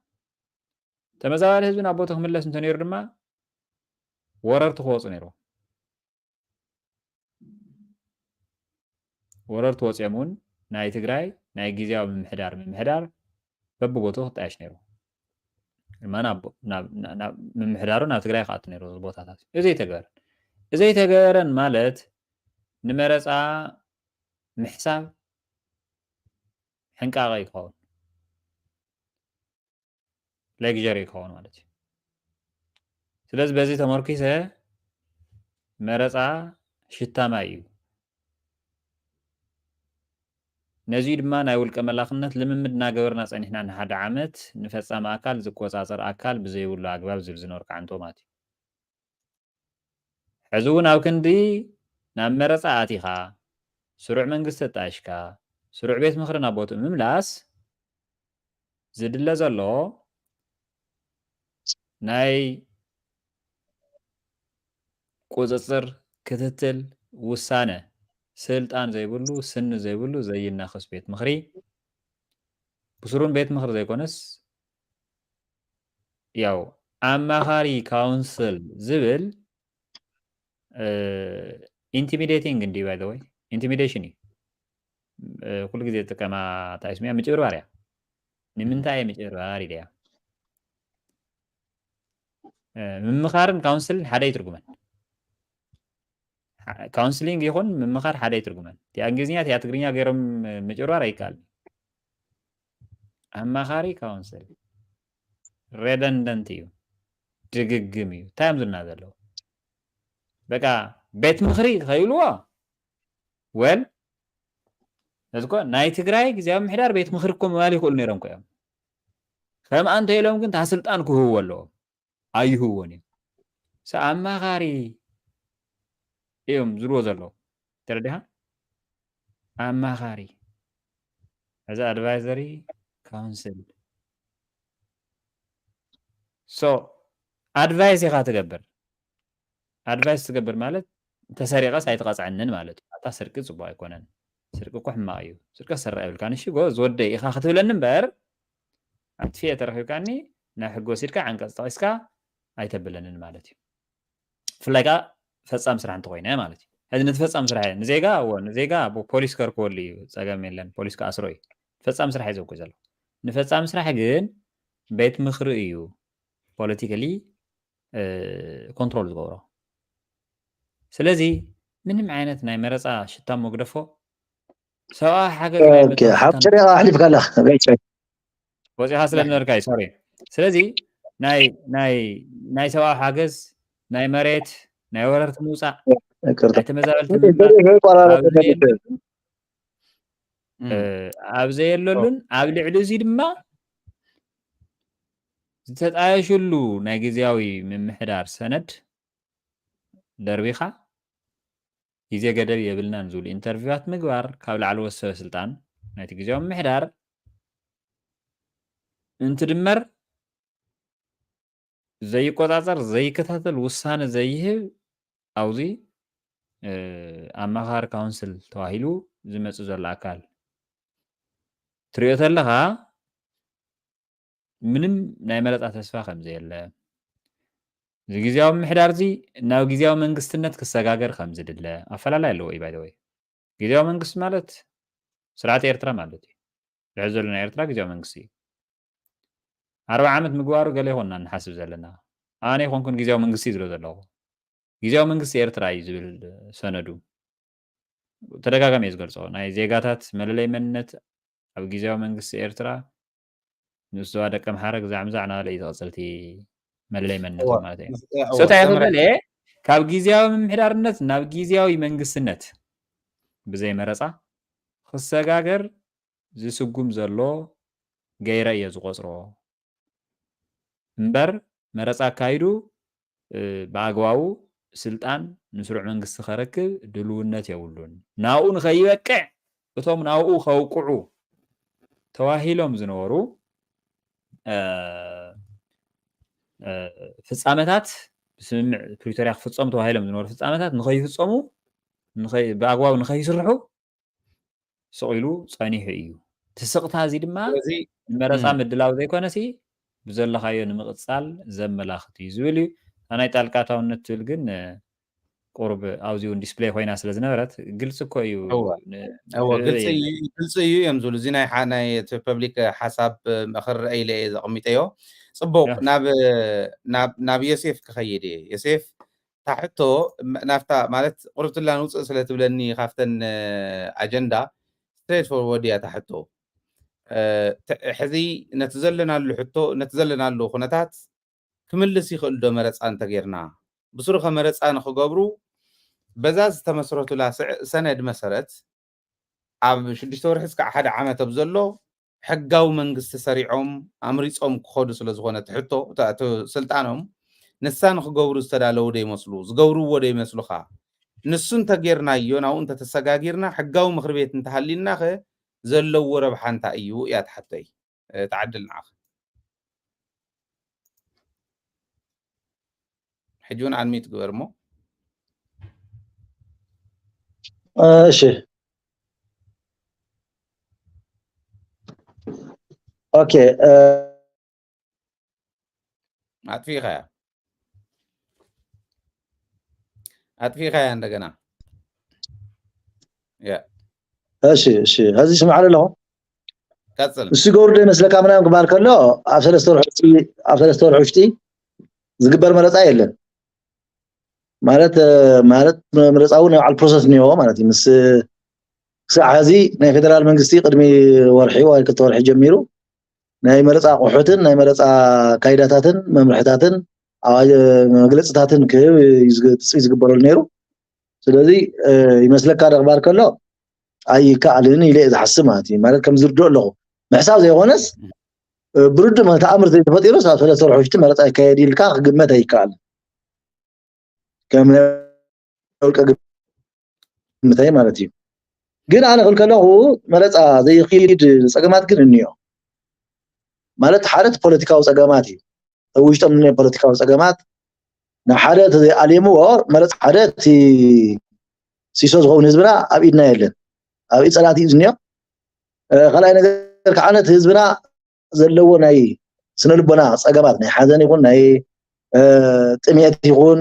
ተመዛባሊ ህዝቢ ናብ ቦትኡ ክምለስ እንተነይሩ ድማ ወረርቲ ክወፁ ነይሩ። ወረርቲ ወፂኦም እውን ናይ ትግራይ ናይ ግዝያዊ ምምሕዳር፣ ምምሕዳር በብቦትኡ ክጣየሽ ነይሩ። ድማ ናብ፣ ናብ፣ ናብ፣ ናብ ምምሕዳሩ ናብ ትግራይ ክኣቱ ነይሩ፣ እዚ ቦታታት። እዚ ኣይተገበረን። እዚ ኣይተገበረን ማለት ንመረፃ ምሕሳብ ሕንቃቐ እዩ ክኸውን። ሌግዠሪ ክኸውን ማለት እዩ። ስለዚ በዚ ተመርኪሰ መረፃ ሽታ ማይ እዩ። ነዚኡ ድማ ናይ ውልቀ መላኽነት ልምምድ እናገበርና ጸኒሕና ንሓደ ዓመት ንፈጻሚ ኣካል ዝቆጻጸር ኣካል ብዘይብሉ ኣግባብ ዝብል ዝነበርካ ዓንቶ ማለት እዩ። ሕዚ እውን ኣብ ክንዲ ናብ መረጻ ኣቲኻ፣ ስሩዕ መንግስቲ ኣጣይሽካ፣ ስሩዕ ቤት ምኽሪ ናብ ቦትኡ ምምላስ ዝድለ ዘሎ ናይ ቁጽጽር፣ ክትትል፣ ውሳነ፣ ስልጣን ዘይብሉ፣ ስኒ ዘይብሉ፣ ዘይናኸስ ቤት ምኽሪ፣ ብስሩን ቤት ምኽሪ ዘይኮነስ፣ ያው ኣማኻሪ ካውንስል ዝብል፣ እ፣ ኢንቲሚዴቲንግ እንድዩ፣ ባይ ዘ ወይ፣ ኢንቲሚዴሽን እዩ። እ፣ ኩሉ ግዜ ዝጥቀማ እንታይ ስሙ እያ? ምጭብርባር እያ። ንምንታይ እየ ምጭብርባር ኢለ እያ? እ፣ ምምኻርን ካውንስልን ሓደ ኣይትርጉመን። ሓ-፣ ካውንስሊንግ ይኹን ምምኻር ሓደ ኣይትርጉመን። እቲኣ እንግሊዝኛ፣ እቲኣ ትግርኛ ገይሮም ምጭብርባር ኣይከኣልን። ኣማኻሪ ካውንስል ሬደንደንት እዩ፣ ድግግም እዩ። እንታይ እዮም ዝልና ዘለዉ? በቃ ቤት ምኽሪ ከይብልዎ፣ ወል፣ እዚ እኮ ናይ ትግራይ ግዝያዊ ምምሕዳር ቤት ምኽሪ እኮ ምባል ይኽእሉ ነይሮም እኮ እዮም። ከምኣ እንተ ኢሎም ግን እታ ስልጣን ክህብዎ ኣለዎም። ኣይህብዎን እዮም። ሶ ኣማኻሪ እዮም ዝብልዎ ዘለዉ። ተረዲኻ? ኣማኻሪ። እዚ ኣድቫይዘሪ ካውንስል። ሶ ኣድቫይስ ኢኻ ትገብር። ኣድቫይስ ትገብር ማለት እንተሰሪቐስ ኣይትቐፅዐንን ማለት እዩ። ኣታ ስርቂ ፅቡቕ ኣይኮነን። ስርቂ እኮ ሕማቕ እዩ። ስርቂ ክሰርቕ የብልካን። እሺ፣ ጎበዝ ወደይ ኢኻ ክትብለኒ እምበር፣ ኣጥፊኤ ተረኺብካኒ ናብ ሕጊ ወሲድካ ዓንቀፅ ጠቒስካ ኣይተብለንን ማለት እዩ። ብፍላይ ከዓ ፈፃሚ ስራሕ እንተኾይነ ማለት እዩ። ሕዚ ነቲ ፈፃሚ ስራሕ እየ፣ ንዜጋ፣ እወ፣ ንዜጋ ብ-፣ ፖሊስ ከርክበሉ እዩ፣ ፀገም የለን፣ ፖሊስ ክኣስሮ እዩ። ፈጻሚ ስራሕ እዩ ዘውቅዕ ዘሎ። ንፈጻሚ ስራሕ ግን ቤት ምኽሪ እዩ ፖለቲካሊ ኮንትሮል ዝገብሮ። ስለዚ ምንም ዓይነት ናይ መረፃ ሽታ መግደፎ ሰብኣዊ ሓገዝ ናይ መተንፈስታ ሓብቲ ደቂቃ ኣሕሊፍካ ኣለኻ። ወፂኻ ስለ ዝነበርካ እዩ። ሶሪ። ስለዚ ናይ ናይ ናይ ሰብኣዊ ሓገዝ፣ ናይ መሬት፣ ናይ ወረርቲ ምውፃእ፣ ናይ ተመዛበልቲ ምምባር ኣብ ዘየለሉን ኣብ ልዕሊ እዚ ድማ ዝተጣየሽሉ ናይ ግዜያዊ ምምሕዳር ሰነድ ደርቢኻ ግዜ ገደብ የብልናን ዝብሉ ኢንተርቪዋት ምግባር ካብ ላዕለዎት ሰበ ስልጣን ናይቲ ግዜያዊ ምምሕዳር እንትድመር ዘይቆጻጸር ዘይከታተል ውሳነ ዘይህብ ኣብዚ ኣማኻሪ ካውንስል ተባሂሉ ዝመጽእ ዘሎ ኣካል ትሪኦ ተለኻ ምንም ናይ መረፃ ተስፋ ከምዘየለ፣ እዚ ግዜያዊ ምምሕዳር እዚ ናብ ግዜያዊ መንግስትነት ክሰጋገር ከምዝድለ ኣፈላላይ ኣለዎ እዩ። ባይደወይ ግዜያዊ መንግስቲ ማለት ስርዓት ኤርትራ ማለት እዩ። ድሕዚ ዘሎ ናይ ኤርትራ ግዜያዊ መንግስቲ እዩ። ኣርባ ዓመት ምግባሩ ገለ ይኾንና ንሓስብ ዘለና። ኣነ ይኾንኩን ግዜያዊ መንግስቲ ዝብሎ ዘለኹ ግዜያዊ መንግስቲ ኤርትራ እዩ ዝብል ሰነዱ ተደጋጋሚ እየ ዝገልፆ። ናይ ዜጋታት መለለይ መንነት ኣብ ግዜያዊ መንግስቲ ኤርትራ ንኡስ ዞባ ደቀምሓረ ግዛዕ ምዛዕ እናበለ እዩ ዝቐፅል እቲ መለለይ መንነት ማለት እዩ። ሰታይ ክበለ ካብ ግዜያዊ ምምሕዳርነት ናብ ግዜያዊ መንግስትነት ብዘይ መረፃ ክሰጋገር ዝስጉም ዘሎ ገይረ እየ ዝቆፅሮ እምበር መረፃ ኣካይዱ ብኣግባቡ ስልጣን ንስሩዕ መንግስቲ ከረክብ ድልውነት የብሉን። ናብኡ ንኸይበቅዕ እቶም ናብኡ ከውቅዑ ተዋሂሎም ዝነበሩ ፍፃመታት ብስምምዕ ፕሪቶርያ ክፍፀሙ ተባሂሎም ዝነበሩ ፍፃመታት ንኸይፍፀሙ ብኣግባቡ ንኸይስርሑ ስቕ ኢሉ ጸኒሑ እዩ። እቲ ስቕታ እዚ ድማ ንመረጻ ምድላው ዘይኮነሲ ብዘለኻዮ ንምቕጻል ዘመላኽት እዩ ዝብል እዩ። እታ ናይ ጣልቃ ኣታውነት ትብል ግን ቁሩብ ኣብዚ እውን ዲስፕሌይ ኮይና ስለ ዝነበረት ግልፂ እኮ እዩ። ግልፂ እዩ እዮም ዝብሉ። እዚ ናይ ፐብሊክ ሓሳብ ክረአ ኢለ እየ ዘቐሚጠዮ። ፅቡቕ፣ ናብ ዮሴፍ ክኸይድ እየ። ዮሴፍ፣ እታ ሕቶ ናብታ ማለት ቁርብትላ ንውፅእ ስለ ትብለኒ ካብተን ኣጀንዳ ስትሬት ፎርወርድ እያ እታ ሕቶ። ሕዚ ነቲ ዘለናሉ ሕቶ ነቲ ዘለናሉ ኩነታት ክምልስ ይኽእል ዶ መረፃ እንተጌርና? ብስሩ ከ መረፃ ንክገብሩ በዛ ዝተመስረቱላ ሰነድ መሰረት ኣብ ሽዱሽተ ወርሒ እስካዕ ሓደ ዓመት ኣብ ዘሎ ሕጋዊ መንግስቲ ሰሪዖም ኣምሪፆም ክኸዱ ስለ ዝኾነ እቲ ሕቶ እቲ ስልጣኖም ንሳ ንክገብሩ ዝተዳለዉ ዶ ይመስሉ ዝገብርዎ ዶ ይመስሉኻ? ንሱ እንተጌርናዮ ናብኡ እንተተሰጋጊርና ሕጋዊ ምክሪ ቤት እንተሃሊልና ከ ዘለዎ ረብሓ እንታይ እዩ እያ ትሓቶይ። ተዓድል ንዓኽ። ሕጂ እውን ኣንሚት ግበር እሞ። እሺ ኦኬ ኣጥፊእኻያ ኣጥፊእኻያ እንደገና እሺ እሺ ሀዚ ስምዓሉ ኣለኹ ቀፅል እሱ ገብሩ ዶ ይመስለካ ምናምን ክበሃል ከሎ ኣብ ሰለስተ ወርሒ ውሽጢ ኣብ ሰለስተ ወርሒ ውሽጢ ዝግበር መረፃ የለን ማለት ማለት ምርፃ እውን ናይ በዓል ፕሮሰስ እኒሆ ማለት እዩ ምስ ክሳዕ ሕዚ ናይ ፌደራል መንግስቲ ቅድሚ ወርሒ ወይ ክልተ ወርሒ ጀሚሩ ናይ መረፃ ኣቑሑትን ናይ መረፃ ካይዳታትን መምርሕታትን መግለፅታትን ክህብ እዩ ትፅቢት ዝግበረሉ ነይሩ። ስለዚ ይመስለካ ዶ ክበሃል ከሎ ኣይከኣልን ኢለ እየ ዝሓስብ ማለት እዩ። ማለት ከም ዝርድኦ ኣለኹ ምሕሳብ ዘይኮነስ ብርዱእ ማለት ተኣምር ዘይተፈጢሩ ኣብ ሰለስተ ወርሒ ውሽጢ መረፃ ይካየድ ኢልካ ክግመት ኣይከኣልን። ከም ናይ ውልቀ ግምተይ ማለት እዩ። ግን ኣነ ክብል ከለኹ መረፃ ዘይኽይድ ፀገማት ግን እኒኦ ማለት ሓደ እቲ ፖለቲካዊ ፀገማት እዩ። ኣብ ውሽጦም እኒኦ ፖለቲካዊ ፀገማት ንሓደ ተዘይኣልየምዎ መረፃ ሓደ እቲ ሲሶ ዝኸውን ህዝብና ኣብ ኢድና የለን ኣብ ኢድ ፀላእቲ እዩ ዝኒኦ። ካልኣይ ነገር ከዓ ነቲ ህዝብና ዘለዎ ናይ ስነ ልቦና ፀገማት ናይ ሓዘን ይኹን ናይ ጥሜት ይኹን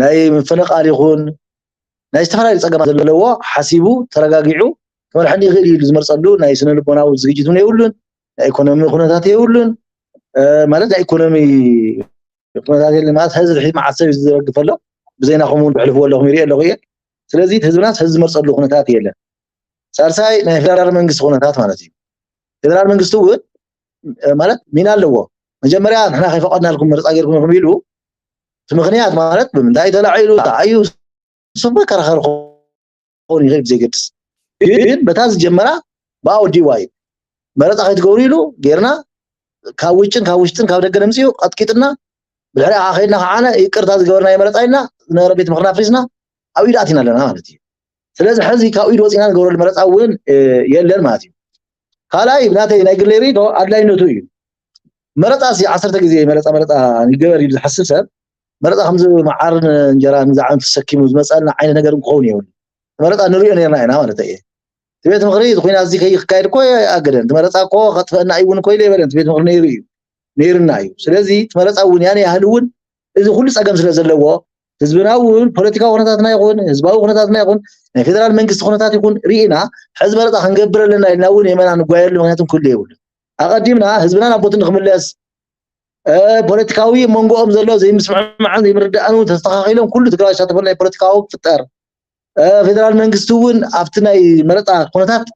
ናይ ምፍንቓል ይኹን ናይ ዝተፈላለዩ ፀገማት ዘለዎ ሓሲቡ ተረጋጊዑ ክመርሐኒ ይኽእል እዩ ኢሉ ዝመርፀሉ ናይ ስነ ልቦናዊ ዝግጅት እውን የብሉን። ናይ ኢኮኖሚ ኩነታት የብሉን። ማለት ናይ ኢኮኖሚ ኩነታት የለን ማለት፣ ህዝቢ ሕዚ መዓት ሰብ እዩ ዝደግፍ ኣሎ። ብዘይናኹም እውን ብሕልፍዎ ኣለኹም ይሪኦ ኣለኹ እየ። ስለዚ ህዝብናስ ህዝቢ ዝመርፀሉ ኩነታት የለን። ሳልሳይ ናይ ፌደራል መንግስቲ ኩነታት ማለት እዩ። ፌደራል መንግስቲ እውን ማለት ሚና ኣለዎ። መጀመርያ ንሕና ከይፈቐድናልኩም መረፃ ገይርኩም ኢኹም ኢሉ እቲ ምኽንያት ማለት ብምንታይ ተላዒሉ እዩ ሰብ መከራኸሪ ክኸውን ይኽእል ብዘይገድስ፣ ግን በታ ዝጀመራ ብኣ ወዲዋ እዩ። መረፃ ከይትገብሩ ኢሉ ጌርና ካብ ውጭን ካብ ውሽጥን ካብ ደገ ነምፅኡ ቀጥቂጥና ብድሕሪ ኣ ከይድና ከዓነ ይቅርታ ዝገበርና የመረፃ ኢልና ዝነበረ ቤት ምኽሪ ኣፍሪስና ኣብ ኢዱ ኣቲና ኣለና ማለት እዩ። ስለዚ ሕዚ ካብ ኢዱ ወፂና ንገብረሉ መረፃ እውን የለን ማለት እዩ። ካልኣይ ናተይ ናይ ግለይ ሪዶ ኣድላይነቱ እዩ። መረፃ ሲ ዓሰርተ ግዜ መረፃ መረፃ ይገበር ኢሉ ዝሓስብ ሰብ መረፃ ከምዚ መዓርን እንጀራን ዝዓይነቱ ተሰኪሙ ዝመፀልና ዓይነት ነገር ክኸውን የብሉ። መረፃ ንሪኦ ነርና ኢና ማለት እየ። እቲ ቤት ምኽሪ እዚ ኩናት እዚ ከይክካየድ እኮ ኣገደን። እቲ መረፃ እኮ ከጥፈአና እዩ እውን እኮ ኢለ ይበለን። እቲ ቤት ምኽሪ ነይሩ እዩ ነይርና እዩ። ስለዚ እቲ መረፃ እውን ያነ ያህል እውን እዚ ኩሉ ፀገም ስለ ዘለዎ ህዝብና እውን ፖለቲካዊ ኩነታትና ይኹን ህዝባዊ ኩነታትና ይኹን ናይ ፌደራል መንግስቲ ኩነታት ይኹን ርኢና ሕዚ መረፃ ክንገብር ኣለና ኢልና እውን የመና ንጓየሉ ምክንያት ክህሉ የብሉ። ኣቐዲምና ህዝብና ናብ ቦቱ ንክምለስ ፖለቲካዊ መንጎኦም ዘሎ ዘይምስምዕማዕን ዘይምርድኣን እውን ተስተኻኺሎም ኩሉ ትግራይ ዝሳተፈሉ ናይ ፖለቲካዊ ክፍጠር ፌደራል መንግስቲ እውን ኣብቲ ናይ መረፃ ኩነታት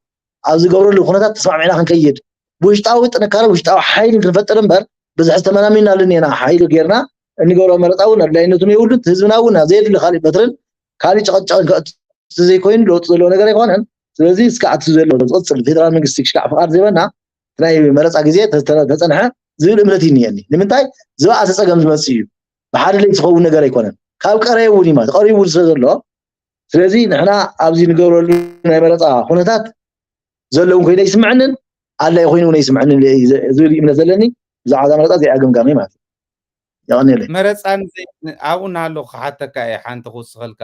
ኣብ ዝገብረሉ ኩነታት ተስማዕሚዕና ክንከይድ ውሽጣዊ ጥንካረ ውሽጣዊ ሓይሊ ክንፈጥር እምበር ብዝሕ ዝተመናሚና ኣለና ሓይሊ ጌርና እንገብሮ መረፃ እውን ኣድላይነቱ የብሉን። ህዝብና እውን ዘየድሊ ካሊእ በትርን ካሊእ ጨቐጨቕን ከእቱ ዘይኮይኑ ለውጢ ዘለዎ ነገር ኣይኮነን። ስለዚ እስካዕ እቲ ዘሎ ዝቕፅል ፌደራል መንግስቲ ክሻዕ ፍቓድ ዘይበና ናይ መረፃ ግዜ ተፀንሐ ዝብል እምነት ይንየኒ። ንምንታይ ዝበኣሰ ፀገም ዝመፅእ እዩ። ብሓደ ለይቲ ዝኸውን ነገር ኣይኮነን። ካብ ቀረየ እውን እዩ ማለት ቀሪቡ እውን ስለ ዘሎ ስለዚ ንሕና ኣብዚ ንገብረሉ ናይ መረፃ ኩነታት ዘለውን ኮይነ ይስምዐንን ኣድላይ ኮይኑ እውን ኣይስምዐንን ዝብል እምነት ዘለኒ። ብዛዕባ እዛ መረፃ እዚኣ ገምጋመይ ማለት እዩ። የቐንየለይ። መረፃ ኣብኡ እናሃለኹ ክሓተካ እየ ሓንቲ ክውስኸልካ።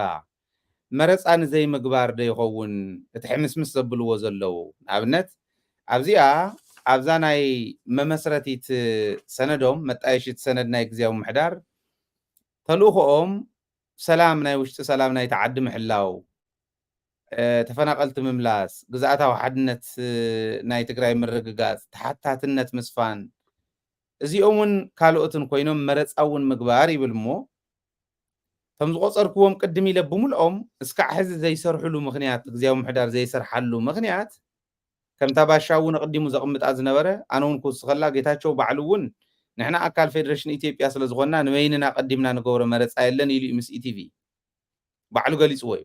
መረፃ ንዘይምግባር ዶ ይኸውን እቲ ሕምስምስ ዘብልዎ ዘለዉ? ንኣብነት ኣብዚኣ ኣብዛ ናይ መመስረቲት ሰነዶም መጣየሽቲ ሰነድ ናይ ግዜያዊ ምምሕዳር ተልእኾኦም ሰላም ናይ ውሽጢ ሰላም ናይቲ ዓዲ ምሕላው፣ ተፈናቐልቲ ምምላስ፣ ግዝኣታዊ ሓድነት ናይ ትግራይ ምርግጋፅ፣ ተሓታትነት ምስፋን እዚኦም እውን ካልኦትን ኮይኖም መረፃ እውን ምግባር ይብል እሞ ከም ዝቆፀርክዎም ቅድም ኢለ ብምልኦም እስካዕ ሕዚ ዘይሰርሕሉ ምኽንያት ግዝያዊ ምሕዳር ዘይሰርሓሉ ምኽንያት ከምታ ባሻ እውን ኣቕዲሙ ዘቕምጣ ዝነበረ ኣነ እውን ክውስኸላ ጌታቸው ባዕሉ እውን ንሕና ኣካል ፌደሬሽን ኢትዮጵያ ስለ ዝኾንና ንበይንና ቀዲምና ንገብሮ መረፃ የለን ኢሉ እዩ ምስ ኢቲቪ ባዕሉ ገሊፅዎ እዩ።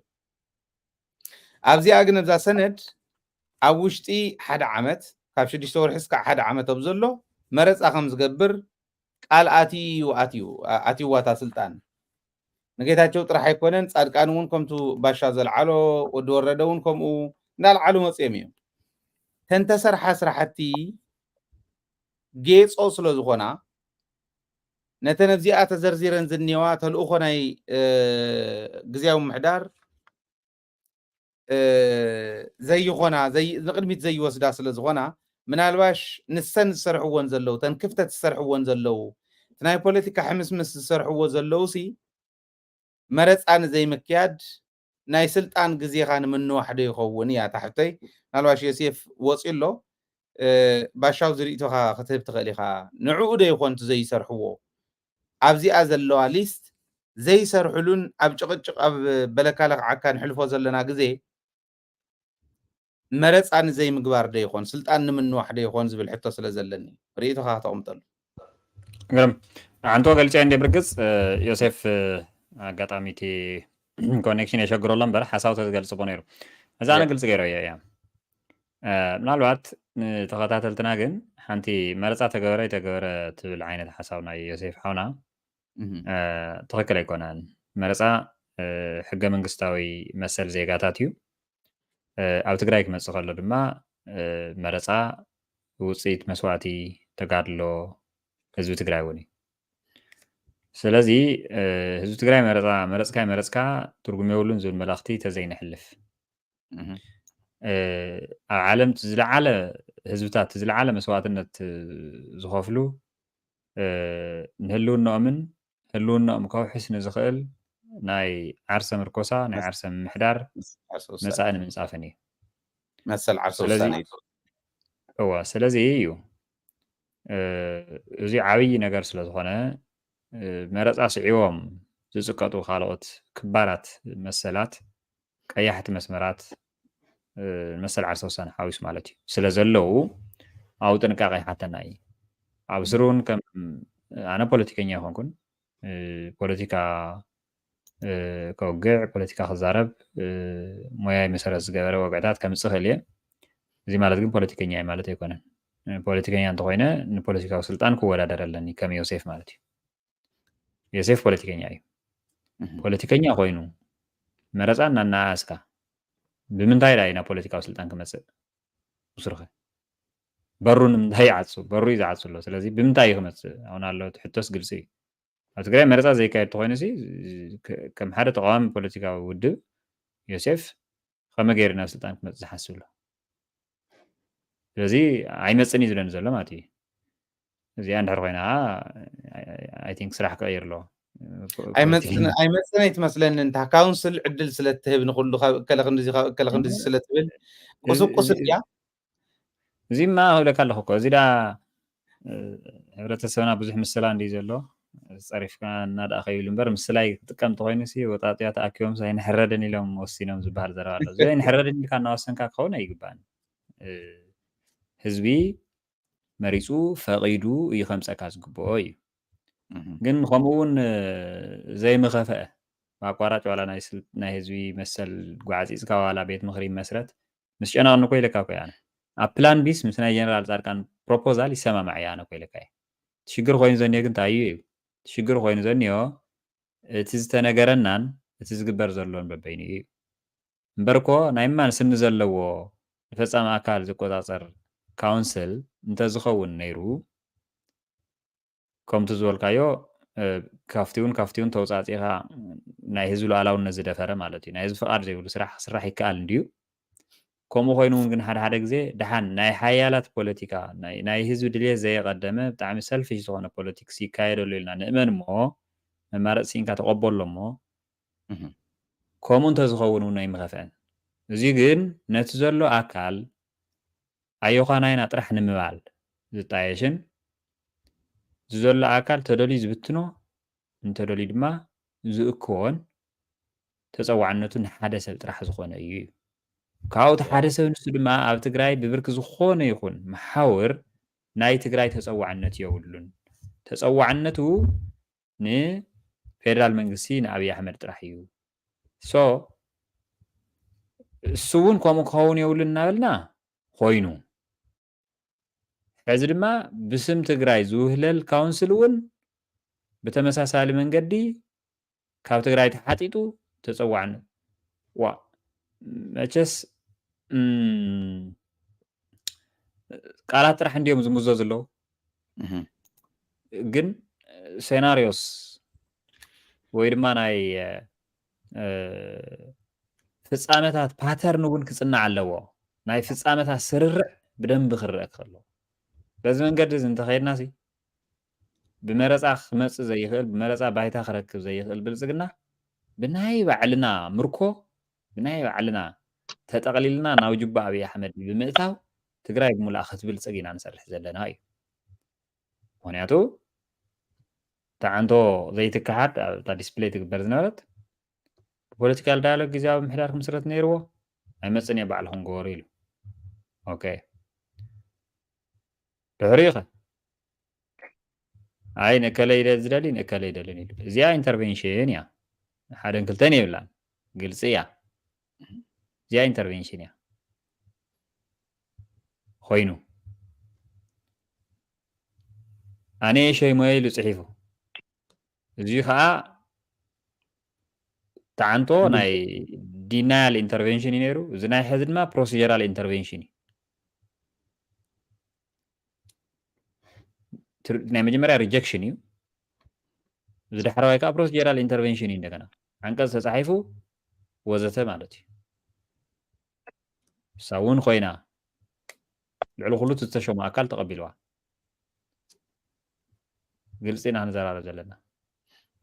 ኣብዚኣ ግን ኣብዛ ሰነድ ኣብ ውሽጢ ሓደ ዓመት ካብ ሽዱሽተ ወርሒ እስካዕ ሓደ ዓመት ኣብ ዘሎ መረፃ ከም ዝገብር ቃል ኣትዩ ኣትዩ ኣትይዋታ ስልጣን ንጌታቸው ጥራሕ ኣይኮነን ፃድቃን እውን ከምቱ ባሻ ዘልዓሎ ወዲ ወረደ እውን ከምኡ እንዳልዓሉ መፅኦም እዮም። ተንተሰርሓ ስራሕቲ ጌፆ ስለ ዝኾና ነተን ኣብዚኣ ተዘርዚረን ዝኒዋ ተልእኾ ናይ ግዝያዊ ምሕዳር ዘይኾና ንቅድሚት ዘይወስዳ ስለ ዝኾና ምናልባሽ ንሰን ዝሰርሕዎን ዘለዉ ተን ክፍተት ዝሰርሕዎን ዘለዉ እቲ ናይ ፖለቲካ ሕምስምስ ዝሰርሕዎ ዘለዉ ሲ መረፃ ንዘይምክያድ ናይ ስልጣን ግዜኻ ንምንዋሕ ዶ ይኸውን እያ ታሕተይ ምናልባሽ ዮሴፍ ወፂ ኣሎ ባሻው ዝርእቶኻ ክትህብ ትኽእል ኢኻ ንዕኡ ዶ ይኾን እቲ ዘይሰርሕዎ ኣብዚኣ ዘለዋ ሊስት ዘይሰርሕሉን ኣብ ጭቕጭቕ ኣብ በለካለ ክዓካ ንሕልፎ ዘለና ግዜ መረፃ ንዘይምግባር ዶ ይኾን ስልጣን ንምንዋሕ ዶ ይኾን ዝብል ሕቶ ስለ ዘለኒ ርእይቶኻ ከተቕምጠሉ። ግርም ኣንቶ ገልፂ እንደ ብርግፅ ዮሴፍ ኣጋጣሚ እቲ ኮኔክሽን የሸግሮ ኣሎ እምበር ሓሳብ ተዝገልፅቦ ነይሩ። እዛ ኣነ ግልፂ ገይሮ እየ እያ ምናልባት ንተኸታተልትና ግን ሓንቲ መረፃ ተገበረ ይተገበረ ትብል ዓይነት ሓሳብ ናይ ዮሴፍ ሓውና ትኽክል ኣይኮነን። መረፃ ሕገ መንግስታዊ መሰል ዜጋታት እዩ። ኣብ ትግራይ ክመፅእ ከሎ ድማ መረፃ ውፅኢት መስዋእቲ ተጋድሎ ህዝቢ ትግራይ እውን እዩ። ስለዚ ህዝቢ ትግራይ መረፃ መረፅካ መረፅካ ትርጉም የብሉን ዝብል መልእኽቲ ተዘይነሕልፍ ኣብ ዓለም ዝለዓለ ህዝብታት ዝለዓለ መስዋእትነት ዝኸፍሉ ንህልውናኦምን ህልውናኦም ከውሕስ ንዝኽእል ናይ ዓርሰ ምርኮሳ ናይ ዓርሰ ምምሕዳር መፃኢ ንምንፃፍን እዩ። መሰል ዓርሰ ስለዚ ውሳነ እዩ። እዋ ስለዚ እዩ እ፣ እዚ ዓብዪ ነገር ስለ ዝኾነ እ፣ መረፃ ስዒቦም ዝፅቀጡ ካልኦት ክባራት መሰላት ቀያሕቲ መስመራት እ፣ መሰል ዓርሰ ውሳነ ሓዊሱ ማለት እዩ ስለ ዘለዉ ኣብኡ ጥንቃቄ ይሓተና እዩ። ኣብ ስሩ እውን ከም ኣነ ፖለቲከኛ ይኾንኩን እ፣ ፖለቲካ እ፣ ከውግዕ ፖለቲካ ክዛረብ እ፣ ሞያይ መሰረት ዝገበረ ወግዕታት ከምፅእ ክእል እየ። እዚ ማለት ግን ፖለቲከኛ እየ ማለት ኣይኮነን። እ፣ ፖለቲከኛ እንተኮይነ ንፖለቲካዊ ስልጣን ክወዳደር ኣለኒ ከም ዮሴፍ ማለት እዩ። ዮሴፍ ፖለቲከኛ እዩ። እህ። ፖለቲከኛ ኮይኑ መረፃ እናናኣስካ ብምንታይ ዳ እዩ ናብ ፖለቲካዊ ስልጣን ክመፅእ? ብስሩኸ በሩ ንምንታይ ይዓፁ? በሩ እዩ ዝዓፁ ኣሎ። ስለዚ ብምንታይ እዩ ክመፅእ? ኣሁን ኣሎ እቲ ሕቶስ ግልፂ እዩ። ኣብ ትግራይ መረፃ ዘይካየድ ተኮይኑ ሲ ከ- ከም ሓደ ተቃዋሚ ፖለቲካዊ ውድብ ዮሴፍ ከመይ ገይሩ ናብ ስልጣን ክመፅእ ዝሓስብ ኣሎ? ስለዚ ኣይመፅን እዩ ዝብለኒ ዘሎ ማለት እዩ። እዚኣ እንድሕር ኮይና I think ስራሕ ክቀይር ኣለዎ። ፖ- ፖለቲከኛ ኣይመፅን ኣይመፅን ኣይትመስለኒ እንታ ካውንስል ዕድል ስለትህብ ንኩሉ ካብ እከለ ክንዲዚ ካብ እከለ ክንዲዚ ስለትብል ቁስብ ቁስብ እያ። እዚማ ክብለካ ኣለኹ እኮ እዚ ዳ እ፣ ሕብረተሰብና ብዙሕ ምስላ እንዲ ዘሎ ጸሪፍካ እና ደኣ ከይብል እምበር ምስላይ ክጥቀም ተኮይኑ ሲ ወጣጥያ ተኣኪቦም ሲ ኣይንሕረድን ኢሎም ወሲኖም ዝበሃል ዘረባ ኣሎ። እዚ ኣይንሕረድን ኢልካ እናወሰንካ ክኸውን ኣይግባእን። እ፣ ህዝቢ መሪፁ ፈቒዱ እዩ ከምፀካ ዝግብኦ እዩ። እህ። ግን ከምኡ እውን እ፣ ዘይምኸፍአ ብኣቋራጭ ዋላ ናይ ስል- ናይ ህዝቢ መሰል ጓዕፂፅካ ዋላ ቤት ምኽሪ መስረት ምስ ጨነቐኒ እኮ ኢለካ እኮ እየ ኣነ። ኣብ ፕላን ቢስ ምስ ናይ ጀነራል ፃድቃን ፕሮፖዛል ይሰማማዕ እየ ኣነ እኮ ኢለካ እየ። እቲ ሽግር ኮይኑ ዘኒዮ ግን እንታይ እዩ እዩ? እቲ ሽግር ኮይኑ ዘኒዮ እቲ ዝተነገረናን እቲ ዝግበር ዘሎን በበይኑ እዩ። እምበር እኮ ናይ ማን ስኒ ዘለዎ ንፈፃሚ ኣካል ዝቆፃፀር ካውንስል እንተዝኸውን ነይሩ ከምቲ ዝበልካዮ እ፣ ካፍቲውን ካፍቲውን ተውፃፂኻ ናይ ህዝቢ ሉዓላውነት ዝደፈረ ማለት እዩ። ናይ ህዝቢ ፍቓድ ዘይብሉ ስራሕ ክስራሕ ይከኣል እንድዩ። ከምኡ ኮይኑ እውን ግን ሓደ ሓደ ግዜ ደሓን ናይ ሓያላት ፖለቲካ ናይ ናይ ህዝቢ ድልየት ዘየቐደመ ብጣዕሚ ሰልፊሽ ዝኾነ ፖለቲክስ ይካየደሉ ኢልና ንእመን እሞ መማረፂ ስኢንካ ተቐበሎ እሞ እህ። ከምኡ እንተዝኸውን እውን ኣይምኸፍአን። እዚ ግን ነቲ ዘሎ ኣካል ኣዮኻናይና ጥራሕ ንምባል ዝጣየሽን እዚ ዘሎ ኣካል ተደልዩ ዝብትኖ እንተደልዩ ድማ ዝእክቦን ተፀዋዕነቱ ንሓደ ሰብ ጥራሕ ዝኾነ እዩ እዩ። ካብኡ እቲ ሓደ ሰብ ንሱ ድማ ኣብ ትግራይ ብብርኪ ዝኾነ ይኹን መሓውር ናይ ትግራይ ተፀዋዕነት የብሉን። ተፀዋዕነቱ ንፌደራል መንግስቲ ንኣብይ ኣሕመድ ጥራሕ እዩ። ሶ እሱ እውን ከምኡ ክኸውን የብሉን እናበልና ኮይኑ ሕዚ ድማ ብስም ትግራይ ዝውህለል ካውንስል እውን ብተመሳሳሊ መንገዲ ካብ ትግራይ ተሓጢጡ ተፀዋዕነት ዋ መቸስ እም፣ ቃላት ጥራሕ እንዲዮም ዝምዞ ዘለዉ እህ። ግን ሴናሪዮስ ወይ ድማ ናይ እ፣ ፍፃመታት ፓተርን እውን ክፅናዕ ኣለዎ። ናይ ፍፃመታት ስርርዕ ብደንቢ ክረአ ክኽእል ኣለዎ። በዚ መንገዲ እዚ እንተኸይድና ሲ ብመረፃ ክመፅእ ዘይኽእል ብመረፃ ባይታ ክረክብ ዘይኽእል ብልፅግና ብናይ ባዕልና ምርኮ ብናይ ባዕልና ተጠቕሊልና ናብ ጁባ ኣብይ ኣሕመድ ብምእታው ትግራይ ብምልኣ ክትብልፅግ ኢና ንሰርሕ ዘለና እዩ። ምክንያቱ ተዓንቶ ዘይትከሓድ ኣብታ ዲስፕሌይ ትግበር ዝነበረት ብፖለቲካል ዳያሎግ ግዜያዊ ምሕዳር ክምስረት ነይርዎ ኣይመፅን እየ ባዕልኹም ግበሩ ኢሉ። ኦኬ ድሕሪኡ ኸ ኣይ ንእከለ ኢለ ዝደሊ ንእከለ ይደልን ኢሉ። እዚኣ ኢንተርቬንሽን እያ። ሓደን ክልተን የብላን ግልፂ እያ። እዚኣ ኢንተርቬንሽን እያ ኮይኑ ኣነ ሸይሞየ ኢሉ ፅሒፉ። እዚ ከዓ ተዓንቶ ናይ ዲናያል ኢንተርቬንሽን እዩ ነይሩ። እዚ ናይ ሕዚ ድማ ፕሮሲጀራል ኢንተርቬንሽን እዩ። ትር- ናይ መጀመርያ ሪጀክሽን እዩ። እዚ ዳሕረዋይ ከዓ ፕሮሲጀራል ኢንተርቬንሽን እዩ። እንደገና ዓንቀፅ ተፃሒፉ ወዘተ ማለት እዩ። እሳ እውን ኮይና ልዕሊ ኩሉ እቲ ዝተሸሙ ኣካል ተቐቢልዋ። ግልፂ ኢና ክንዘራረብ ዘለና።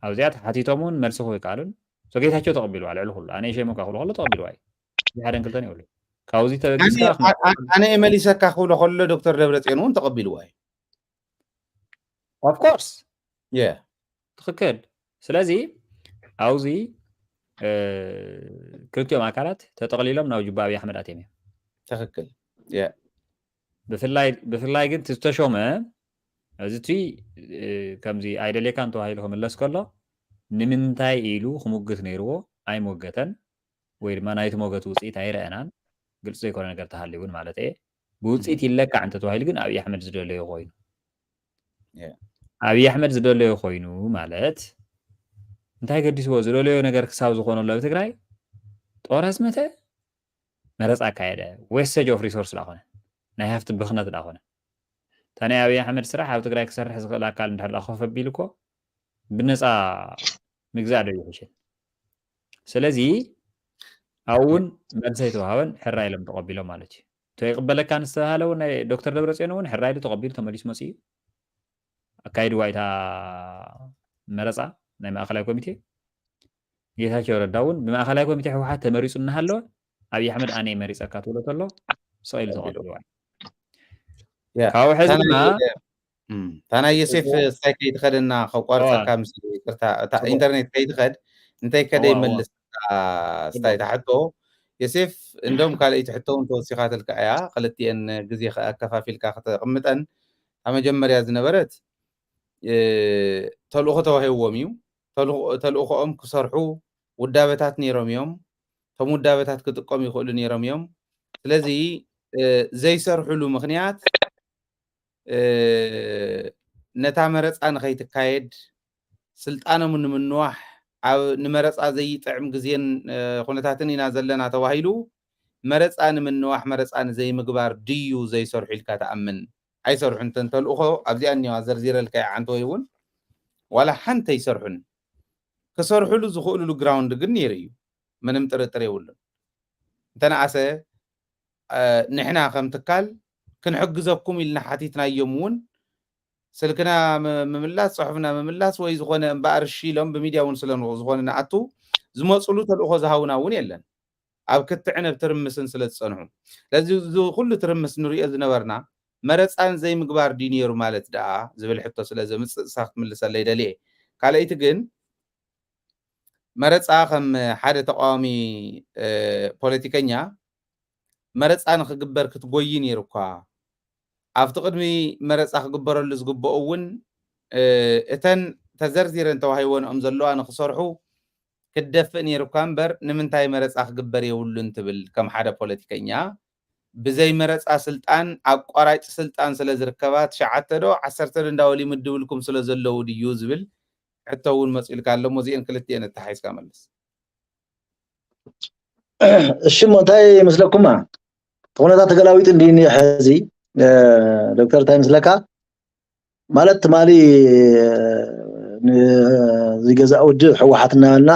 ኣብዚኣ ተሓቲቶም እውን መልሲ ክይከኣሉን ጌታቸው ተቐቢልዋ። ልዕሊ ኩሉ ኣነ ሸይሞካ ክብሉ ከሎ ተቐቢልዋ እዩ። እዚ ሓደን ክልተን የብሉ። ካብዚ ተበጊስካ ኣነ እየ መሊሰካ ክብሎ ከሎ ዶክተር ደብረፅዮን እውን ተቐቢልዋ እዩ። Of course Yeah. ትኽክል። ስለዚ ኣብዚ ክልቲኦም ኣካላት ተጠቕሊሎም ናብ ጁባ ኣብይ ኣሕመድ ኣትዮም እዮም። ትኽክል። ብፍላይ ግን ዝተሾመ እዚ እቲ ከምዚ ኣይደልየካን ተባሂሉ ክምለስ ከሎ ንምንታይ ኢሉ ክሙግት ነይርዎ? ኣይሞገተን ወይ ድማ ናይቲ ሞገት ውፅኢት ኣይረአናን። ግልፂ ዘይኮነ ነገር ተሃልዩ እውን ማለት እየ። ብውፅኢት ይለካዕ እንተተባሂሉ ግን ኣብይ ኣሕመድ ዝደለዮ ኮይኑ ኣብይ ኣሕመድ ዝደለዮ ኮይኑ ማለት እንታይ ገዲስዎ? ዝደለዮ ነገር ክሳብ ዝኾነሉ ኣብ ትግራይ ጦር ኣዝመተ፣ መረፃ ኣካየደ፣ wastage of resource ዳኾነ፣ ናይ ሃፍቲ ብኽነት ዳኾነ። እታ ናይ ኣብይ ኣሕመድ ስራሕ ኣብ ትግራይ ክሰርሕ ዝኽእል ኣካል እንድሕር ዳ ኮፍ ኣቢሉ እኮ ብነፃ ምግዛእ ዶ ይሕሽን? ስለዚ ኣብኡ እውን መልሲ ኣይተዋሃበን፣ ሕራ ኢሎም ተቐቢሎም ማለት እዩ። እቶ ይቕበለካ ንዝተባሃለ እውን ናይ ዶክተር ደብረፅዮን እውን ሕራ ኢሉ ተቐቢሉ ተመሊሱ መፅኡ እዩ። ኣካይድዋ እታ መረፃ ናይ ማእኸላይ ኮሚቴ። ጌታቸው ረዳ እውን ብማእኸላይ ኮሚቴ ህወሓት ተመሪፁ እናሃለወ ኣብይ ኣሕመድ ኣነ እየ መሪፀካ ትብሎ ተሎ ስቕ ኢሉ ተቐቢልዋ እዩ። ያ፣ ካብኡ ሕዚ ታናይ ድማ እም፣ ታናይ የሴፍ እዎ። ስታይ ከይትኸደና ከቋርፀካ እዋ። ምስ ይቅርታ እታ እዎ። ኢንተርኔት ከይትኸድ እንታይ ከደ እዋ፣ እዋ። ይመልስ እታ ስታይ እዎ። ትሕቶ የሴፍ እንደም ካልኣይቲ ሕቶ እውን ተወሲኻትልካ እያ። ክልቲኤን ግዜ ከ ኣከፋፊልካ ከተቕምጠን እታ መጀመርያ ዝነበረት እ፣ ተልእኾ ተዋሂብዎም እዩ። ተልእኾ- ተልእኾኦም ክሰርሑ ውዳበታት ነይሮም እዮም። እቶም ውዳበታት ክጥቀሙ ይኽእሉ ነይሮም እዮም። ስለዚ እ፣ ዘይሰርሕሉ ምኽንያት እ፣ ነታ መረፃ ንኸይትካየድ ስልጣኖም ንምንዋሕ ኣብ ንመረፃ ዘይጥዕም ግዜን እ፣ ኩነታትን ኢና ዘለና ተባሂሉ መረፃ ንምንዋሕ መረፃ ንዘይምግባር ድዩ ዘይሰርሑ ኢልካ ትኣምን? ኣይሰርሑን። እተን ተልእኾ ኣብዚኣ እኒዋ ዘርዚረልካ እየ ዓንተ ወይ እውን ዋላ ሓንቲ ኣይሰርሑን። ክሰርሑሉ ዝኽእሉሉ ግራውንድ ግን ነይሩ እዩ። ምንም ጥርጥር የብሉን። እንተነኣሰ እ፣ ንሕና ከም ትካል ክንሕግዘኩም ኢልና ሓቲትናዮም እውን ስልክና ም- ምምላስ፣ ፅሑፍና ምምላስ ወይ ዝኾነ እምበኣር እሺ ኢሎም ብሚድያ እውን ስለ ንኡ ዝኾነ ንኣቱ ዝመፅሉ ተልእኾ ዝሃቡና እውን የለን። ኣብ ክትዕን ኣብ ትርምስን ስለ ዝፀንሑ። ስለዚ እዚ ኩሉ ትርምስ ንሪኦ ዝነበርና መረፃን ዘይምግባር ድዩ ነይሩ ማለት ደኣ ዝብል ሕቶ ስለ ዘምፅእ እሳ ክትምልሰለይ ደልየ። ካልኣይቲ ግን መረፃ ከም ሓደ ተቃዋሚ እ፣ ፖለቲከኛ መረፃ ንክግበር ክትጎይ ነይሩ እኳ ኣብቲ ቅድሚ መረፃ ክግበረሉ ዝግበኦ እውን እ፣ እተን ተዘርዚረን ተዋሂቦንኦም ዘለዋ ንክሰርሑ ክትደፍእ ነይሩ እኳ እምበር ንምንታይ መረፃ ክግበር የብሉን ትብል ከም ሓደ ፖለቲከኛ ብዘይ መረፃ ስልጣን ኣቋራጭ ስልጣን ስለ ዝርከባ ትሽዓተ ዶ ዓሰርተ ዶ እንዳበሉ ይምድብልኩም ስለ ዘለዉ ድዩ ዝብል ሕቶ እውን መፂኡልካ ኣሎ። እሞ እዚአን ክልቲአን ኣተሓሒዝካ መልስ። እሺ እሞ እንታይ ይመስለኩማ? እቲ ኩነታት ተገላቢጡ እንዲ ሕዚ እ፣ ዶክተር እንታይ ይመስለካ? ማለት ትማሊ እ፣ ንዝገዛእ ውድብ ህወሓት እናበልና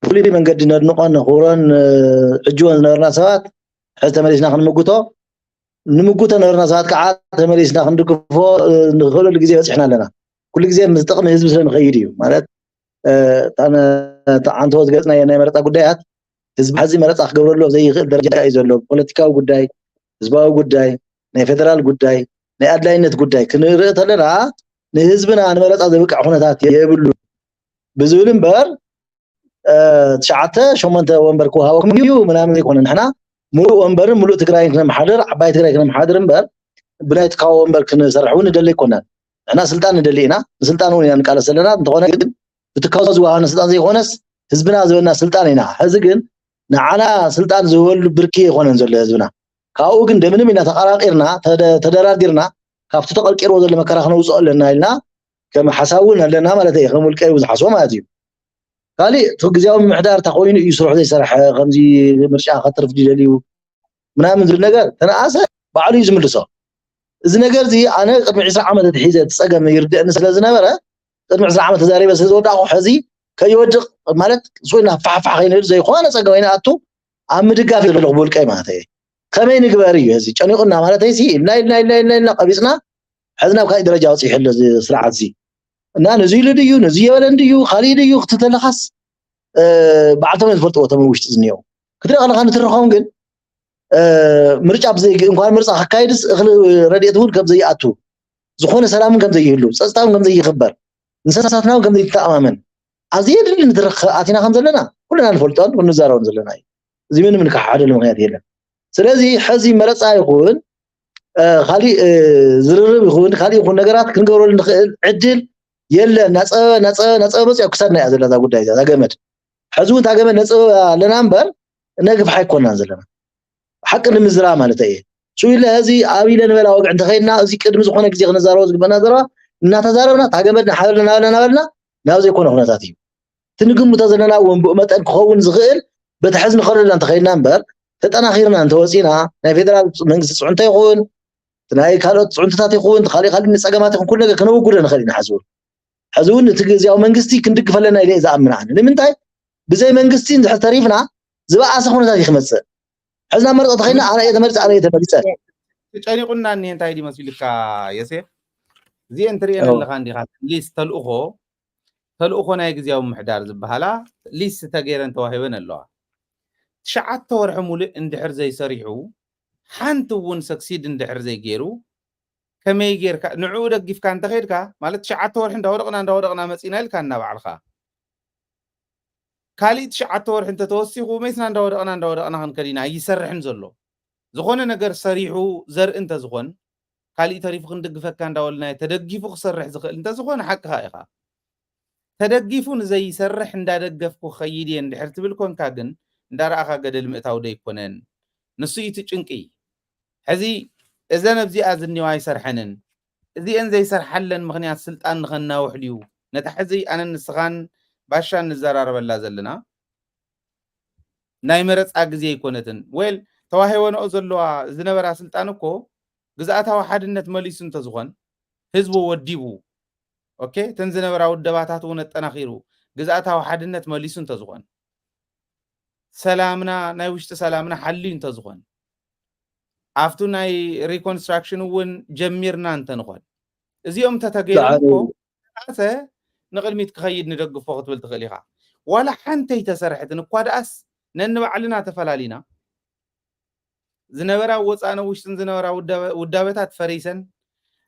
ፍሉይ መንገዲ ነድንቆን ነኽብሮን እ፣ ዕጅቦን ዝነበርና ሰባት ሕዚ ተመሊስና ክንምጉቶ ንምጉቶ ነበርና ሰባት ከዓ ተመሊስና ክንድግፎ እ፣ ንኽእለሉ ግዜ በፂሕና ኣለና። ኩሉ ግዜ ምስ ጥቕሚ ህዝቢ ስለ ንኸይድ እዩ ማለት እ፣ እታ ነ- እታ ዓንተቦ ዝገለፅናዮ ናይ መረፃ ጉዳያት ህዝቢ ሕዚ መረፃ ክገብረሉ ኣብ ዘይኽእል ደረጃ እዩ ዘሎ። ፖለቲካዊ ጉዳይ፣ ህዝባዊ ጉዳይ፣ ናይ ፌደራል ጉዳይ፣ ናይ ኣድላይነት ጉዳይ ክንርኢ ተለና ንህዝብና ንመረፃ ዘብቅዕ ኩነታት የብሉ ብዝብል እምበር እ፣ ትሽዓተ ሸሞንተ ወንበር ክወሃበኩም እዩ ምናምን ዘይኮነ ንሕና ሙሉእ ወንበርን ሙሉእ ትግራይን ክነመሓድር ዓባይ ትግራይ ክነመሓድር እምበር ብናይ ትካቦ ወንበር ክንሰርሕ እውን ንደሊ ኣይኮናን። ንሕና ስልጣን ንደሊ ኢና፣ ንስልጣን እውን ኢና ንቃለስ ዘለና። እንተኾነ ግን ብትካቦ ዝወሃበና ስልጣን ዘይኮነስ ህዝብና ዝህበና ስልጣን ኢና። ሕዚ ግን ንዓና ስልጣን ዝህበሉ ብርኪ ኣይኮነን ዘሎ ህዝብና። ካብኡ ግን እንደምንም ኢና ተቐራቂርና ተደ- ተደራዲርና ካብቲ ተቐልቂርዎ ዘሎ መከራ ክነውፅኦ ኣለና ኢልና ከም ሓሳብ እውን ኣለና ማለት እየ። ከም ውልቀ እዩ ዝሓስቦ ማለት እዩ። ካሊእ እቲ ግዜያዊ ምምሕዳር እንታይ ኮይኑ እዩ ስርሑ ዘይሰርሐ ከምዚ ምርጫ ከትርፍ ድደልዩ ምናምን ዝብል ነገር ተነኣሰ ባዕሉ እዩ ዝምልሶ። እዚ ነገር እዚ ኣነ ቅድሚ ዕስራ ዓመት ኣትሒዘ እቲ ፀገም ይርድእኒ ስለ ዝነበረ ቅድሚ ዕስራ ዓመት ተዛሪበ ስለ ዝወዳእኩ ሕዚ ከይወድቕ ማለት ስኢና ፋሕፋሕ ከይንብል ዘይኮነ ፀገም ኣይንኣቱ ኣብ ምድጋፍ ዘለኹ ብውልቀይ ማለት እየ። ከመይ ንግበር እዩ እዚ ጨኒቑና ማለት እየ ኢልና ኢልና ኢልና ኢልና ኢልና ቀቢፅና ሕዚ ናብ ካልእ ደረጃ በፂሑ ኣሎ እዚ ስርዓት እዚ እና ነዚ ኢሉ ድዩ ነዚ የበለን ድዩ ካሊእ ድዩ ክትተለኻስ ባዕልቶም እዮም ዝፈልጥዎ እቶም ውሽጢ ዝኒአው ክትርኢ ከለካ ንትርኾም ግን ምርጫ ብዘይ እንኳን ምርጫ ክካየድስ እኽሊ ረድኤት እውን ከም ዘይኣቱ፣ ዝኾነ ሰላምን ከም ዘይህሉ፣ ፀፅታ እውን ከም ዘይኽበር፣ እንስሳትና እውን ከም ዘይተኣማመን፣ ኣብዚ የድሊ ንትርኽ ኣቲና ከም ዘለና ኩልና ንፈልጦን ክንዛረቦን ዘለና እዩ። እዚ ምንም ንከሓደሉ ምክንያት የለን። ስለዚ ሕዚ መረፃ ይኹን ካሊእ ዝርርብ ይኹን ካሊእ ይኹን ነገራት ክንገብረሉ ንኽእል ዕድል የለን። ናፀበ ናፀበ ናፀበ መፅያ ክሳድና እያ ዘላ እዛ ጉዳይ እዛ ገመድ። ሕዚ እውን እታ ገመድ ነፅበ ኣለና እምበር ነግፍሓ ኣይኮናን ዘለና። ሓቂ ንምዝራ ማለት እየ። ሽው ኢለ እዚ ኣብ ኢለ ንበላ ወግዒ እንተኸይድና እዚ ቅድሚ ዝኾነ ግዜ ክነዛረቦ ዝግበና ዘረባ እናተዛረብና እታ ገመድ ናሓበልና ናበልና ናበልና ናብ ዘይኮነ ኩነታት እዩ። እቲ ንግምቶ ዘለና እውን ብኡ መጠን ክኸውን ዝኽእል በቲ ሕዚ ንኸደልና እንተኸይድና እምበር ተጠናኺርና እንተወፂና ናይ ፌደራል መንግስቲ ፅዕንቶ ይኹን ናይ ካልኦት ፅዕንቶታት ይኹን ካሊእ ካሊእ ንፀገማት ይኹን ኩሉ ነገር ከነወግዶ ንኽእል ኢና። ሕዚ እውን ሕዚ እውን እቲ ግዝያዊ መንግስቲ ክንድግፍ ኣለና ኢለ እየ ዝኣምን ኣነ። ንምንታይ ብዘይ መንግስቲ እንድሕር ተሪፍና ዝበኣሰ ኩነታት እዩ ክመፅእ። ሕዚ ናብ መረፃ ተኸይድና ኣነ እየ ተመሪፀ ኣነ እየ ተመሪፀ ተጨኒቁና እኒሄ እንታይ ድዩ መሲሉካ ዮሴፍ? እዚአን ትሪኤን ኣለኻ እንዲኻ ሊስ ተልእኾ ተልእኾ ናይ ግዝያዊ ምሕዳር ዝበሃላ ሊስ ተገይረን ተዋሂበን ኣለዋ። ትሽዓተ ወርሒ ሙሉእ እንድሕር ዘይሰሪሑ ሓንቲ እውን ሰክሲድ እንድሕር ዘይገይሩ ከመይ ጌርካ ንዕኡ ደጊፍካ እንተኸድካ ማለት ትሽዓተ ወርሒ እንዳወደቕና እንዳወደቕና መፂና ኢልካ እና ባዕልካ ካሊእ ትሽዓተ ወርሒ እንተተወሲኹ መይትና እንዳወደቕና እንዳወደቕና ክንከድ ኢና ይሰርሕን ዘሎ ዝኾነ ነገር ሰሪሑ ዘርኢ እንተዝኾን ካሊእ ተሪፉ ክንድግፈካ እንዳበልናዮ ተደጊፉ ክሰርሕ ዝኽእል እንተዝኾነ ሓቅኻ ኢኻ። ተደጊፉ ንዘይሰርሕ እንዳደገፍኩ ክኸይድ እየ እንድሕር ትብል ኮንካ ግን እንዳረኣኻ ገደል ምእታው ዶ ኣይኮነን? ንሱ እዩ እቲ ጭንቂ። ሕዚ እዘን ኣብዚኣ ዝኒዋ ኣይሰርሐንን እዚአን ዘይሰርሓለን ምኽንያት ስልጣን ንኸናውሕ ድዩ? ነታ ሕዚ ኣነን ንስኻን ባሻን ንዘራረበላ ዘለና ናይ መረፃ ግዜ ኣይኮነትን። ዌል ተዋሂበንኦ ዘለዋ ዝነበራ ስልጣን እኮ ግዝኣታዊ ሓድነት መሊሱ እንተዝኾን ህዝቡ ወዲቡ ኦኬ እተን ዝነበራ ውደባታት እውን ኣጠናኺሩ ግዝኣታዊ ሓድነት መሊሱ እንተዝኾን ሰላምና ናይ ውሽጢ ሰላምና ሓልዩ እንተዝኾን ኣብቱ ናይ ሪኮንስትራክሽን እውን ጀሚርና እንተንኾን እዚኦም ተተገይሮም እኮ ተባእሰ ንቕድሚት ክኸይድ ንደግፎ ክትብል ትኽእል ኢኻ። ዋላ ሓንተይ ተሰርሐትን እኳ ደኣስ ነንባዕልና ተፈላሊና ዝነበራ ወፃነ ውሽጥን ዝነበራ ውዳበ- ውዳበታት ፈሪሰን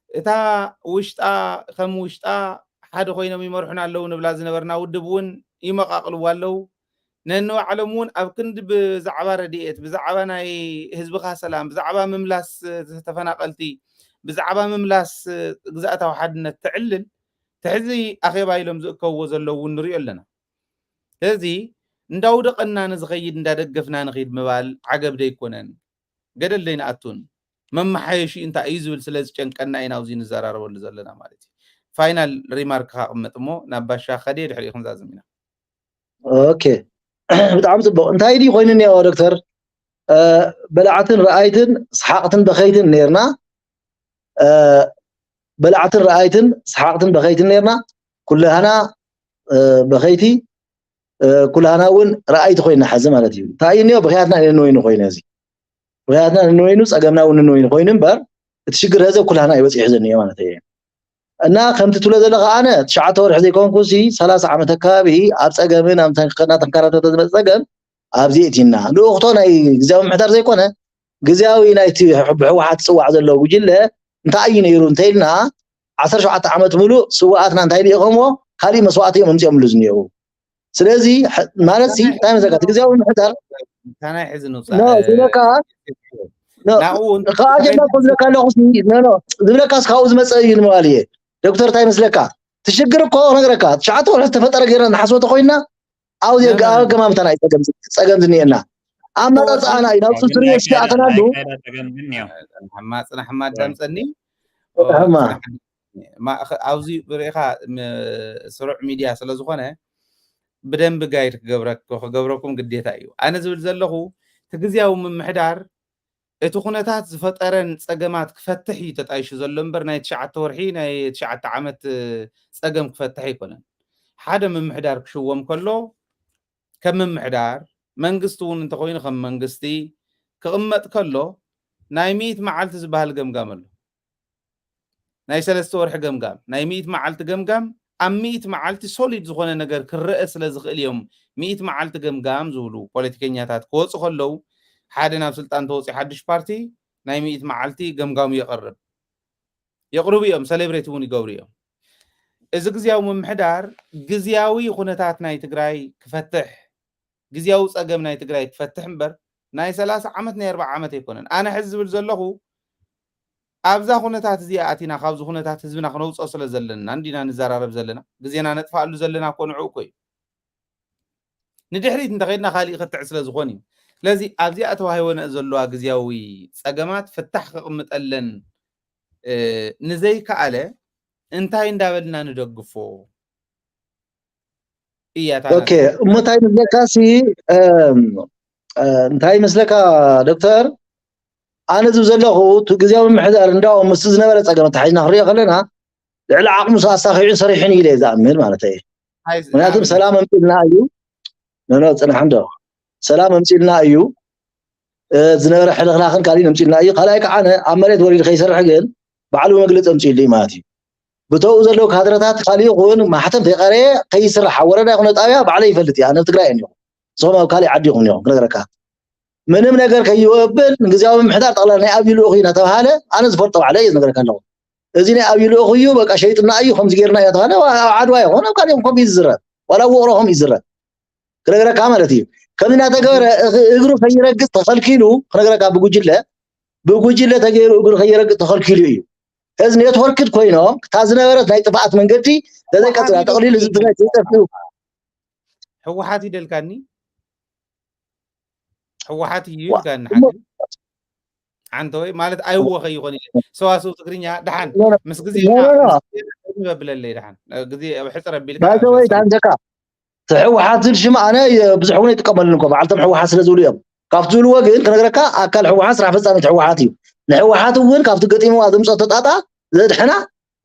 እታ ውሽጣ ከም ውሽጣ ሓደ ኮይኖም ይመርሑና ኣለዉ ንብላ ዝነበርና ውድብ እውን ይመቃቅልዋ ኣለዉ። ነንባዕሎም እውን ኣብ ክንዲ ብዛዕባ ረድኤት፣ ብዛዕባ ናይ ህዝብኻ ሰላም፣ ብዛዕባ ምምላስ ተፈናቀልቲ፣ ብዛዕባ ምምላስ ግዝኣታዊ ሓድነት ተዕልል ትሕዚ ኣኼባ ኢሎም ዝእከብዎ ዘለዉ እውን ንሪኦ ኣለና። ስለዚ እንዳውደቐና ንዝኸይድ እንዳደገፍና ንኺድ ምባል ዓገብ ዶ ኣይኮነን? ገደል ዶ ኣይንኣቱን? መመሓየሺ እንታይ እዩ ዝብል ስለ ዝጨንቀና ኢና ኣብዚ ንዘራረበሉ ዘለና ማለት እዩ። ፋይናል ሪማርክ ክቕመጥ እሞ ናብ ባሻ ከድየ ድሕሪኡ ክንዛዝም ኢና። ኦኬ ብጣዕሚ ፅቡቅ እንታይ ድዩ ኮይኑ እኒኦ ዶክተር በላዕትን ረኣይትን ሰሓቅትን በኸይትን ነርና በላዕትን ረኣይትን ሰሓቅትን በኸይትን ነርና ኩላህና በኸይቲ ኩላህና እውን ረኣይቲ ኮይና ሓዚ ማለት እዩ እንታይ እዩ እኒኦ ብኽያትና ነንወይኑ ኮይነ እዚ ብኽያትና ነንወይኑ ፀገምና እውን ነንወይኑ ኮይኑ እምበር እቲ ሽግር ህዘብ ኩላህና እዩ በፂሑ ዝኒኦ ማለት እዩ እና ከምቲ ትብሎ ዘለኻ ኣነ ትሽዓተ ወርሒ ዘይኮንኩ ሲ ሰላሳ ዓመት ኣካባቢ ኣብ ፀገምን ኣብ ተንከራተተ ዝመፅ ፀገም ኣብዚ እቲና ልኡኽቶ ናይ ግዝያዊ ምሕዳር ዘይኮነ ግዝያዊ ናይቲ ብሕወሓት ዝፅዋዕ ዘሎ ጉጅለ እንታይ እዩ ነይሩ እንተኢልና ዓሰርተ ሸውዓተ ዓመት ሙሉእ ስዋኣትና እንታይ ልኢኸምዎ ካሊእ መስዋእቲ እዮም ኣምፅኦምሉ ዝኒአው ስለዚ ማለት ሲ እንታይ መዘጋት ግዝያዊ ምሕዳር ካናይ ሕዚ ዝብለካ ከኣ ጀና እኮ ዝብለካ ኣለኹ ዝብለካ እስካብኡ ዝመፀ እዩ ንምባል እየ ዶክተር እንታይ መስለካ ትሽግር እኮ ነገረካ ትሽዓተ ወርሒ ዝተፈጠረ ገይረ ንሓስበ ተኮይና ኣብ ገማምታና እዩ ፀገም ዝኒኤና ኣመፃፅኣና እዩ ናብ ፅስሪ እስኪ ኣተናሉ ሕማ ፅናሕማ ኣዳምፀኒ ኣብዚ ርኢኻ ስሩዕ ሚድያ ስለዝኾነ ብደንቢ ጋይድ ክገብረኩም ግዴታ እዩ ኣነ ዝብል ዘለኹ እቲ ግዝያዊ ምምሕዳር እቲ ኩነታት ዝፈጠረን ፀገማት ክፈትሕ እዩ ተጣይሹ ዘሎ እምበር ናይ ትሽዓተ ወርሒ ናይ ትሽዓተ ዓመት ፀገም ክፈትሕ ኣይኮነን ሓደ ምምሕዳር ክሽወም ከሎ ከም ምምሕዳር መንግስቲ እውን እንተኮይኑ ከም መንግስቲ ክቕመጥ ከሎ ናይ ሚእት መዓልቲ ዝበሃል ገምጋም ኣሎ ናይ ሰለስተ ወርሒ ገምጋም ናይ ሚእት መዓልቲ ገምጋም ኣብ ሚእት መዓልቲ ሶሊድ ዝኾነ ነገር ክረአ ስለ ዝኽእል እዮም ሚእት መዓልቲ ገምጋም ዝብሉ ፖለቲከኛታት ክወፁ ከለዉ ሓደ ናብ ስልጣን ተወፅኡ ሓድሽ ፓርቲ ናይ ሚእቲ መዓልቲ ገምጋሙ የቕርብ። የቕርቡ እዮም፣ ሰሌብሬት እውን ይገብሩ እዮም። እዚ ግዝያዊ ምምሕዳር ግዝያዊ ኩነታት ናይ ትግራይ ክፈትሕ፣ ግዝያዊ ፀገም ናይ ትግራይ ክፈትሕ እምበር ናይ ሰላሳ ዓመት ናይ ኣርባዓ ዓመት ኣይኮነን። ኣነ ሕዚ ዝብል ዘለኹ ኣብዛ ኩነታት እዚኣ ኣቲና ካብዚ ኩነታት ህዝብና ክነውፅኦ ስለ ዘለና እንዲና ንዘራረብ ዘለና፣ ግዜና ነጥፋኣሉ ዘለና እኮ ንዕኡ እኮ እዩ። ንድሕሪት እንተኸይድና ካሊእ ክትዕ ስለ ዝኾን እዩ። ስለዚ ኣብዚኣ ተዋሂቦ ዘለዋ ግዝያዊ ፀገማት ፍታሕ ክቕምጠለን ንዘይከኣለ እንታይ እንዳበልና ንደግፎ? እያ እታ ኦኬ። እሞ እንታይ ይመስለካ ሲ እንታይ ይመስለካ ዶክተር? ኣነ ዝብ ዘለኹ እቲ ግዝያዊ ምምሕዳር እንዳው ምስ ዝነበረ ፀገም ተሓይና ክሪኦ ከለና ልዕሊ ዓቕሙ ኣሳኺዑ ሰሪሑን ኢለ ዝኣምን ማለት እዩ። ምክንያቱም ሰላም ኣምፅልና እዩ። ኖኖ ፅናሕ እንዶ ሰላም ኣምፅልና እዩ። ዝነበረ ሕልኽላኽን ካሊእ ኣምፅልና እዩ። ካልኣይ ከዓ ኣብ መሬት ወሪዱ ከይሰርሕ ግን ባዕሉ መግለፂ ኣምፅሉ ማለት እዩ። ብተኡ ዘለዉ ካድረታት ካሊእ ይኹን ማሕተም ተይቀረየ ከይስራሕ ኣብ ወረዳ ይኹን ጣብያ ባዕለ ይፈልጥ እያ። ኣነ ኣብ ትግራይ እኒኹ ንስኹም ኣብ ካሊእ ዓዲ ይኹም እኒኹም ክነግረካ ምንም ነገር ከይወብል ንግዝያዊ ምምሕዳር ጠቕላላ ናይ ኣብዩ ልኡኽ እዩ እናተባሃለ ኣነ ዝፈልጦ ባዕለ እዩ ዝነግረካ ኣለኹ። እዚ ናይ ኣብዩ ልኡኽ እዩ በቃ ሸይጥና እዩ ከምዚ ጌርና እዩ ተባሃለ ኣብ ዓድዋ ይኹን ኣብ ካሊኦም ከም ይዝረብ ዋላ ውቕሮ ከም ይዝረብ ክነግረካ ማለት እዩ። ከምዚ እናተገበረ እግሩ ከይረግጥ ተኸልኪሉ ክነግረካ ብጉጅለ ብጉጅለ ተገይሩ እግሩ ከይረግጥ ተኸልኪሉ እዩ። ሕዚ ኔትወርክድ ኮይኖም እታ ዝነበረት ናይ ጥፍኣት መንገዲ ተዘይቀፅላ ጠቕሊሉ ህዝቢ ትግራይ ተጠፍኡ ህወሓት ይደልካኒ ህወሓት እዩ ይልካኒ ሓንቲ ሓንተ ወይ ማለት ኣይወኸ ይኾን ኢለ ሰዋስው ትግርኛ ደሓን ምስ ግዜ በብለለይ ደሓን ግዜ ሕፅር ኣቢልካ ባይተወይ ዳንዘካ እቲ ህወሓት ዝብል ሽም ኣነ ብዙሕ እውን ኣይጥቀመሉን እኮ በዓልቶም ህወሓት ስለ ዝብሉ እዮም። ካብቲ ዝብልዎ ግን ክነግረካ ኣካል ህወሓት ስራሕ ፈፃሚት ህወሓት እዩ። ንህወሓት እውን ካብቲ ገጢምዋ ዘምፀኦ ተጣጣ ዘድሕና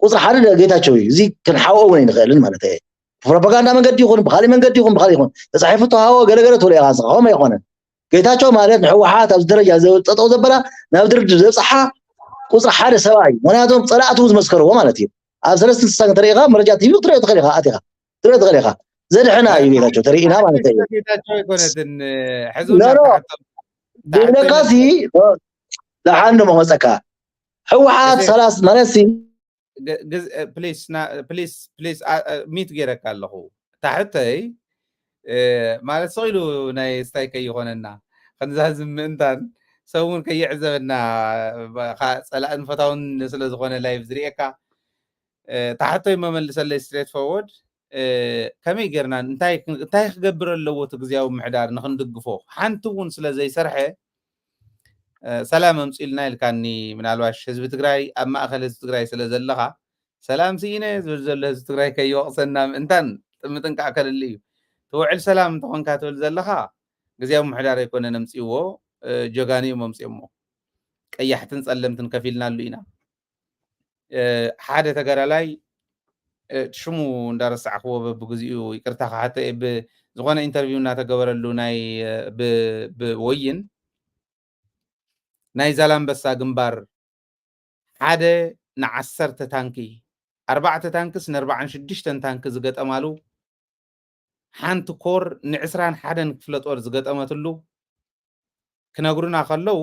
ቁፅሪ ሓደ ጌታቸው እዩ። እዚ ክንሓብኦ እውን ኣይንኽእልን ማለት እየ። ብፕሮፓጋንዳ መንገዲ ይኹን ብካሊእ መንገዲ ይኹን ብካሊእ ይኹን ተፃሒፉ ተዋሃቦ ገለገለ ትብሎ ኢኻ ንስኻ ከምኡ ኣይኮነን። ጌታቸው ማለት ንህወሓት ኣብዚ ደረጃ ጠጠው ዘበላ ናብ ድርድር ዘብፅሓ ቁፅሪ ሓደ ሰብኣይ እዩ። ምክንያቱም ፀላእቱ ዝመስከርዎ ማለት እዩ። ኣብ ሰለስተ ስሳ እንተሪኢኻ መረጃ ቲቪ ክትሪኦ ትኽእል ኢኻ ኣቲኻ ትሪኦ ትኽእል ኢኻ። ዘድሕና እዩ ጌታቸው ተሪኢና ማለት እዩ። ጌታቸው ኣይኮነትን ሕዝብና ዝብለካሲ ደሓን ደሞ መፀካ ህወሓት ሰላስ ማለት ሲ ፕሊስ ሚት ገይረካ ኣለኹ ታሕተይ ማለት ስቕ ኢሉ ናይ ስታይ ከይኾነና ከምዛዚ ምእንታን ሰብ እውን ከይዕዘበና ፀላእን ፈታውን ስለ ዝኾነ ላይቭ ዝርእየካ ታሕቶይ መመልሰለይ ስትሬት ፎርወርድ ከመይ ጌርና እንታይ እንታይ ክገብር ኣለዎ እቲ ግዜያዊ ምሕዳር ንክንድግፎ ሓንቲ እውን ስለ ዘይሰርሐ ሰላም ኣምፅልና ኢልካኒ ምናልባሽ ህዝቢ ትግራይ ኣብ ማእከል ህዝቢ ትግራይ ስለ ዘለኻ ሰላም ስኢነ ዝብል ዘሎ ህዝቢ ትግራይ ከይወቕሰና ምእንታን ጥምጥንቃዕ ከልሊ እዩ ትውዕል ሰላም እንተኾንካ ትብል ዘለኻ ግዜያዊ ምሕዳር ኣይኮነን ኣምፅዎ ጀጋኒ እዮም ኣምፅኦሞ ቀያሕትን ፀለምትን ከፊልናሉ ኢና ሓደ ተጋዳላይ ሽሙ እንዳረሳዕክዎ በብግዚኡ ይቅርታ ክሓተ ብዝኾነ ኢንተርቪው እናተገበረሉ ናይ ብወይን ናይ ዛላምበሳ ግንባር ሓደ ንዓሰርተ ታንኪ ኣርባዕተ ታንክስ ንኣርባዓን ሽዱሽተን ታንኪ ዝገጠማሉ ሓንቲ ኮር ንዕስራን ሓደን ክፍለ ጦር ዝገጠመትሉ ክነግሩና ከለዉ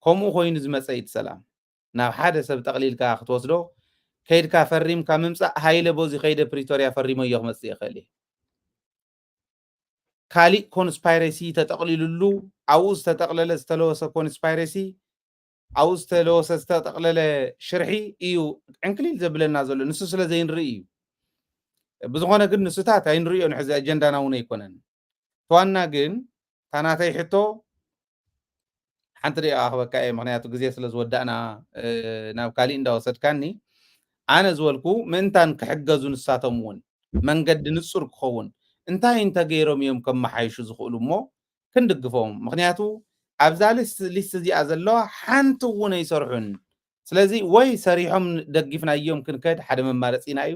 ከምኡ ኮይኑ ዝመፀ እዩ ሰላም ናብ ሓደ ሰብ ጠቕሊልካ ክትወስዶ ከይድካ ፈሪምካ ምምፃእ ሃይለ በዚ ከይደ ፕሪቶርያ ፈሪመዮ ክመፅእ ይኽእል እዩ ካሊእ ኮንስፓይረሲ ተጠቕሊሉሉ ኣብኡ ዝተጠቕለለ ዝተለወሰ ኮንስፓይረሲ ኣብኡ ዝተለወሰ ዝተጠቕለለ ሽርሒ እዩ ዕንክሊል ዘብለና ዘሎ ንሱ ስለ ዘይንርኢ እዩ ብዝኾነ ግን ንሱታት ኣይንርእዮ ንሕዚ ኣጀንዳና እውን ኣይኮነን ተዋና ግን ታናተይ ሕቶ ሓንቲ ደቂቃ ክበካ እየ ምክንያቱ ግዜ ስለ ዝወዳእና ናብ ካሊእ እንዳወሰድካኒ ኣነ ዝበልኩ ምእንታን ክሕገዙ ንሳቶም እውን መንገዲ ንፁር ክኸውን እንታይ እንተገይሮም እዮም ከመሓይሹ ዝኽእሉ እሞ ክንድግፎም ምክንያቱ ኣብዛ ሊስት ሊስት እዚኣ ዘለዋ ሓንቲ እውን ኣይሰርሑን ስለዚ ወይ ሰሪሖም ደጊፍናዮም ክንከድ ሓደ መማረፂና እዩ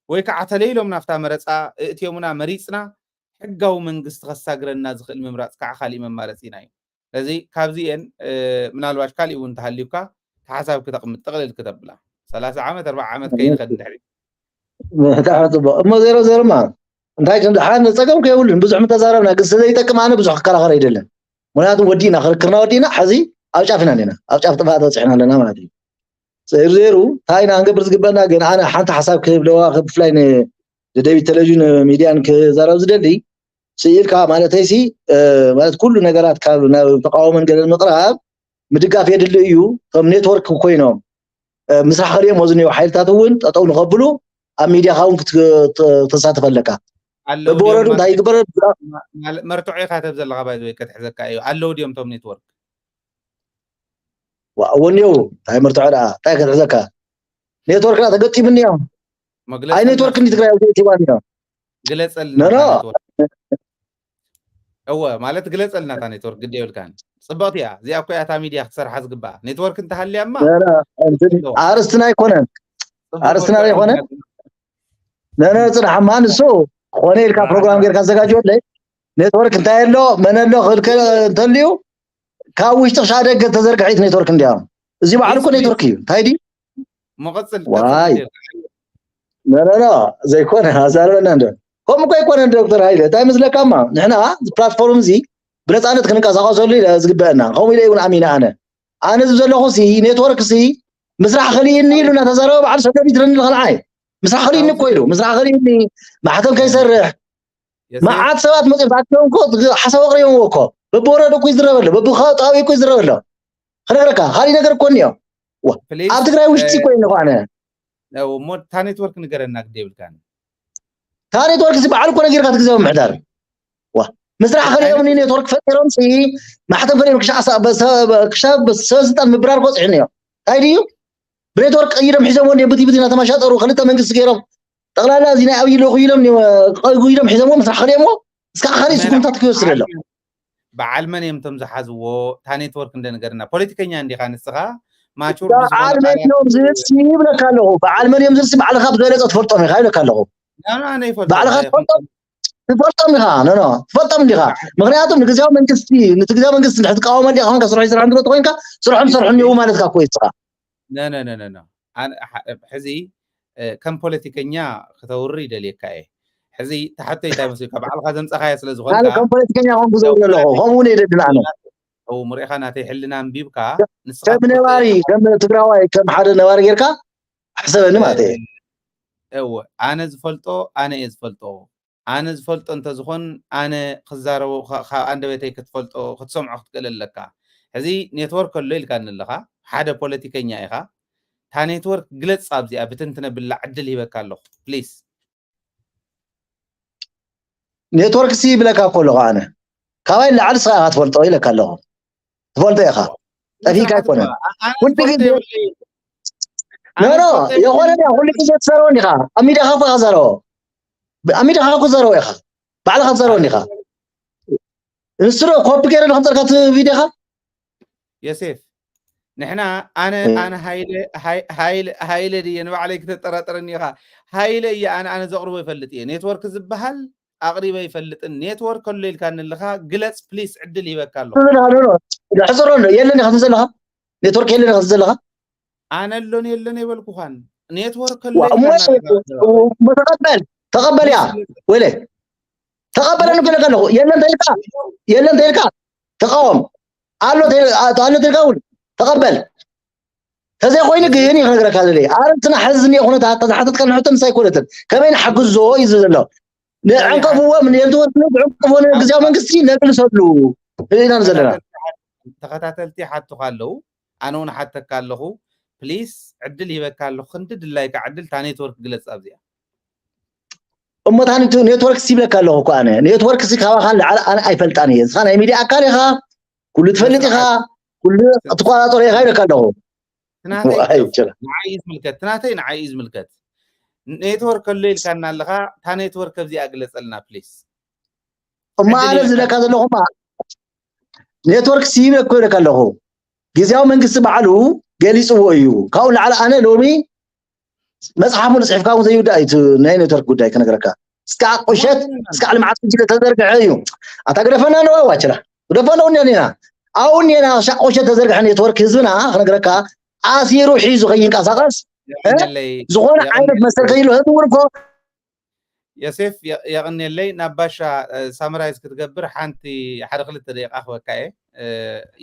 ወይ ከዓ ተለይሎም ናብታ መረፃ እእትዮምና መሪፅና ሕጋዊ መንግስቲ ከሳግረና ዝኽእል ምምራፅ ከዓ ካሊእ መማረፂና እዩ ስለዚ ካብዚኤን ምናልባሽ ካሊእ እውን ተሃልዩካ ሓሳብ ክተቕምጥ ጥቕልል ክተብላ ሰላሳ ዓመት ኣርባዓ ዓመት ከይንኸድ ንድሕሪ ብጣዕሚ ፅቡቅ እሞ ዜሮ ዜሮ ማ እንታይ ከም ደሓን ፀገም ከየብሉን ብዙሕ ምተዛረብና ግን ስለይጠቅም ኣነ ብዙሕ ክከራኸር ኣይደለን ምክንያቱ ወዲእና፣ ክርክርና ወዲእና፣ ሕዚ ኣብ ጫፍ ኢና ኣለና፣ ኣብ ጫፍ ጥፋእ ተበፂሕና ኣለና ማለት እዩ። ዘይሩ ዘይሩ እንታይ ኢና ክንገብር ዝግበና? ግን ኣነ ሓንቲ ሓሳብ ክህብ ለዋ፣ ብፍላይ ንደደቢት ቴሌቪዥን ሚድያን ክዛረብ ዝደሊ፣ ስኢልካ ማለተይሲ፣ ማለት ኩሉ ነገራት ካብ ናብ ተቃውሞን ገለን ምቅራብ ምድጋፍ የድሊ እዩ። ከም ኔትወርክ ኮይኖም ምስራሕ ከሊኦም ዝኒው ሓይልታት እውን ጠጠው ንኸብሉ ኣብ ሚድያኻ እውን ክትተሳተፍ ኣለካ። በብወረዱ እንታይ ይግበር? መርትዖ ኢኻ ተብ ዘለኻ ባይ ወይ ከትሕዘካ እዩ። ኣለዉ ድዮም ቶም ኔትወርክ? ወኒው እንታይ መርትዖ ደኣ እንታይ ከትሕዘካ? ኔትወርክ ዳ ተገጢምኒ እዮም። ኣይ ኔትወርክ እንዲ ትግራይ ውፅኢት ይዋን እዮም። ግለፀልና። እወ ማለት ግለፀልና እታ ኔትወርክ ግዲ የብልካን። ፅብቕቲ እያ እዚኣ እኮ እያ እታ ሚድያ ክትሰርሓ ዝግባኣ። ኔትወርክ እንተሃልያማ ኣርስትና ኣይኮነን ኣርስትና ኣይኮነን። ነነ ፅናሕማ ንሱ ኮነ ኢልካ ፕሮግራም ጌርካ ዘጋጅወለይ ኔትወርክ እንታይ ኣሎ መን ኣሎ ክልከ እንተልዩ ካብ ውሽጢ ክሻ ደገ ተዘርግሐት ኔትወርክ እንዲያም እዚ በዓል እኮ ኔትወርክ እዩ። እንታይ ድዩ መቐፅል ዋይ ነረራ ዘይኮነ ኣዛረበና እንደ ከምኡ እኮ ኣይኮነን። ዶክተር ሃይለ እንታይ መስለካማ ንሕና ፕላትፎርም እዚ ብነፃነት ክንንቀሳቀሰሉ ዝግበአና ከምኡ ኢለ እውን ኣሚነ ኣነ ኣነ እዚ ዘለኹ ሲ ኔትወርክ ሲ ምስራሕ ከሊእኒ ኢሉ እናተዛረበ በዓል ሰደድ ይትረኒ ዝኸልዓይ ምስራሕ ከሊእኒ እኮ ኢሉ ምስራሕ ከሊእኒ ማሕተም ከይሰርሕ መዓት ሰባት መፅኦም ታኪቦም እኮ ሓሳብ ኣቅሪቦምዎ እኮ በብወረዱ እኮ ይዝረበሎ በብከባቢ እኮ ይዝረበሎ ክነግረካ ካሊእ ነገር እኮ እኒኦ ኣብ ትግራይ ውሽጢ እኮ ይንኳነ እሞ እታ ኔትወርክ ንገረና ግደ ይብልካኒ እታ ኔትወርክ ሲ በዓል እኮ ነጊርካ ትግዛዊ ምሕዳር ምስራሕ ከሊኦም ኔትወርክ ፈጢሮም ሲ ማሕተም ከሊኦም ክሻብ ሰበስልጣን ምብራር እኮ ፅሒኒ እዮም እንታይ ድዩ ብኔትወርክ ቀይዶም ሒዞምዎ እንዲዮም ብቲ ብቲ እናተመሻጠሩ ክልተ መንግስቲ ገይሮም ጠቕላላ እዚ ናይ ኣብይ ልእኹ ኢሎም ቀጉ ኢሎም ሒዞምዎ ምስራሕ ከሊኦምዎ እስካ ካሊእ ስጉምታት ክወስድ ኣሎ በዓል መን እዮም ቶም ዝሓዝዎ እታ ኔትወርክ እንደ ነገርና ፖለቲከኛ እንዲኻ ንስኻ ማቹር በዓል መን እዮም ዝብል ሲ ይብለካ ኣለኹ በዓል መን እዮም ዝብል ሲ ባዕልኻ ብዝበለፀ ትፈልጦም ኢኻ ይብለካ ኣለኹ ባዕልኻ ትፈልጦም ትፈልጦም ኢኻ ኖ ትፈልጦም እንዲኻ ምክንያቱ ንግዜያዊ መንግስቲ ንትግዜያዊ መንግስቲ ንድሕር ትቃወሞ እንዲኻ ኮንካ ስርሑ ይስራሕ እንድሎ ተኮይንካ ስርሖም ሰርሑ እኒው ማለትካ እኮ ይስኻ ሕዚ ከም ፖለቲከኛ ክተውሪ ይደልየካ እየ ሕዚ ተሓተይ እንታይ መስልካ ባዕልካ ዘምፀኻዮ ስለ ዝኾንካ ከም ፖለቲከኛ ኮንኩ ዘውሪ ኣለኹ ከምኡ እውን የደድን ኣነ ምሪእኻ ናተይ ሕልና ኣንቢብካ ከም ነባሪ ከም ትግራዋይ ከም ሓደ ነባሪ ጌርካ ሕሰበኒ ማለት እየ እወ ኣነ ዝፈልጦ ኣነ እየ ዝፈልጦ ኣነ ዝፈልጦ እንተዝኾን ኣነ ክዛረቦ ካብ ኣንደበተይ ክትፈልጦ ክትሰምዖ ክትክእል ኣለካ ሕዚ ኔትወርክ ኣሎ ኢልካኒ ኣለኻ ሓደ ፖለቲከኛ ኢኻ እታ ኔትወርክ ግለፅ ኣብዚኣ ብትንትነ ብላ ዕድል ሂበካ ኣለኹ ፕሊስ ኔትወርክ ሲ ይብለካ እኮ ኣለኹ ኣነ ካባይ ንላዕሊ ስኻ ኢኻ ትፈልጦ ኢለካ ኣለኹ ትፈልጦ ኢኻ ጠፊካ ኣይኮነን ኩሉ ግዜ ኖ ኖ የኾነ ኩሉ ግዜ ትዘረቦ እንዲኻ ኣብ ሚድያ ካፋ ዘረቦ ኣብ ሚድያ ካኩ ዘረቦ ኢኻ ባዕልኻ ትዘረቦ እንዲኻ ንሱ ዶ ኮፒ ገይረ ንክምፀልካ ቪድዮኻ ዮሴፍ ንሕና ኣነ ኣነ ሃይለ ሃይለ ሃይለ ድየ ንባዕለይ ክተጠራጠረኒ ኢኻ ሃይለ እየ ኣነ ኣነ ዘቕርቦ ይፈልጥ እየ ኔትወርክ ዝበሃል ኣቕሪበ ይፈልጥን ኔትወርክ ከሎ ኢልካ ንልኻ ግለፅ ፕሊስ ዕድል ይበካ ኣሎ ሕፅሮ ኣሎ የለን ኢኻ ዘለኻ ኔትወርክ የለን ኢኻ ዘለኻ ኣነ ኣሎን የለን ኣይበልኩኻን ኔትወርክ ከሎ ተቐበል ተቐበል እያ ወይለ ተቐበለኒ ክብለካ ኣለኹ የለን ተልካ የለን ተልካ ተቃወም ኣሎ ኣሎ ተልካ እውን ተቐበል ተዘይኮይኑ ግን ይክነግረካ ዘለ ኣረንትና ሕዚ ዝኒኦ ኩነታት ተዝሓተትካ ንሕቶ ንሳ ኣይኮነትን ከመይ ንሓግዞ እዩ ዘሎ ንዕንቀፍዎም ንኤልትወርክ ንዕንቀፍዎ ግዜያዊ መንግስቲ ነግልሰሉ ኢና ዘለና ተኸታተልቲ ሓቱካ ኣለዉ ኣነ እውን ሓተካ ኣለኹ ፕሊስ ዕድል ሂበካ ኣለኹ ክንዲ ድላይካ ዕድል እታ ኔትወርክ ግለፅ ኣብዚኣ እሞ እታ ኔትወርክ ሲ ይብለካ ኣለኹ እኮ ኣነ ኔትወርክ ሲ ካባኻ ንላዕሊ ኣነ ኣይፈልጣን እየ ንስኻ ናይ ሚድያ ኣካል ኢኻ ኩሉ ትፈልጥ ኢኻ ኩሉ ትቆፃፀሮ ኢኻ ይብለካ ኣለኹ ንዓይ እዩ ዝምልከት ትናተይ ንዓይ እዩ ዝምልከት ኔትወርክ ከሎ ኢልካና ኣለኻ እታ ኔትወርክ ኣብዚኣ ግለፀልና ፕሊስ እሞ ኣነ ዝብለካ ዘለኹማ ኔትወርክ ሲ ይብለካ ይብለካ ኣለኹ ግዜያዊ መንግስቲ ባዕሉ ገሊፅዎ እዩ ካብኡ ንላዕሊ ኣነ ሎሚ መፅሓፉ ንፅሒፍካ እውን ዘይውዳእ እዩ ናይ ኔትወርክ ጉዳይ ክነግረካ እስካዕ ቁሸት እስካዕ ልምዓት ጉጅለ ተዘርግሐ እዩ ኣታ ግደፈና ነዋ ዋችላ ግደፈና እውን ኔና ኣብኡ ኔና ክሻዕ ቁሸት ተዘርግሐ ኔትወርክ ህዝብና ክነግረካ ኣሲሩ ሒዙ ከይንቀሳቀስ ዝኾነ ዓይነት መሰል ከይሉ ህዝቢ እውን እኮ ዮሴፍ የቕንየለይ ናብ ባሻ ሳምራይዝ ክትገብር ሓንቲ ሓደ ክልተ ደቂቃ ክበካ እየ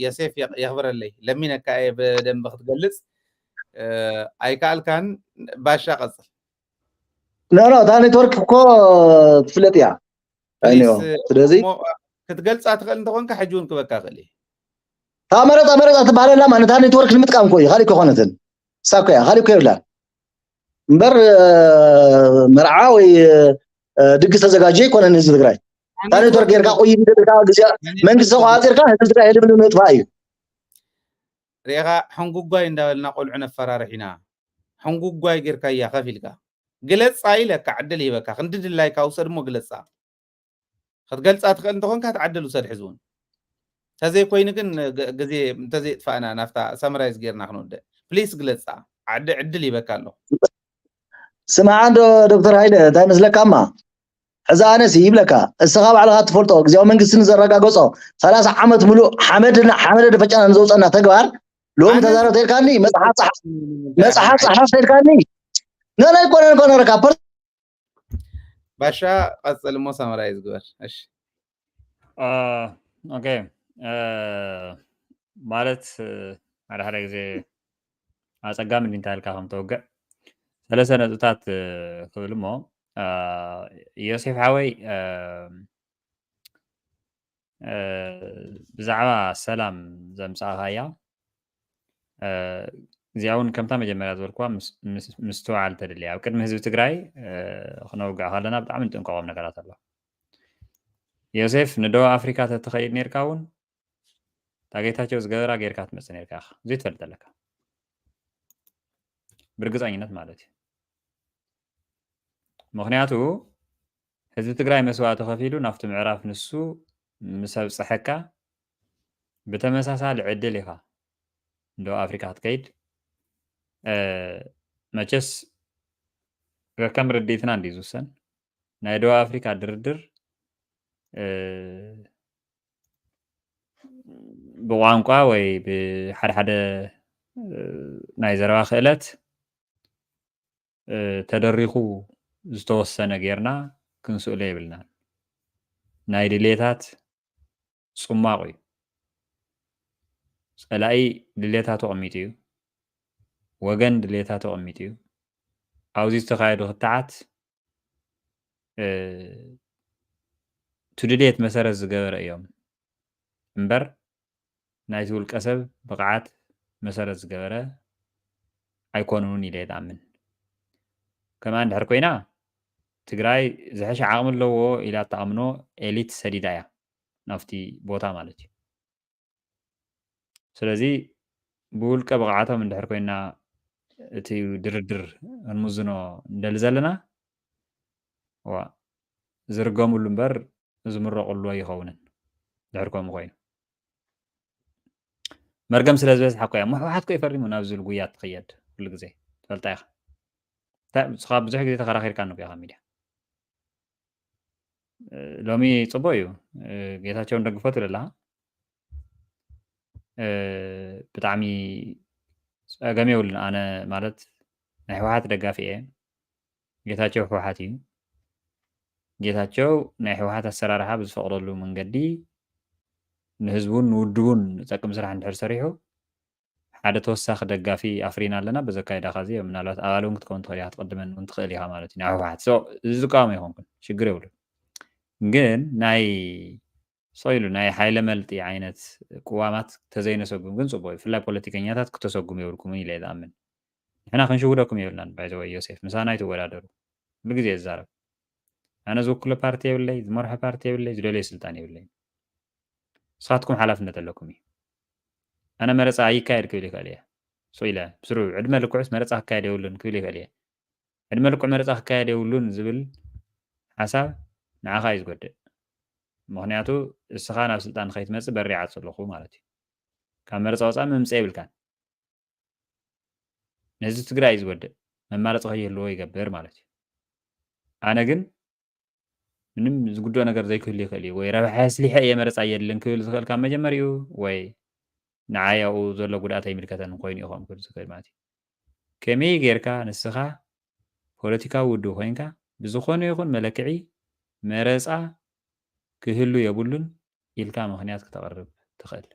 ዮሴፍ፣ የኽብረለይ፣ ለሚነካ እየ ብደንብ ክትገልጽ ኣይከኣልካን። ባሻ ቀጽል። ኖ ኖ፣ እታ ኔትወርክ እኮ ትፍለጥ እያ። ስለዚ ክትገልጻ ትኽእል እንተኾንካ ሕጂ እውን ክበካ ክእል። እታ መረፃ መረፃ ትበሃለላ ማለት እታ ኔትወርክ ንምጥቃም እኮ እዩ፣ ካልእ ከይኮነትን። እሳ እኮ እያ፣ ካልእ እኮ የብላን። እምበር መርዓ ወይ ድግስ ተዘጋጀ ኣይኮነን ህዝቢ ትግራይ። እታ ኔትወርክ ጌርካ ቆይ፣ ግዜ መንግስቲ ተቆፃፂርካ ህዝቢ ትግራይ ህልም ንምጥፋእ እዩ። ርኢኻ ሕንጉጓይ እንዳበልና ቆልዑ ነፈራርሕ ኢና። ሕንጉጓይ ጌርካያ ከፊልካ ግለፃ ኢለካ ዕድል ሂበካ፣ ክንዲ ድላይካ ውሰድ እሞ ግለፃ። ክትገልፃ ትኽእል እንተኾንካ ትዓድል ውሰድ ሕዚ እውን። እንተዘይኮይኑ ግን ግዜ እንተዘይጥፋእና ናብታ ሰመራይዝ ጌርና ክንወደእ። ፕሊስ ግለፃ፣ ዕድል ሂበካ ኣለኹ። ስማዓ እንዶ ዶክተር ሃይለ፣ እንታይ መስለካማ? ሕዚ ኣነስ ይብለካ፣ እስኻ ባዕልኻ ትፈልጦ፣ ግዜያዊ መንግስቲ ንዘረጋገጾ ሰላሳ ዓመት ሙሉእ ሓመድና ሓመደ ደፈጫና ንዘውፀና ተግባር ሎሚ ተዛረብ ተልካኒ፣ መፅሓፍ ፀሓፍ ተልካኒ። ነናይ ኮነ ኮነ ረካ ባሻ ቀፅል እሞ ሰመራይዝ ግበር። እሺ ኦኬ፣ ማለት ሓደ ሓደ ግዜ ኣፀጋሚ እንዲንታ ኢልካ ከም ተውግዕ ሰለስተ ነጥብታት ክብል እሞ፣ ዮሴፍ ሓወይ፣ ብዛዕባ ሰላም ዘምፃእኻያ እዚኣ እውን ከምታ መጀመርያ ዝበልኩዋ ምስትውዓል ተደልያ። ኣብ ቅድሚ ህዝቢ ትግራይ ክነውግዕ ከለና ብጣዕሚ ንጥንቀቆም ነገራት ኣሎ። ዮሴፍ፣ ንደቡብ ኣፍሪካ ተትኸይድ ነርካ እውን እታ ጌታቸው ዝገበራ ጌርካ ትመፅእ ነርካ ኢኻ። እዚ ትፈልጥ ኣለካ፣ ብርግፀኝነት ማለት እዩ። ምክንያቱ ህዝቢ ትግራይ መስዋእቲ ከፊሉ ናብቲ ምዕራፍ ንሱ ምስ ኣብፀሐካ ብተመሳሳሊ ዕድል ኢኻ ንደቡብ ኣፍሪካ ክትከይድ። መቸስ ከከም ርድኢትና እንዲ ዝውሰን። ናይ ደቡብ ኣፍሪካ ድርድር ብቋንቋ ወይ ብሓደ ሓደ ናይ ዘረባ ክእለት ተደሪኹ ዝተወሰነ ጌርና ክንስእሎ የብልናን። ናይ ድሌታት ፅሟቕ እዩ። ፀላኢ ድሌታቱ ኣቐሚጡ እዩ። ወገን ድሌታቱ ኣቐሚጡ እዩ። ኣብዚ ዝተኻየዱ ክትዓት እቲ ድሌት መሰረት ዝገበረ እዮም እምበር ናይቲ ውልቀ ሰብ ብቕዓት መሰረት ዝገበረ ኣይኮኑን ኢለ እየ ዝኣምን። ከምኣ እንድሕር ኮይና ትግራይ ዝሐሸ ዓቕሚ ኣለዎ ኢላ እትኣምኖ ኤሊት ሰዲዳ እያ ናብቲ ቦታ ማለት እዩ። ስለዚ ብውልቀ ብቕዓቶም እንድሕር ኮይና እቲ ድርድር ክንምዝኖ እንደሊ ዘለና ዋ ዝርገምሉ እምበር ዝምረቕሉ ኣይኸውንን። ድሕር ከምኡ ኮይኑ መርገም ስለ ዝበዝሓ እኮ እያ። ምሕወሓት እኮ ይፈሪሙ ናብ ዝብል ጉያ ትኽየድ ኩሉ ግዜ ትፈልጣ ኢኻ። እንታይ ንስኻ ብዙሕ ግዜ ተኸራኺርካ ንጉ ኢኻ ሚድያ። ሎሚ ፅቡቅ እዩ ጌታቸው እንደግፎ ትብል ኣለኻ። ብጣዕሚ ፀገም የብሉን። ኣነ ማለት ናይ ህወሓት ደጋፊ እየ። ጌታቸው ህወሓት እዩ። ጌታቸው ናይ ህወሓት ኣሰራርሓ ብዝፈቕደሉ መንገዲ ንህዝቡን ንውድቡን ዝጠቅም ስራሕ እንድሕር ሰሪሑ ሓደ ተወሳኺ ደጋፊ ኣፍሪና ኣለና። በዚ ኣካይዳኻ እዚ ምናልባት ኣባል እውን ክትከውን ትኽእል ኢኻ፣ ክትቕድመኒ እውን ትኽእል ኢኻ ማለት እዩ። ናይ ህወሓት እዚ ዝቃወም ኣይኮንኩን፣ ሽግር የብሉን። ግን ናይ ሰው ኢሉ ናይ ሓይለ መልጢ ዓይነት ቅዋማት ተዘይነሰጉም ግን ፅቡቅ እዩ። ብፍላይ ፖለቲከኛታት ክተሰጉም የብልኩምን ኢለ እየ ዝኣምን። ንሕና ክንሽውደኩም የብልናን። ባይዘወይ ዮሴፍ ምሳና ኣይትወዳደሩ። ኩሉ ግዜ እዛረብ። ኣነ ዝውክሎ ፓርቲ የብለይ፣ ዝመርሖ ፓርቲ የብለይ፣ ዝደልዮ ስልጣን የብለይ። ንስኻትኩም ሓላፍነት ኣለኩም እዩ። ኣነ መረፃ ኣይካየድ ክብል ይኽእል እየ። ሶ ኢለ ብስሩ ዕድመ ልክዑስ መረፃ ክካየድ የብሉን ክብል ይኽእል እየ። ዕድመ ልክዑ መረፃ ክካየድ የብሉን ዝብል ሓሳብ ንዓኻ እዩ ዝጎድእ። ምክንያቱ እስኻ ናብ ስልጣን ከይትመፅእ በሪ ይዓፁ ኣለኹ ማለት እዩ። ካብ መረፃ ወፃኢ መምፅእ የብልካን። ነዚ ትግራይ እዩ ዝጎድእ። መማረፂ ከይህልዎ ይገብር ማለት እዩ። ኣነ ግን ምንም ዝጉድኦ ነገር ዘይክህሉ ይኽእል እዩ። ወይ ረብሓ ኣስሊሐ እየ መረፃ የድልን ክብል ዝኽእል ካብ መጀመሪኡ ወይ ንዓይ ኣብኡ ዘሎ ጉድኣት ኣይምልከተንን ኮይኑ እዩ ከምኡ ክብል ዝኽእል ማለት እዩ። ከመይ ጌርካ ንስኻ ፖለቲካዊ ውድብ ኮይንካ ብዝኾነ ይኹን መለክዒ መረፃ ክህሉ የብሉን ኢልካ ምኽንያት ክተቕርብ ትኽእል?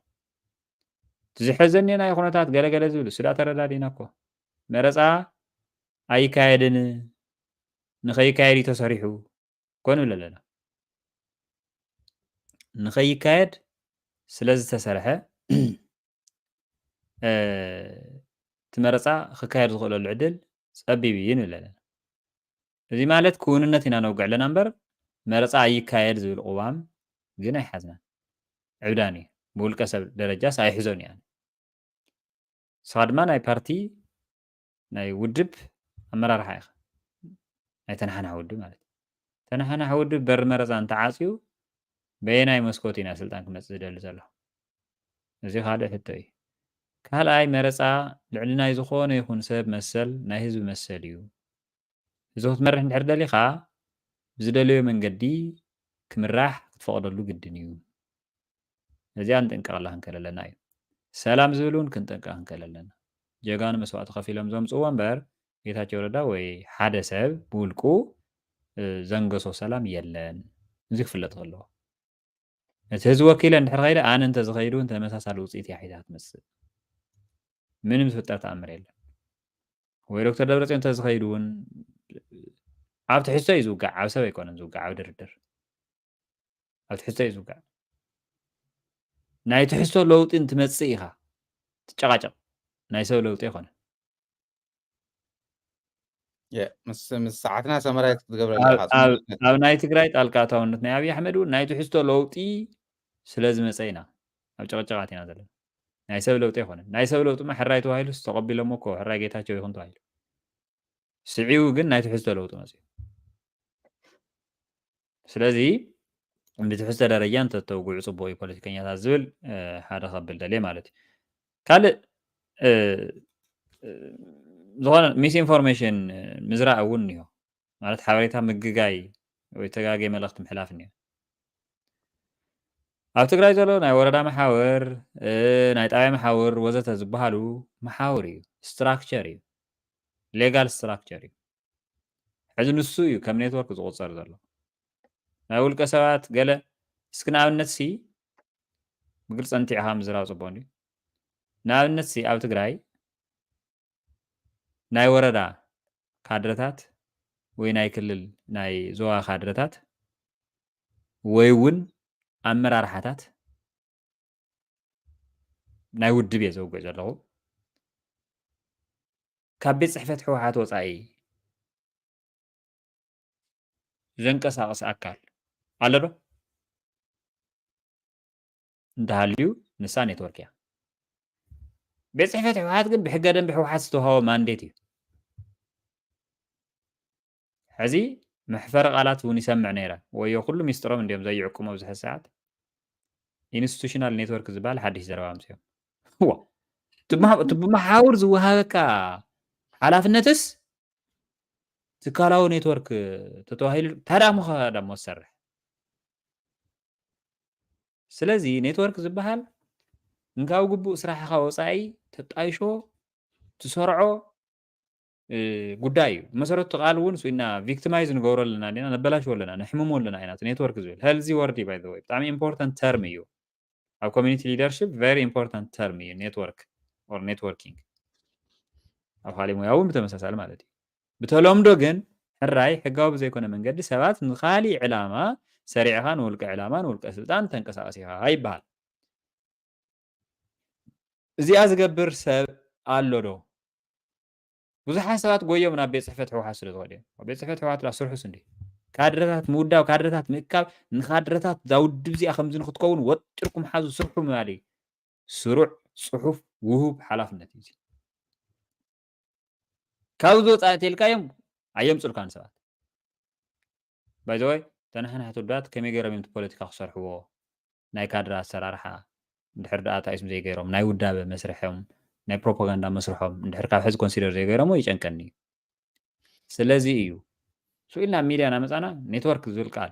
እቲ ዝሐዘኒ ናይ ኩነታት ገለገለ ዝብል እሱ ዳ ተረዳዲና እኮ። መረፃ ኣይካየድን፣ ንኸይካየድ እዩ ተሰሪሑ እኮ ንብል ኣለና። ንኸይካየድ ስለ ዝተሰርሐ እቲ መረፃ ክካየድ ዝኽእለሉ ዕድል ፀቢብ እዩ ንብል ኣለና። እዚ ማለት ክውንነት ኢና ነውግዕ ኣለና እምበር መረፃ ኣይካየድ ዝብል ቅዋም ግን ኣይሓዝናን። ዕብዳን እዩ። ብውልቀ ሰብ ደረጃስ ኣይሕዞን እየ ኣነ። ንስኻ ድማ ናይ ፓርቲ ናይ ውድብ ኣመራርሓ ኢኻ። ናይ ተነሓናሒ ውድብ ማለት እዩ። ተነሓናሒ ውድብ በሪ መረፃ እንተዓፅዩ በየናይ መስኮት ኢና ስልጣን ክመፅእ ዝደሊ ዘሎ? እዚ ካልእ ሕቶ እዩ። ካልኣይ መረፃ ልዕሊ ናይ ዝኾነ ይኹን ሰብ መሰል ናይ ህዝቢ መሰል እዩ። ህዝቢ ክትመርሕ እንድሕር ደሊኻ ብዝደለዮ መንገዲ ክምራሕ ክትፈቕደሉ ግድን እዩ። እዚኣ ንጥንቀቐላ ክንክእል ኣለና እዩ። ሰላም ዝብል እውን ክንጥንቀቕ ክንክእል ኣለና። ጀጋኑ መስዋእቲ ከፊሎም ዘምፅዎ እምበር ጌታቸው ረዳ ወይ ሓደ ሰብ ብውልቁ ዘንገሶ ሰላም የለን። እዚ ክፍለጥ ከለዎ እቲ ህዝቢ ወኪለ እንድሕር ከይደ ኣነ እንተዝኸይድ እውን ተመሳሳሊ ውፅኢት እያ ሒዛ ክትመፅእ። ምንም ዝፍጠር ተኣምር የለን። ወይ ዶክተር ደብረፅዮን እንተዝኸይድ እውን ኣብ ትሕዝቶ እዩ ዝውጋዕ፣ ኣብ ሰብ ኣይኮነን ዝውጋዕ፣ ኣብ ድርድር ኣብ ትሕዝቶ እዩ ዝውጋዕ። ናይ ትሕዝቶ ለውጢ እንትመፅእ ኢኻ ትጨቃጨቅ፣ ናይ ሰብ ለውጢ ኣይኮነን። ምስ ምስ ሰዓትና ሰመራይት ክትገብረ ኣብ ናይ ትግራይ ጣልቃ ኣታውነት ናይ ኣብይ ኣሕመድ እውን ናይ ትሕዝቶ ለውጢ ስለ ዝመፀ ኢና ኣብ ጨቀጨቃት ኢና ዘለና። ናይ ሰብ ለውጢ ኣይኮነን። ናይ ሰብ ለውጢ ማ ሕራይ ተባሂሉ ተቀቢሎሞ እኮ ሕራይ ጌታቸው ይኹን ተባሂሉ ስዒቡ ግን ናይ ትሕዝቶ ለውጢ መፅኡ። ስለዚ ብትሕዝቶ ደረጃ እንተተውግዑ ፅቡቅ እዩ ፖለቲከኛታት ዝብል ሓደ ከብል ደልየ ማለት እዩ። ካልእ ዝኾነ ሚስኢንፎርሜሽን ምዝራእ እውን እኒሆ ማለት ሓበሬታ ምግጋይ ወይ ተጋጌ መልእክቲ ምሕላፍ እኒሆ። ኣብ ትግራይ ዘሎ ናይ ወረዳ መሓውር፣ ናይ ጣብያ መሓውር ወዘተ ዝበሃሉ መሓውር እዩ፣ ስትራክቸር እዩ፣ ሌጋል ስትራክቸር እዩ። ሕዚ ንሱ እዩ ከም ኔትወርክ ዝቁፀር ዘሎ። ናይ ውልቀ ሰባት ገለ እስኪ ንኣብነት ሲ ብግልፂ እንቲዕኻ ምዝራብ ፅቡቅ እዩ። ንኣብነት ሲ ኣብ ትግራይ ናይ ወረዳ ካድረታት ወይ ናይ ክልል ናይ ዞባ ካድረታት ወይ እውን ኣመራርሓታት ናይ ውድብ እየ ዘውግዕ ዘለኹ። ካብ ቤት ፅሕፈት ህወሓት ወፃኢ ዘንቀሳቕስ ኣካል ኣሎ ዶ? እንተሃልዩ ንሳ ኔትወርክ እያ። ቤት ፅሕፈት ህወሓት ግን ብሕገ ደንቢ ህወሓት ዝተዋሃቦ ማንዴት እዩ። ሕዚ መሕፈሪ ቃላት እውን ይሰምዕ ነይረ። ወዮ ኩሉ ሚስጥሮም እንዲዮም ዘይዕቅሙ ኣብዚ ሕዚ ሰዓት። ኢንስቲቱሽናል ኔትወርክ ዝበሃል ሓድሽ ዘረባ ኣምፅኦም። እዋ እቲ ብመሓውር ዝወሃበካ ሓላፍነትስ ትካላዊ ኔትወርክ ተተዋሂሉ ታዲያ ምኸ ደሞ ዝሰርሕ። ስለዚ ኔትወርክ ዝበሃል እንካብ ግቡእ ስራሕኻ ወፃኢ ተጣይሾ ትሰርዖ ጉዳይ እዩ። መሰረቱ ቃል እውን ስኢና ቪክቲማይዝ ንገብሮ ኣለና ዲና ነበላሽዎ ኣለና ነሕምሞ ኣለና ኢና። ኔትወርክ ዝብል ሄልዚ ወርዲ ባይ ዘ ወይ ብጣዕሚ ኢምፖርታንት ተርም እዩ። ኣብ ኮሚኒቲ ሊደርሽፕ ቨሪ ኢምፖርታንት ተርም እዩ ኔትወርክ ኦር ኔትወርኪንግ። ኣብ ካሊእ ሙያ እውን ብተመሳሳሊ ማለት እዩ። ብተለምዶ ግን ሕራይ ሕጋዊ ብዘይኮነ መንገዲ ሰባት ንካሊእ ዕላማ ሰሪዕኻ ንውልቀ ዕላማ ንውልቀ ስልጣን ተንቀሳቀስ ኢኻ ይበሃል። እዚኣ ዝገብር ሰብ ኣሎ ዶ? ብዙሓት ሰባት ጎዮም ናብ ቤት ፅሕፈት ህወሓት ስለ ዝኸዱ እዮም። ኣብ ቤት ፅሕፈት ህወሓት ዳ ስርሑስ እንዲ ካድረታት ምውዳብ፣ ካድረታት ምእካብ፣ ንካድረታት እዛ ውድብ እዚኣ ከምዚ ንክትከውን ወጢርኩም ሓዙ ስርሑ ምባል እዩ። ስሩዕ፣ ፅሑፍ፣ ውሁብ ሓላፍነት እዩ። ካብዚ ወፃኢ ተልካዮም ኣየምፅልካን ሰባት። ባይዘወይ ተናሓናሕቲ ውዳት ከመይ ገይሮም እዮም ፖለቲካ ክሰርሕዎ? ናይ ካድረ ኣሰራርሓ እንድሕር ደኣ ጣይስም ዘይገይሮም ናይ ውዳበ መስርሖም ናይ ፕሮፓጋንዳ መስርሖም እንድሕር ካብ ሕዚ ኮንሲደር ዘይገይሮሞ ይጨንቀኒ እዩ። ስለዚ እዩ ስኢልና ኣብ ሚድያ ናመፃና ኔትወርክ ዝብል ቃል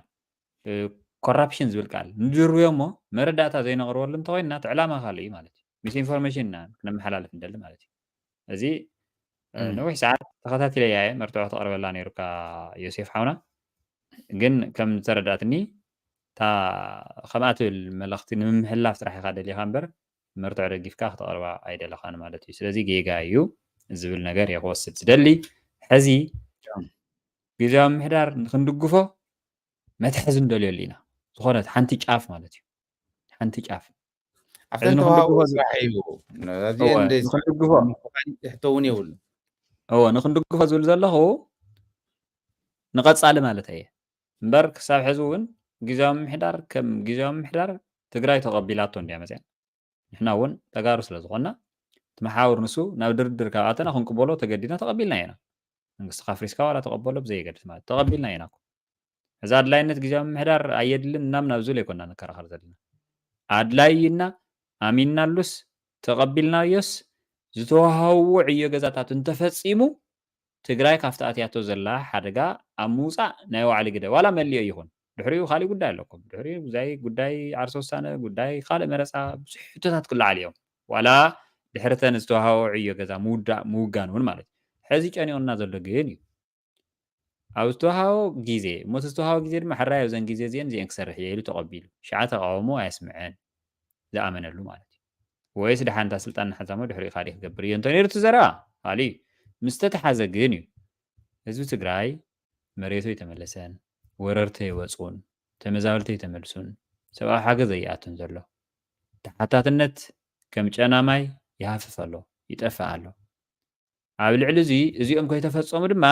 ኮራፕሽን ዝብል ቃል ንድርብዮ እሞ መረዳእታ ዘይነቕርበሉ እንተኮይንና እቲ ዕላማ ካልእ እዩ ማለት እዩ። ሚስ ኢንፎርሜሽን ኢና ክነመሓላልፍ ንደሊ ማለት እዩ። እዚ ነዊሕ ሰዓት ተኸታቲለያ እየ መርትዖ ክተቕርበላ ነይሩካ ዮሴፍ ሓውና። ግን ከም ዝተረዳእትኒ እታ ከምኣ ትብል መልእኽቲ ንምምሕልላፍ ጥራሕ ኢኻ ደሊኻ እምበር መርትዖ ደጊፍካ ክተቕርባ ኣይደለኻን ማለት እዩ። ስለዚ ጌጋ እዩ ዝብል ነገር እየ ክወስድ ዝደሊ። ሕዚ ግዝያዊ ምምሕዳር ንክንድግፎ መትሐዚ ንደልየሉ ኢና። ዝኾነት ሓንቲ ጫፍ ማለት እዩ። ሓንቲ ጫፍ። ኣብተን ተዋህቦ ስራሕ እዩ። እዚአን ንክንድግፎ ትሕቶ እውን የብሉ። እዎ፣ ንክንድግፎ ዝብል ዘለኹ ንቐጻሊ ማለት እየ። እምበር ክሳብ ሕዚ እውን ግዝያዊ ምምሕዳር ከም ግዝያዊ ምምሕዳር ትግራይ ተቐቢላቶ እንድያ መፅያ። ንሕና እውን ተጋሩ ስለ ዝኾንና እቲ መሓውር ንሱ ናብ ድርድር ካብ ኣተና ክንቅበሎ ተገዲድና ተቐቢልና ኢና። መንግስቲ ካፍሪስካ ዋላ ተቐበሎ ብዘየገድስ ማለት ተቐቢልና ኢና እኮ። እዚ ኣድላይነት ግዝያዊ ምምሕዳር ኣየድልን እናም ናብ ዝብል ኣይኮና ንከራኸር ዘለና። ኣድላይ እና ኣሚንናሉስ ተቐቢልናዮስ ዝተዋሃብዎ ዕዮ ገዛታት እንተፈጺሙ ትግራይ ካብቲ ኣትያቶ ዘላ ሓደጋ ኣብ ምውፃእ ናይ ባዕሉ ግደ ዋላ መሊኦ ይኹን ድሕሪኡ ካሊእ ጉዳይ ኣለኩም። ድሕሪኡ ጉዳይ ጉዳይ ዓርሰ ውሳነ ጉዳይ ካልእ መረፃ ብዙሕ ሕቶታት ክለዓሉ እዮም። ዋላ ድሕርተን ዝተዋሃቦ ዕዮ ገዛ ምውዳእ ምውጋን እውን ማለት እዩ። ሕዚ ጨኒቑና ዘሎ ግን እዩ ኣብ ዝተዋሃቦ ግዜ እሞ እቲ ዝተዋሃቦ ግዜ ድማ ሕራይ ኣብዘን ግዜ እዚአን እዚአን ክሰርሕ እየ ኢሉ ተቐቢሉ ሽዓ ተቃውሞ ኣየስምዐን ዝኣመነሉ ማለት እዩ። ወይስ ደሓንታ ስልጣን ንሓዛሞ ድሕሪኡ ካሊእ ክገብር እዩ እንተ ነይሩ እቲ ዘረባ ካሊእ ምስ ተተሓዘ ግን እዩ ህዝቢ ትግራይ መሬቱ ኣይተመለሰን፣ ወረርቲ ኣይወፁን፣ ተመዛበልቲ ኣይተመልሱን፣ ሰብኣዊ ሓገዝ ኣይኣቱን ዘሎ። ተሓታትነት ከም ጨና ማይ ይሃፍፍ ኣሎ፣ ይጠፍእ ኣሎ። ኣብ ልዕሊ እዚ እዚኦም ከይተፈፀሙ ድማ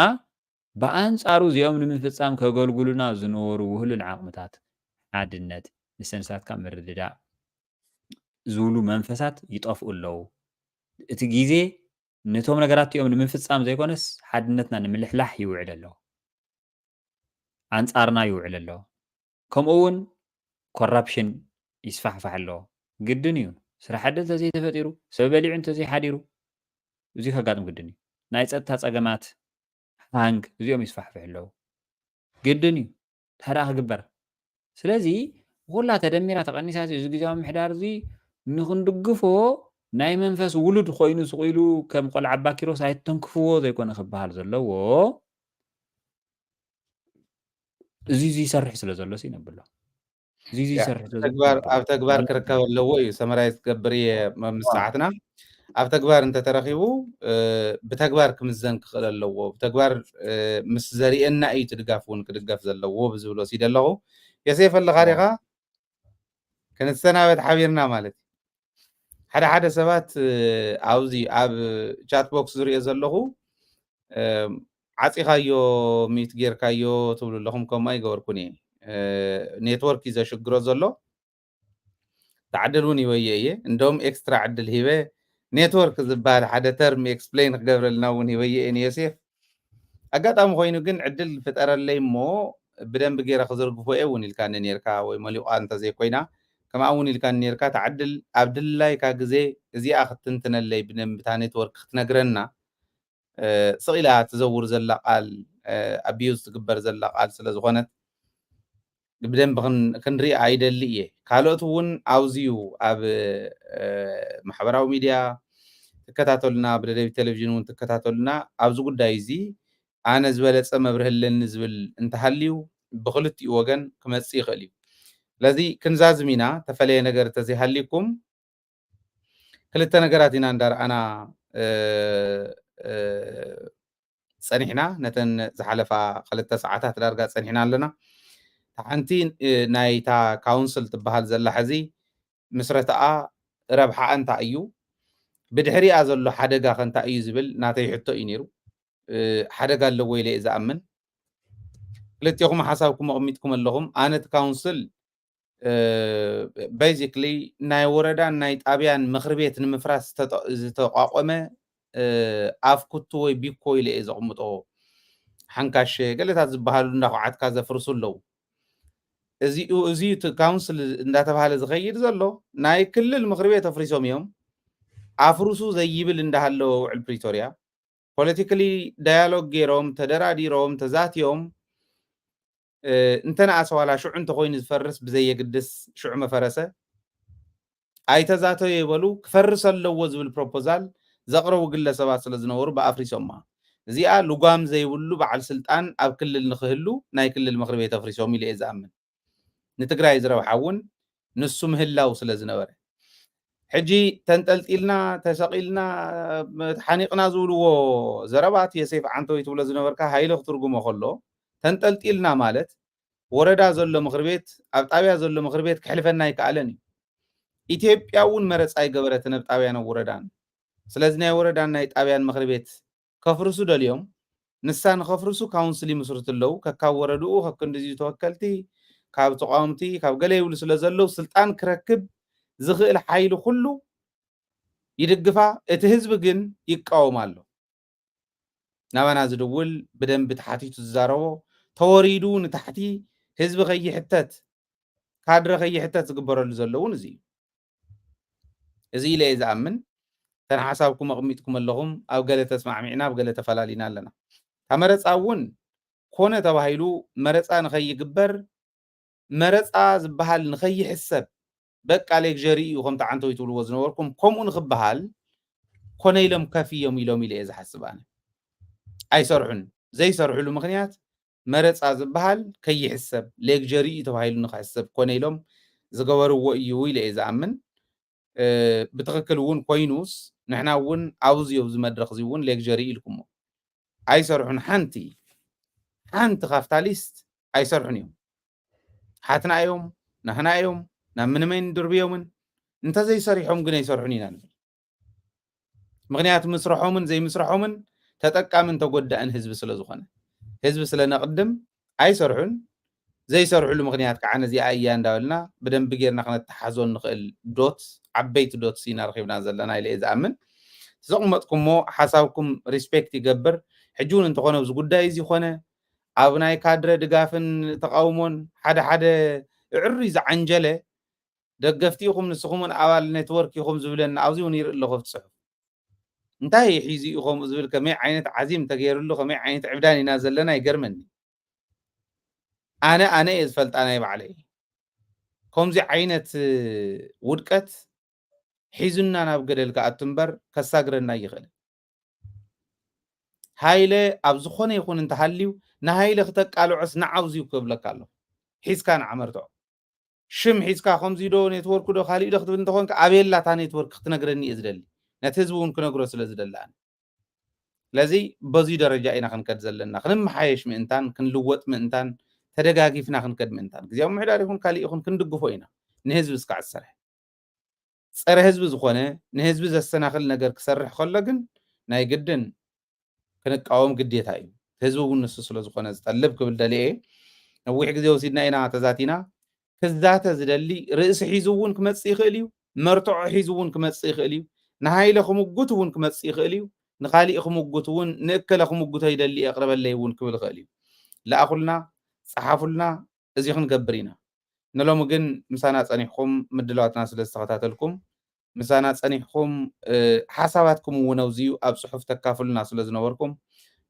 ብኣንፃሩ እዚኦም ንምፍፃም ከገልግሉና ዝነበሩ ውህሉን ዓቕምታት ሓድነት፣ ንሰንሳትካ ምርድዳእ ዝብሉ መንፈሳት ይጠፍኡ ኣለዉ። እቲ ግዜ ነቶም ነገራት እቲኦም ንምፍፃም ዘይኮነስ ሓድነትና ንምልሕላሕ ይውዕል ኣሎ፣ ኣንፃርና ይውዕል ኣሎ። ከምኡ እውን ኮራፕሽን ይስፋሕፋሕ ኣሎ። ግድን እዩ። ስራሕ ዕድል እንተዘይተፈጢሩ፣ ሰብ በሊዑ እንተዘይሓዲሩ፣ እዚ ከጋጥም ግድን እዩ። ናይ ፀጥታ ፀገማት፣ ሃንግ፣ እዚኦም ይስፋሕፍሑ ኣለዉ። ግድን እዩ። እንታይ ደኣ ክግበር? ስለዚ ኩላ ተደሚራ ተቐኒሳ እዚ ግዝያዊ ምምሕዳር እዚ ንክንድግፎ ናይ መንፈስ ውሉድ ኮይኑ ስቕ ኢሉ ከም ቆልዓ ኣባ ኪሮስ ኣይተንክፍዎ ዘይኮነ ክበሃል ዘለዎ እዚ እዚ ይሰርሕ ስለ ዘሎ ሲ ነብሎ እዚ እዚ ይሰርሕ ስለ ዘሎ ኣብ ተግባር ክርከብ ኣለዎ እዩ። ሰመራይዝ ክገብር እየ ምስ ሰዓትና ኣብ ተግባር እንተተረኺቡ ብተግባር ክምዘን ክኽእል ኣለዎ። ብተግባር ምስ ዘርእየና እዩ እቲ ድጋፍ እውን ክድገፍ ዘለዎ ብዝብሎ ሲደ ኣለኹ። የሴፍ ኣለኻ ዲኻ? ክንሰናበት ሓቢርና ማለት እዩ። ሓደ ሓደ ሰባት ኣብዚ ኣብ ቻት ቦክስ ዝሪኦ ዘለኹ ዓፂኻዮ ሚት ጌርካዮ ትብሉ ኣለኹም። ከምኡ ኣይገበርኩን እየ። ኔትወርክ እዩ ዘሽግሮ ዘሎ። ተዓድል እውን ይወየ እየ። እንደውም ኤክስትራ ዕድል ሂበ ኔትወርክ ዝበሃል ሓደ ተርም ኤክስፕሌን ክገብረልና እውን ይወየ እየ ንዮሴፍ። ኣጋጣሚ ኮይኑ ግን ዕድል ፍጠረለይ እሞ ብደንብ ገይረ ክዝርግፎ እየ እውን ኢልካኒ ነርካ ወይ መሊቋ እንተዘይኮይና ከምኣ እውን ኢልካኒ ነርካ። ተዓድል ኣብ ድላይካ ግዜ እዚኣ ክትትንትነለይ ብደንብ እታ ኔትወርክ ክትነግረና ስቕ ኢላ ትዘውር ዘላ ቃል ኣቢዩዝ ትግበር ዘላ ቃል ስለ ዝኾነት ብደንብ ክንርኢ ኣይደሊ እየ። ካልኦት እውን ኣብዚዩ ኣብ ማሕበራዊ ሚድያ ትከታተሉና ብደደቢት ቴሌቪዥን እውን ትከታተሉና ኣብዚ ጉዳይ እዚ ኣነ ዝበለፀ መብርህ ኣለኒ ዝብል እንተሃልዩ ብክልቲኡ ወገን ክመፅእ ይኽእል እዩ። ስለዚ ክንዛዝም ኢና። ተፈለየ ነገር እንተዘይሃልይኩም ክልተ ነገራት ኢና እንዳረኣና ፀኒሕና። ነተን ዝሓለፋ ክልተ ሰዓታት ዳርጋ ፀኒሕና ኣለና። ሓንቲ ናይታ ካውንስል ትበሃል ዘላ ሕዚ ምስረታኣ ረብሓኣ እንታይ እዩ፣ ብድሕሪኣ ዘሎ ሓደጋ ከ እንታይ እዩ ዝብል ናተይ ሕቶ እዩ ነይሩ። ሓደጋ ኣለዎ ኢለ እየ ዝኣምን። ክልቴኹም ሓሳብኩም ኣቕሚጥኩም ኣለኹም። ኣነ እቲ ካውንስል ቤዚክሊ ናይ ወረዳን ናይ ጣብያን ምኽሪ ቤት ንምፍራስ ዝተቋቆመ ኣፍ ኩቱ ወይ ቢኮ ኢለ እየ ዘቕምጦ። ሓንካሸ ገለታት ዝበሃሉ እንዳኳዓትካ ዘፍርሱ ኣለዉ። እዚኡ እዚ ካውንስል እንዳተባሃለ ዝኸይድ ዘሎ ናይ ክልል ምኽሪ ቤት ኣፍሪሶም እዮም። ኣፍርሱ ዘይብል እንዳሃለወ ውዕል ፕሪቶርያ ፖለቲካሊ ዳያሎግ ገይሮም ተደራዲሮም ተዛትዮም እንተነኣሰ ዋላ ሽዑ እንተኮይኑ ዝፈርስ ብዘየግድስ ሽዑ መፈረሰ ኣይተዛተዮ ይበሉ ክፈርስ ኣለዎ ዝብል ፕሮፖዛል ዘቕረቡ ግለሰባት ስለ ዝነበሩ ብኣፍሪሶማ። እዚኣ ልጓም ዘይብሉ በዓል ስልጣን ኣብ ክልል ንክህሉ ናይ ክልል ምክሪ ቤት ኣፍሪሶም ኢለ እየ ዝኣምን። ንትግራይ ዝረብሓ እውን ንሱ ምህላው ስለ ዝነበረ ሕጂ ተንጠልጢልና፣ ተሰቒልና፣ ሓኒቕና ዝብልዎ ዘረባት፣ የሴፍ ዓንተወይ ትብሎ ዝነበርካ ሃይለ ክትርጉሞ ከሎ፣ ተንጠልጢልና ማለት ወረዳ ዘሎ ምኽሪ ቤት፣ ኣብ ጣብያ ዘሎ ምኽሪ ቤት ክሕልፈና ኣይከኣለን እዩ። ኢትዮጵያ እውን መረፃ ኣይገበረትን ኣብ ጣብያን ኣብ ወረዳን። ስለዚ ናይ ወረዳን ናይ ጣብያን ምኽሪ ቤት ከፍርሱ ደልዮም፣ ንሳ ንኸፍርሱ ካውንስል ይምስርቱ ኣለዉ። ከካብ ወረድኡ፣ ከክንድዚዩ ተወከልቲ፣ ካብ ተቃወምቲ፣ ካብ ገለ ይብሉ ስለ ዘለዉ፣ ስልጣን ክረክብ ዝኽእል ሓይሊ ኩሉ ይድግፋ፣ እቲ ህዝቢ ግን ይቃወም ኣሎ። ናባና ዝድውል፣ ብደንቢ ተሓቲቱ ዝዛረቦ፣ ተወሪዱ ንታሕቲ ህዝቢ ከይሕተት፣ ካድረ ከይሕተት ዝግበረሉ ዘሎ እውን እዚ እዩ። እዚ ኢለ እየ ዝኣምን። እተን ሓሳብኩም ኣቕሚጥኩም ኣለኹም፣ ኣብ ገለ ተስማዕሚዕና፣ ኣብ ገለ ተፈላሊና ኣለና። እታ መረፃ እውን ኮነ ተባሂሉ መረፃ ንኸይግበር፣ መረፃ ዝበሃል ንኸይሕሰብ፣ በቃ ሌግዠሪ እዩ፣ ከምቲ ዓንተወይ ትብልዎ ዝነበርኩም፣ ከምኡ ንኽበሃል ኮነ ኢሎም ከፍ እዮም ኢሎም ኢለ እየ ዝሓስብ ኣነ። ኣይሰርሑን። ዘይሰርሕሉ ምኽንያት መረፃ ዝበሃል ከይሕሰብ፣ ሌግዠሪ እዩ ተባሂሉ ንኽሕሰብ ኮነ ኢሎም ዝገበርዎ እዩ ኢለ እየ ዝኣምን። እ፣ ብትኽክል እውን ኮይኑስ፣ ንሕና እውን ኣብዚ ኣብዚ መድረኽ እዚ እውን ሌግዠሪ ኢልኩሞ። ኣይሰርሑን። ሓንቲ፣ ሓንቲ ካብታ ሊስት ኣይሰርሑን እዮም። ሓትና እዮም፣ ናህና እዮም፣ ናብ ምንም ኣይንድርብዮምን። እንተዘይሰሪሖም ግን ኣይሰርሑን ኢና ንብል። ምኽንያቱ ምስርሖምን ዘይምስርሖምን ተጠቃምን ተጎዳእን ህዝቢ ስለ ዝኾነ። ህዝቢ ስለ ነቕድም ኣይሰርሑን። ዘይሰርሕሉ ምኽንያት ከዓ ነዚኣ እያ እንዳበልና ብደንቢ ጌርና ክነተሓዞ ንኽእል ዶት፣ ዓበይቲ ዶትስ ኢና ረኺብና ዘለና ኢለ እየ ዝኣምን። ዘቕመጥኩሞ ሓሳብኩም ሪስፔክት ይገብር። ሕጂ እውን እንተኾነ ኣብዚ ጉዳይ እዚ ኾነ ኣብ ናይ ካድረ ድጋፍን ተቃውሞን ሓደ ሓደ እዕሪ ዝዓንጀለ ደገፍቲ ኢኹም፣ ንስኹም እውን ኣባል ኔትወርክ ኢኹም ዝብለና ኣብዚ እውን ይርኢ ኣለኹ ኣብቲ ጽሑፍ። እንታይ ሒዙ እዩ ከምኡ ዝብል? ከመይ ዓይነት ዓዚም ተገይሩሉ፣ ከመይ ዓይነት ዕብዳን ኢና ዘለና? ይገርመኒ። ኣነ ኣነ እየ ዝፈልጣ ናይ ባዕለይ። ከምዚ ዓይነት ውድቀት ሒዙና ናብ ገደል ክኣቱ እምበር ከሳግረና ኣይኽእልን። ሃይለ ኣብ ዝኾነ ይኹን እንተሃልዩ፣ ንሃይለ ክተቃልዖስ ንዓውዚ ክብለካ ኣለኹ። ሒዝካ ንዓመርትዖ። ሽም ሒዝካ ከምዚ ዶ ኔትወርክ ዶ ካሊእ ዶ ክትብል እንተኾንካ፣ ኣበየላ እታ ኔትወርክ ክትነግረኒ እየ ዝደሊ። ነቲ ህዝቢ እውን ክነግሮ ስለ ዝደሊ ኣነ። ስለዚ በዚ ደረጃ ኢና ክንከድ ዘለና። ክንመሓየሽ ምእንታን፣ ክንልወጥ ምእንታን፣ ተደጋጊፍና ክንከድ ምእንታን። ግዜያዊ ምምሕዳር ይኹን ካሊእ ይኹን ክንድግፎ ኢና። ንህዝቢ እስካዕ ዝሰርሐ። ጸረ ህዝቢ ዝኾነ፣ ንህዝቢ ዘሰናኽል ነገር ክሰርሕ ከሎ ግን ናይ ግድን ክንቃወም ግዴታ እዩ። ህዝቢ እውን ንሱ ስለ ዝኾነ ዝጠልብ ክብል ደልየ እየ። ነዊሕ ግዜ ወሲድና ኢና ተዛቲና። ክዛተ ዝደሊ ርእሲ ሒዙ እውን ክመጽእ ይኽእል እዩ። መርትዖ ሒዙ እውን ክመጽእ ይኽእል እዩ። ንሃይለ ክምጉት እውን ክመጽእ ይኽእል እዩ። ንኻሊእ ክምጉት እውን፣ ንእከለ ክምጉቶ ይደሊ እየ፣ ኣቕርበለይ እውን ክብል ይኽእል እዩ። ለኣኹልና፣ ጸሓፉልና፣ እዚ ክንገብር ኢና። ንሎሚ ግን ምሳና ጸኒሕኩም ምድላዋትና ስለ ዝተኸታተልኩም፣ ምሳና ጸኒሕኩም፣ እ፣ ሓሳባትኩም እውን ኣብዚ ኣብ ጽሑፍ ተካፍሉና ስለ ዝነበርኩም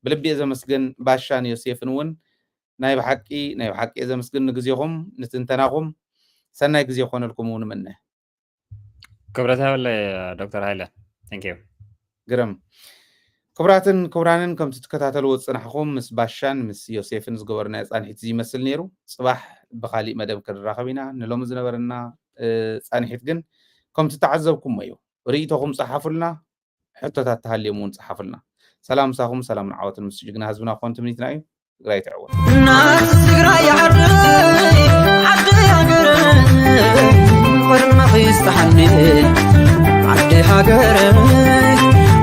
ብልቢ እየ ዘመስግን። ባሻን ዮሴፍን እውን ናይ ብሓቂ፣ ናይ ብሓቂ እየ ዘመስግን ንግዜኹም፣ ንትንተናኹም። ሰናይ ግዜ ክኾነልኩም እውን እምነ። ክብረት ይሃበለይ ዶክተር ሃይለ። Thank you። ግርም። ክቡራትን ክቡራንን፣ ከምቲ ትከታተልዎ ዝጸናሕኩም ምስ ባሻን ምስ ዮሴፍን ዝገበርናዮ ጻንሒት እዚ ይመስል ነይሩ። ጽባሕ ብኻሊእ መደብ ክንራኸብ ኢና። ንሎሚ ዝነበረና፣ እ፣ ጻንሒት ግን ከምቲ ተዓዘብኩሞ እዩ። ርእይቶኹም ጸሓፉልና፣ ሕቶታት ተሃልዮም እውን ጸሓፉልና። ሰላም ምሳኹም፣ ሰላምን ዓወትን ምስ ጅግና ህዝብና ክኾን ትምኒትና እዩ። ትግራይ ትዕወት። እናት ትግራይ ዓደይ፣ ዓደይ ሃገር፣ ቅድመኺ ይስጥሓኒ፣ ዓደይ ሃገር፣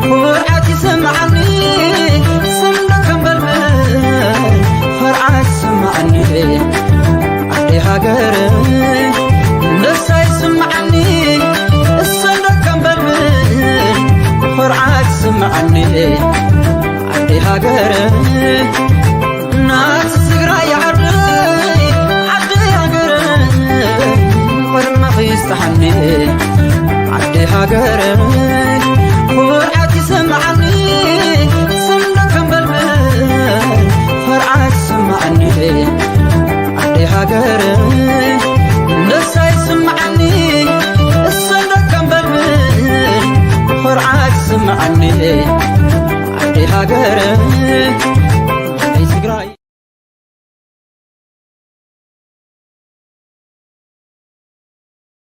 ኩርዓት ይስምዓኒ፣ ሰንደቅ ከም በልብል፣ ኩርዓት ይስምዓኒ፣ ዓደይ ሃገር፣ ደስታ ይስምዓኒ፣ ሰንደቅ ከም በልብል፣ ኩርዓት ይስምዓኒ፣ ዓደይ ሃገር፣ እናት ትግራይ ዓደይ፣ ዓደይ ሃገር፣ ቅድመኺ ይስጥሓኒ፣ ዓደይ ሃገር፣ ኩርዓት ይስምዓኒ፣ ሰንደቅ ከም በልብል፣ ኩርዓት ይስምዓኒ፣ ዓደይ ሃገር፣ ደስታ ይስምዓኒ፣ ሰንደቅ ከም በልብል፣ ኩርዓት ይስምዓኒ፣ ዓደይ ሃገር፣